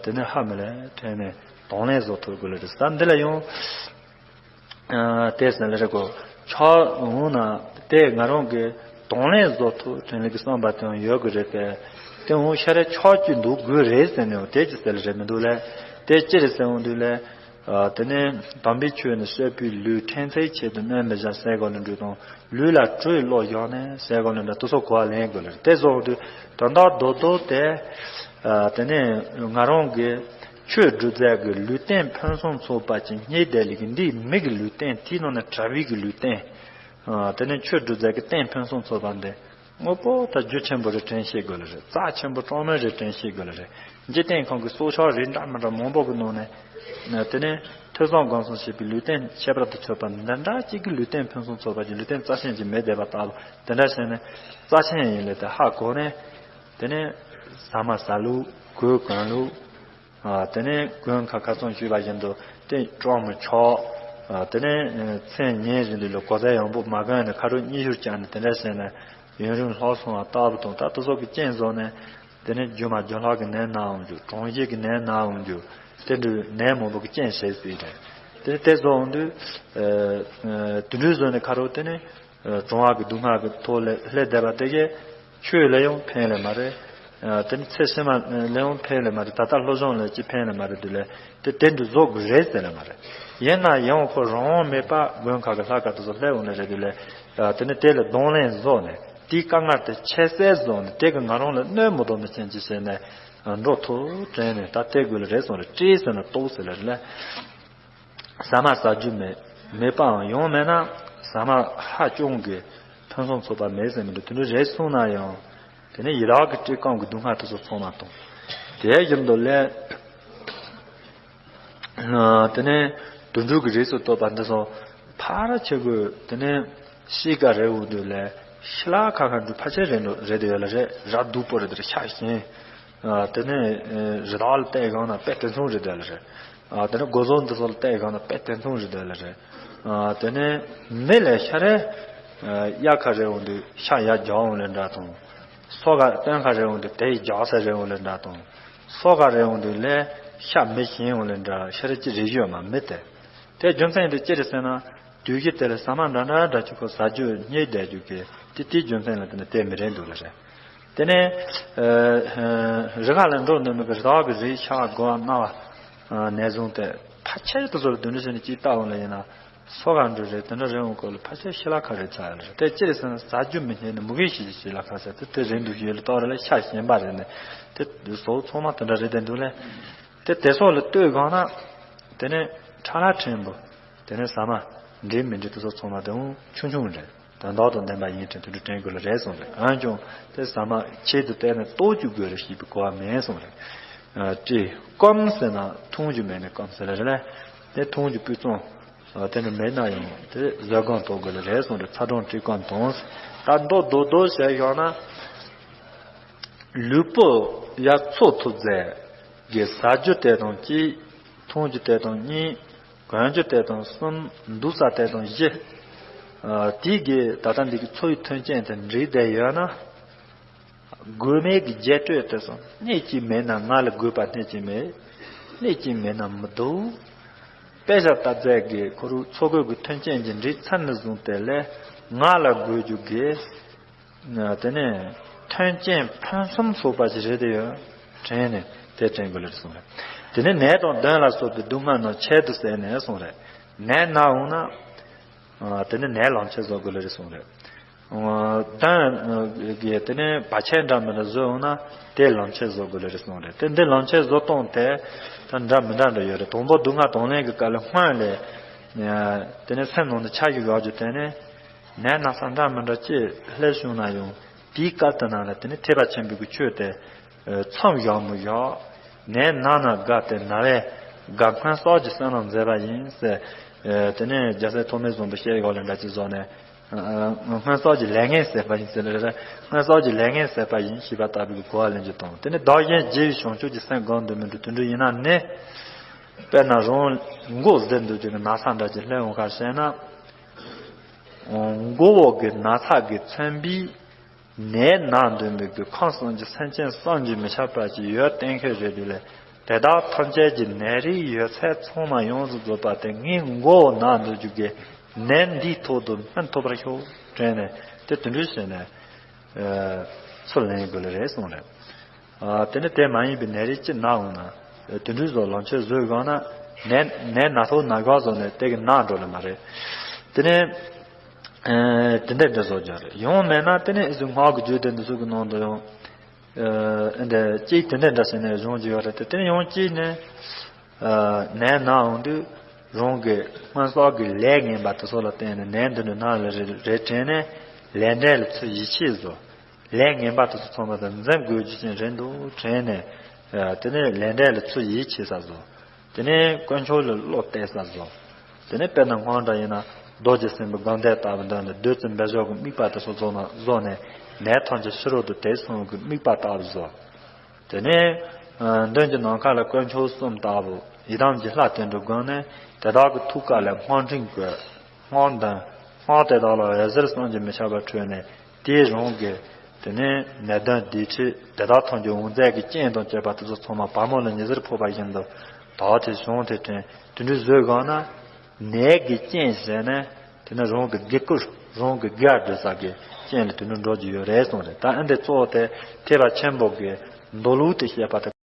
དེ་ནས་ཧ་མི་ལས་དྲན་ནས་གདོང་ལེན་བཟོ་ཐུབ་དགོས་ལ་རེད་ས་འདི་ལ་ཡང་དེ་ཟེར་ལ་རེད་གོ་ཆགས་འོང་ན་དེ་ང་རང་གི་གདོང་ལེན་བཟོ་ཐུབ་དྲན་ལུགས་ཀྱི་བསམ་པ་དེ་ཡང་ཡོད་དགོས་རེད་དེ། དེ་འོང་ཤ་རེ་ཆགས་ཀྱི་འདུག་དགོས་རེད་ཟེར་ནས་དེ་ཅི་ཟེར་ལ་རེད་མི་འདུག་ལས་དེ་ཅི་རེད་ཟེར་འོང་དུས་ལས། དེ་ནས་དམ་པའི་ཆོས་ནི་སྲོལ་པའི་ལུས་ཕྲན་ཚེགས་ཆེད་དུ་གནོད་མི་བྱ་ཟེར་གོ་ལ་འདྲུད་དང་ལུས་ལ་དྲོད་བློ་བཞག་ནས་ཟེར་གོ་ལ་འདྲ་དུ་སོགས་གོ་བ་ལེན་དགོས་ལ་དེ་སོགས་དུས་དོན་དག་རྡོག་རྡོག་དེ། དེ་ནས་ང་རང་གི་ཆོས་སྒྲུབ་རྫས་ཀྱི་ལུས་རྟེན་ཕུན་སུམ་ཚོགས་པ་ཅིག་རྙེད་བསྡད་ལས་ཀྱི་འདིའི་མི་གི་ལུས་རྟེན་དེའི་ནང་ནས་གྲྭ་བའི་གི་ལུས་རྟེན། དེ་ནས་ཆོས་སྒྲུབ་རྫས་ཀྱི་རྟེན་ཕུན་སུམ་ཚོགས་པ་འདི། དངོས་པོ་དང་རྒྱུ་ཆེན་པོ་རེ་དྲན་ཤེས་དགོས་ལ་རེད། རྩ་ཆེན་པོ་གྲངས་མེད་རེ་དྲན་ཤེས་དགོས་ལ་རེད། འཇིག་རྟེན་ཁམས་ཀྱི་སྲོག་ཆགས་རིགས་འདྲ་མི་འདྲ་མང་པོ་གི་ནང་ནས། དེ་ནས་ཐོས་བསམ་སྒོམ་གསུམ་བྱེད་པའི་ལུས་རྟེན་ཁྱད་པར་དུ་ཆོད་པ་འདི་འདྲ་གཅིག་གི་ལུས་རྟེན་ཕུན་སུམ་ཚོགས་པ་གྱི་ལུས་རྟེན་རྩ་ཆེན་གྱི་མེ་བསྡད་པ་ལྟ་བུ་འདི་འདྲ་བྱས་ནས་རྩ་ཆེན་ཡིན་ལས་དེ་ཧ་གོ་ནས། དེ་ནས་ཟ་མ་ཟ་ལུགས་གོས་གོན་ལུགས། དེ་ནས་དགུན་ཁ་ཁ་སང་ཞུས་པ་བཞིན་དུ་དེ་སྐྲོག་མི་ཆོག་དེ་ནས་མཚན་ཉིན་བཞིན་དུ་ལ་གོ་ས་ཡང་པོ་མ་གོན་ནས་ཁ་རུ་གཉིད་ཤུར་བཅག་ནས་དེ་འདྲ་བྱས་ནས་ཡུན་རིང་ལྷག་སོང་བ་ལྟ་བུ་དང་ད་དེ་སོགས་ཀྱི་རྐྱེན་བཟོ་ནས་དེ་ནས་རྒྱུ་མ་རྒྱུ་ལྷག་གི་ནད་ན་འོང་རྒྱུ་གྲོང་ཁྱེར་གྱི་ནད་ན་འོང་རྒྱུ་དེ་འདྲའི་ནད་མང་པོ་གི་རྐྱེན་བྱེད་སྲིད་རེད། དེ་དེ་བཟོ་འོང་དུས་དུད་འགྲོའི་བཟོ་ནས་ཁ་རུ་དེ་ནས། གྲང་བ་གི་སྡུག་བསྔལ་གི་ཐོག་ལ་ལྷད་བསྡད་པ་དེ་གས་ཆོས་ལ་ཡང་ཕན་ལེ་མ་རེད། དེ་ནི་ཚེ་ཕྱི་མ་ལ་ཡང་ཕན་ལེ་མ་རེད། ད་ལྟ་སློབ་སྦྱོང་ལ་ཅི་ཕན་ལེ་མ་རེད་དུས་ལས་དེ་དེ་འདྲ་བཟོ་དགོས་རེད་ཟེར་ལེ་མ་རེད། ཡིན་ན་ཡང་ཁོ་རང་དབང་མེད་པ་དགོན་ཁག་གི་ལྷ་ཁང་དུ་སོ་སླེབས་འོང་ལེ་རེད་དུས་ལས་དེ་ནི་དེ་ལ་གདོང་ལེན་བཟོ་ནས་དེའི་དཀའ་ངལ་དེ་ཁྱད་བསད་བཟོ་ནས་དེ་གི་ང་རང་ལ་གནོད་མི་ཐོག་ནི་ཅན་ཅི་བྱས་ནས་འགྲོ་ཐུབ་དྲན་ནས་ད་དེ་དགོས་ལེ་རེད་སོང་རེད་བྲིས་ཟེར་ན་རྟོགས་ཟེར་ལེ་རེད་ལ། ཟ་མ་ཟ་རྒྱུ་མེད། མེད་པའང་ཡང་མེད་ན་ཟ་མ་ཧ་ཅང་གི་ཕུན་སུམ་ཚོགས་པ་མེད་ཟེར་མི་འདུག་དེ་འདྲ་རེད་གསུངས་ན་ཡང་དེ་ནས་ཡི་དྭགས་ཀྱི་བཀྲེས་སྐོམ་གྱི་སྡུག་བསྔལ་དེ་ཚོ་ཚང་མ་དང་། དེ་བཞིན་དུ་ལས་དེ་ནས་དུད་འགྲོ་གི་རིགས་སུ་གཏོགས་པ་འདི་ཚོ་ཕལ་ཆེ་གོས་དེ་ནས་ཤི་ཀ་རེད་འོང་དུས་ལས་ཤི་ལ་ཁ་ཁ་འདུག་ཕལ་ཆེར་རེད་འདུག་རེད་དུ་ཡོད་ལ་རེད་ར་སྡུག་པོ་རེད་དེ་ར་ཆགས་ཤིང་། དེ་ནས་རི་དྭགས་ལ་བལྟས་གང་ན་དཔེ་དེ་མཚུངས་རེད་དེ་ལ་རེད། དེ་ནས་སྒོ་ཟོག་འདི་ཚོ་ལ་བལྟས་གང་ན་དཔེ་དེ་མཚུངས་རེད་དེ་ལ་རེད། དེ་ནས་མི་ལས་ཤ་རེ་དབྱར་ཁ་རེ་འོང་དུས་ཤ་ཡར་རྒྱག་འོང་ལེ་འདྲ་དང་། སོ་ག་སྟོན་ཁ་རེ་འོང་དུས་དེ་ཡི་རྒྱག་ས་རེ་འོང་ལེ་འདྲ་དང་། སོ་ག་རེ་འོང་དུས་ལས་ཤ་མི་ཞིམ་འོང་ལེ་འདྲ་ཤ་རེ་ཅི་རེ་ཞུ་མ་མི་དེ། དེ་རྒྱུ་མཚན་དེ་ཅི་རེད་ཟེར་ན། དུས་ཀྱི་དེ་ལ་ཟ་མ་འདྲ་འདྲ་འདྲ་ཅིག་ཁོ་ཟ་རྒྱུ་རྙེད་བསྡད་རྒྱུ་གི་དེ་དེའི་རྒྱུ་མཚན་ལ་དེ་ནི་དེ་མི་རན་འདུག་ལ་རེད། དེ་ནས་རི་ཁ་ལ་འགྲོ་འདོད་མི་གི་རི་དྭགས་ཀྱི་རིགས་ཤ་དགོ་བ་སྣ་བ་ནས་བཟུང་སྟེ་ཕལ་ཆེར་དུ་ཟོར་དུ་འདྲ་ཞིག་ནས་ཅིག་བལྟ་འོང་ལ་ཡིན་ན་སོ་ག་འགྲོ་རེད་དེ་འདྲ་རེད་འོང་སྐོར་ལ་ཕལ་ཆེར་ཤི་ལ་ཁ་རེད་ཚ་ཡ་ལ་རེད། དེ་ཅི་རེད་ཟེར་ན་ཟ་རྒྱུ་མི་རྙེད་ནས་མུ་གེ་ཞིག་ཞིག་ཤི་ལ་ཁ་ཟེར་དེ་དེ་རན་འདུག་ཞིག་ཡོད་ལ་ཏོག་རེ་ལ་ཤ་ཞན་པ་རེད་ནས་དེ་བཟོ་ཚང་མ་དེ་འདྲ་རེད་དེ་འདུག་ལས་དེ་དེ་སོགས་ལ་ལྟོས་གང་ན་དེ་ནས་ཁྲ་ལ་ཕྲན་བུ། དེ་ནས་ཟ་མ་འདྲེ་མི་འདྲེ་དེ་ཚོ་ཚང་མ་དེ་འོང་ཆུང་ཆུང་རེད། དོན་དག་དང་ལྡན་པ་ཡིན་དྲན་དུ་དྲན་དགོས་ལ་རེད་གསུངས་རེད། འོན་ཀྱང་དེ་ཟ་མ་ཆེད་དུ་བལྟས་ནས་ལྟོགས་རྒྱུ་དགོས་རེད་ཞེས་པའི་གོ་བ་མེད་གསུངས་རེད། བཀྲེས་སྐོམ་ཟེར་ན་འཐུང་རྒྱུ་མེད་ནས་སྐོམ་ཟེར་ལ་རེད་ལ། དེ་འཐུང་རྒྱུ་སྤུས་གཙང་དེ་ནི་མེད་ན་ཡང་དེ་བཟོད་སྒོམ་གཏོང་དགོས་ལ་རེད་གསུངས་རེད། ཚ་གྲང་བཀྲེས་སྐོམ་དང་། ད་མདོ་རྡོག་རྡོག་བྱས་བཞག་ན། ལུས་པོ་ཡར་འཚོ་ཐུབ་རྫས་ཀྱི་ཟ་རྒྱུ་དེ་དང་གཅིག་འཐུང་རྒྱུ་དེ་དང་གཉིས། གོན་རྒྱུ་དེ་དང་གསུམ། འདུག་ས་དེ་དང་བཞི། དེ་གི་ད་ལྟ་འདི་གི་འཚོ་བའི་མཐུན་རྐྱེན་དེ་འགྲིག་བསྡད་ཡོད་ན། དགོས་མེད་ཀྱི་རྒྱས་སྤྲོས་དེ་སོང་སྣེ་གཅིག་མེད་ན་ང་ལ་དགོས་པ་སྣེ་གཅིག་མེད། སྣེ་གཅིག་མེད་ན་མི་འདུག་དཔེ་ཆ་ལྟ་རྫས་ཀྱི་ཁོ་རུ་འཚོ་གོས་ཀྱི་མཐུན་རྐྱེན་གྱི་འགྲིག་ཚར་ནས་བཟུང་སྟེ་ལས་ང་ལ་དགོས་རྒྱུ་གི། དེ་ནས་མཐུན་རྐྱེན་ཕུན་སུམ་ཚོགས་པ་ཞིག་རེད་དེ་ཡོད། དྲན་ནས་དེ་དྲན་དགོས་ལ་གསུངས་རེད། དེ་ནས་ནད་དང་གདོན་ལ་སོགས་པའི་སྡུག་བསྔལ་རྣམས་ཆེད་དུ་བསལ་ནས་གསུངས་རེད། ནད་ན་འོང་ན། དེ་ནས་ནད་ལམ་ཆེད་བཟོ་དགོས་ལ་རེད་གསུངས་རེད། གདོན་གྱི་དེ་ནས་བར་ཆད་འདྲ་མི་འདྲ་བཟོས་འོང་ན་དེ་ལམ་ཆས་བཟོ་དགོས་ལེ་རེད་གསུངས་རེད། དེ་འདི་ལམ་ཆས་བཟོ་སྟངས་དེ་ད་འདྲ་མི་འདྲ་འདྲ་ཡོད་རེད། དང་པོ་སྡུག་བསྔལ་གདོང་ལེན་གྱི་སྐབས་ལ་སྔོན་ལས་དེ་ནས་སེམས་ནང་དུ་ཆ་ཞིག་བཞག་རྒྱུ་དེ་ནས་ནད་ན་ཚ་འདྲ་མི་འདྲ་ཅིག་སླེབས་བྱུང་ན་ཡང་དེའི་སྐབས་དེ་ནང་ལ་དེ་ནས་ཐེག་པ་ཆེན་པོའི་གི་ཆོས་དེ་མཚམས་བཞག་མི་བཞག་ནད་ན་ན་དགའ་སྟེ་ན་བས་དགའ་སྔོན་བསགས་ཀྱི་བསོད་ནམས་མཛད་པ་ཡིན་ཟེར། དེ་ནས་རྒྱལ་སྲས་ཐོགས་མེད་བཟང་པོ་ཞལ་སྒོ་ལས་འདྲ་ཅིག་བཟོ་ནས། སྔོན་བསགས་ཀྱི་ལས་ངན་ཟད་པ་ཡིན་ཟེར་ལ་རེ། སྔོན་བསགས་ཀྱི་ལས་ངན་ཟད་པ་ཡིན་ཞེས་པ་ལྟ་བུའི་གོ་བ་ལེན་རྒྱུ་དང་། དེ་ནི་བདག་གཞན་བརྗེ་བའི་བྱང་ཆུབ་ཀྱི་སེམས་སྒོམ་འདོད་མི་འགྲོ་དུད་འགྲོ་ཡིན་ན་ནི། དཔེར་ན་རང་མགོ་བཟེད་འདོད་ཀྱི་ན་ཚ་འདྲ་ཅིག་སླེབས་འོང་ག་བཤད་ན། མགོ་བོ་གི་ན་ཚ་གི་མཚོན་པའི་ནད་ན་འདོད་མི་གི་ཁམས་གསུམ་གྱི་སེམས་ཅན་བསམ་གྱིས་མི་ཁྱབ་པ་ཅིག་ཡོད་གཏན་འཁེལ་རེད་དུས་ལས། དེ་དག་ཐམས་ཅད་ཀྱི་ནད་རིགས་ཡོད་ཚད་ཚང་མ་ཡོངས་སུ་རྫོགས་པ་དེ་ངའི་མགོ་བོ་ན་འདོད་རྒྱུ་གི་ནད་འདིའི་ཐོག་ཏུ་སྨན་ཐོབ་པར་ཤོག་དྲན་ནས་དེ་དུད་འགྲོ་བྱས་ནས་ཚུར་ལེན་དགོས་ལེ་རེད་གསུངས་རེད། དེ་ནི་དེ་མ་ཡིན་པའི་ནད་རིགས་ཅི་ན་འོང་ན་དུད་འགྲོ་བཟོ་ལོངས་སྤྱོད་བཟོས་དགོས་ན་ནད་ནད་ན་ཐོག་ན་དགོས་བཟོ་ནས་དེ་གི་ན་འགྲོ་ལེ་མ་རེད། དེ་ནས། དེ་འདྲ་འདྲ་བཟོ་རྒྱུ་རེད། ཡང་མེད་ན་དེ་ནས་ཨི་ཟུ་སྔགས་ཀྱི་རྒྱུད་སྡེ་འདི་ཚོ་གི་ནང་དུ་ཡང་། འདི་གཅིག་དེ་འདྲ་འདྲ་བྱས་ནས་སྦྱོང་རྒྱུ་ཡོད་རེད་དེ། དེ་ནས་ཡང་གཅིག་ནས། ནད་ན་འོང་དུས་རང་གི་སྔོན་བསགས་ཀྱི་ལས་ངན་པ་དེ་ཚོ་ལ་བརྟེན་ནས་ནད་འདི་འདྲ་ན་ལེ་རེད་དྲན་ནས་ལས་འབྲས་ལ་ཚུར་ཡིད་ཆེས་བཟོ། ལས་ངན་པ་དེ་ཚོ་ཚང་མ་དང་འཛེམ་དགོས་རྒྱུ་ཅན་རེད་འདུག་དྲན་ནས། དེ་ནས་ལས་འབྲས་ལ་ཚུར་ཡིད་ཆེས་ས་བཟོ། དེ་ནས་དཀོན་མཆོག་ལ་བློ་གཏད་ས་བཟོ། དེ་ནས་དཔེར་ན་སྔོན་འདྲ་ཡིན་ན་རྡོ་རྗེ་སེམས་དཔའི་སྒོམ་བཟླས་ལྟ་བུ་འདྲ་ནས་བདུད་རྩི་འབེབས་འཇོག་གི་དམིགས་པ་དེ་ཚོ་རྫོགས་ན་རྫོགས་ནས་ནད་ཐམས་ཅད་ཕྱི་རོལ་དུ་དེ་སོང་གི་དམིགས་པ་ལྟ་བུ་བཟོ། དེ་ནས་མདུན་གྱི་ནམ་མཁའ་ལ་དཀོན་མཆོག་གསུམ་ལྟ་བུ་ཡི་དམ་གྱི་ལྷ་དེ་འདྲ་བསྒོམས་ནས་དེ་དག་གི་ཐུགས་ཀ་ལ་སྔགས་འཕྲེང་བཀོད། སྔགས་འདོན། སྔགས་དེ་དག་ལ་འོད་ཟེར་བསམ་གྱིས་མི་ཁྱབ་པ་འཕྲོས་ནས་དེའི་རང་གི་དེ་ནས་ནད་གདོན་སྡིག་སྒྲིབ་དེ་དག་ཐམས་ཅད་འོད་ཟེར་གྱི་སྤྱན་དང་བཅས་པ་དེ་ཚོ་ཚང་མ་བ་མོ་ལ་ཉི་ཟེར་ཕོག་པ་བཞིན་དུ་དག་ཐེར་བྱུང་ཐེར་དྲན་དེ་འདྲའི་བཟོས་གང་ན་ནད་ཀྱི་རྐྱེན་ཟེར་ནས་དེ་ནས་རང་གི་དགེ་བསྐུལ་རང་གི་དགེ་བ་སྒྲུབ་ས་གི་རྐྱེན་ལ་དེ་འདྲ་འགྲོ་རྒྱུ་ཡོད་རེད་གསུངས་རེད། ད་ཨ་འདི་གཙོ་བོ་དེ་ཐེག་པ་ཆེན་པོ་གི་མདོ་ལུགས་དེ་བཤད་པ་དང་།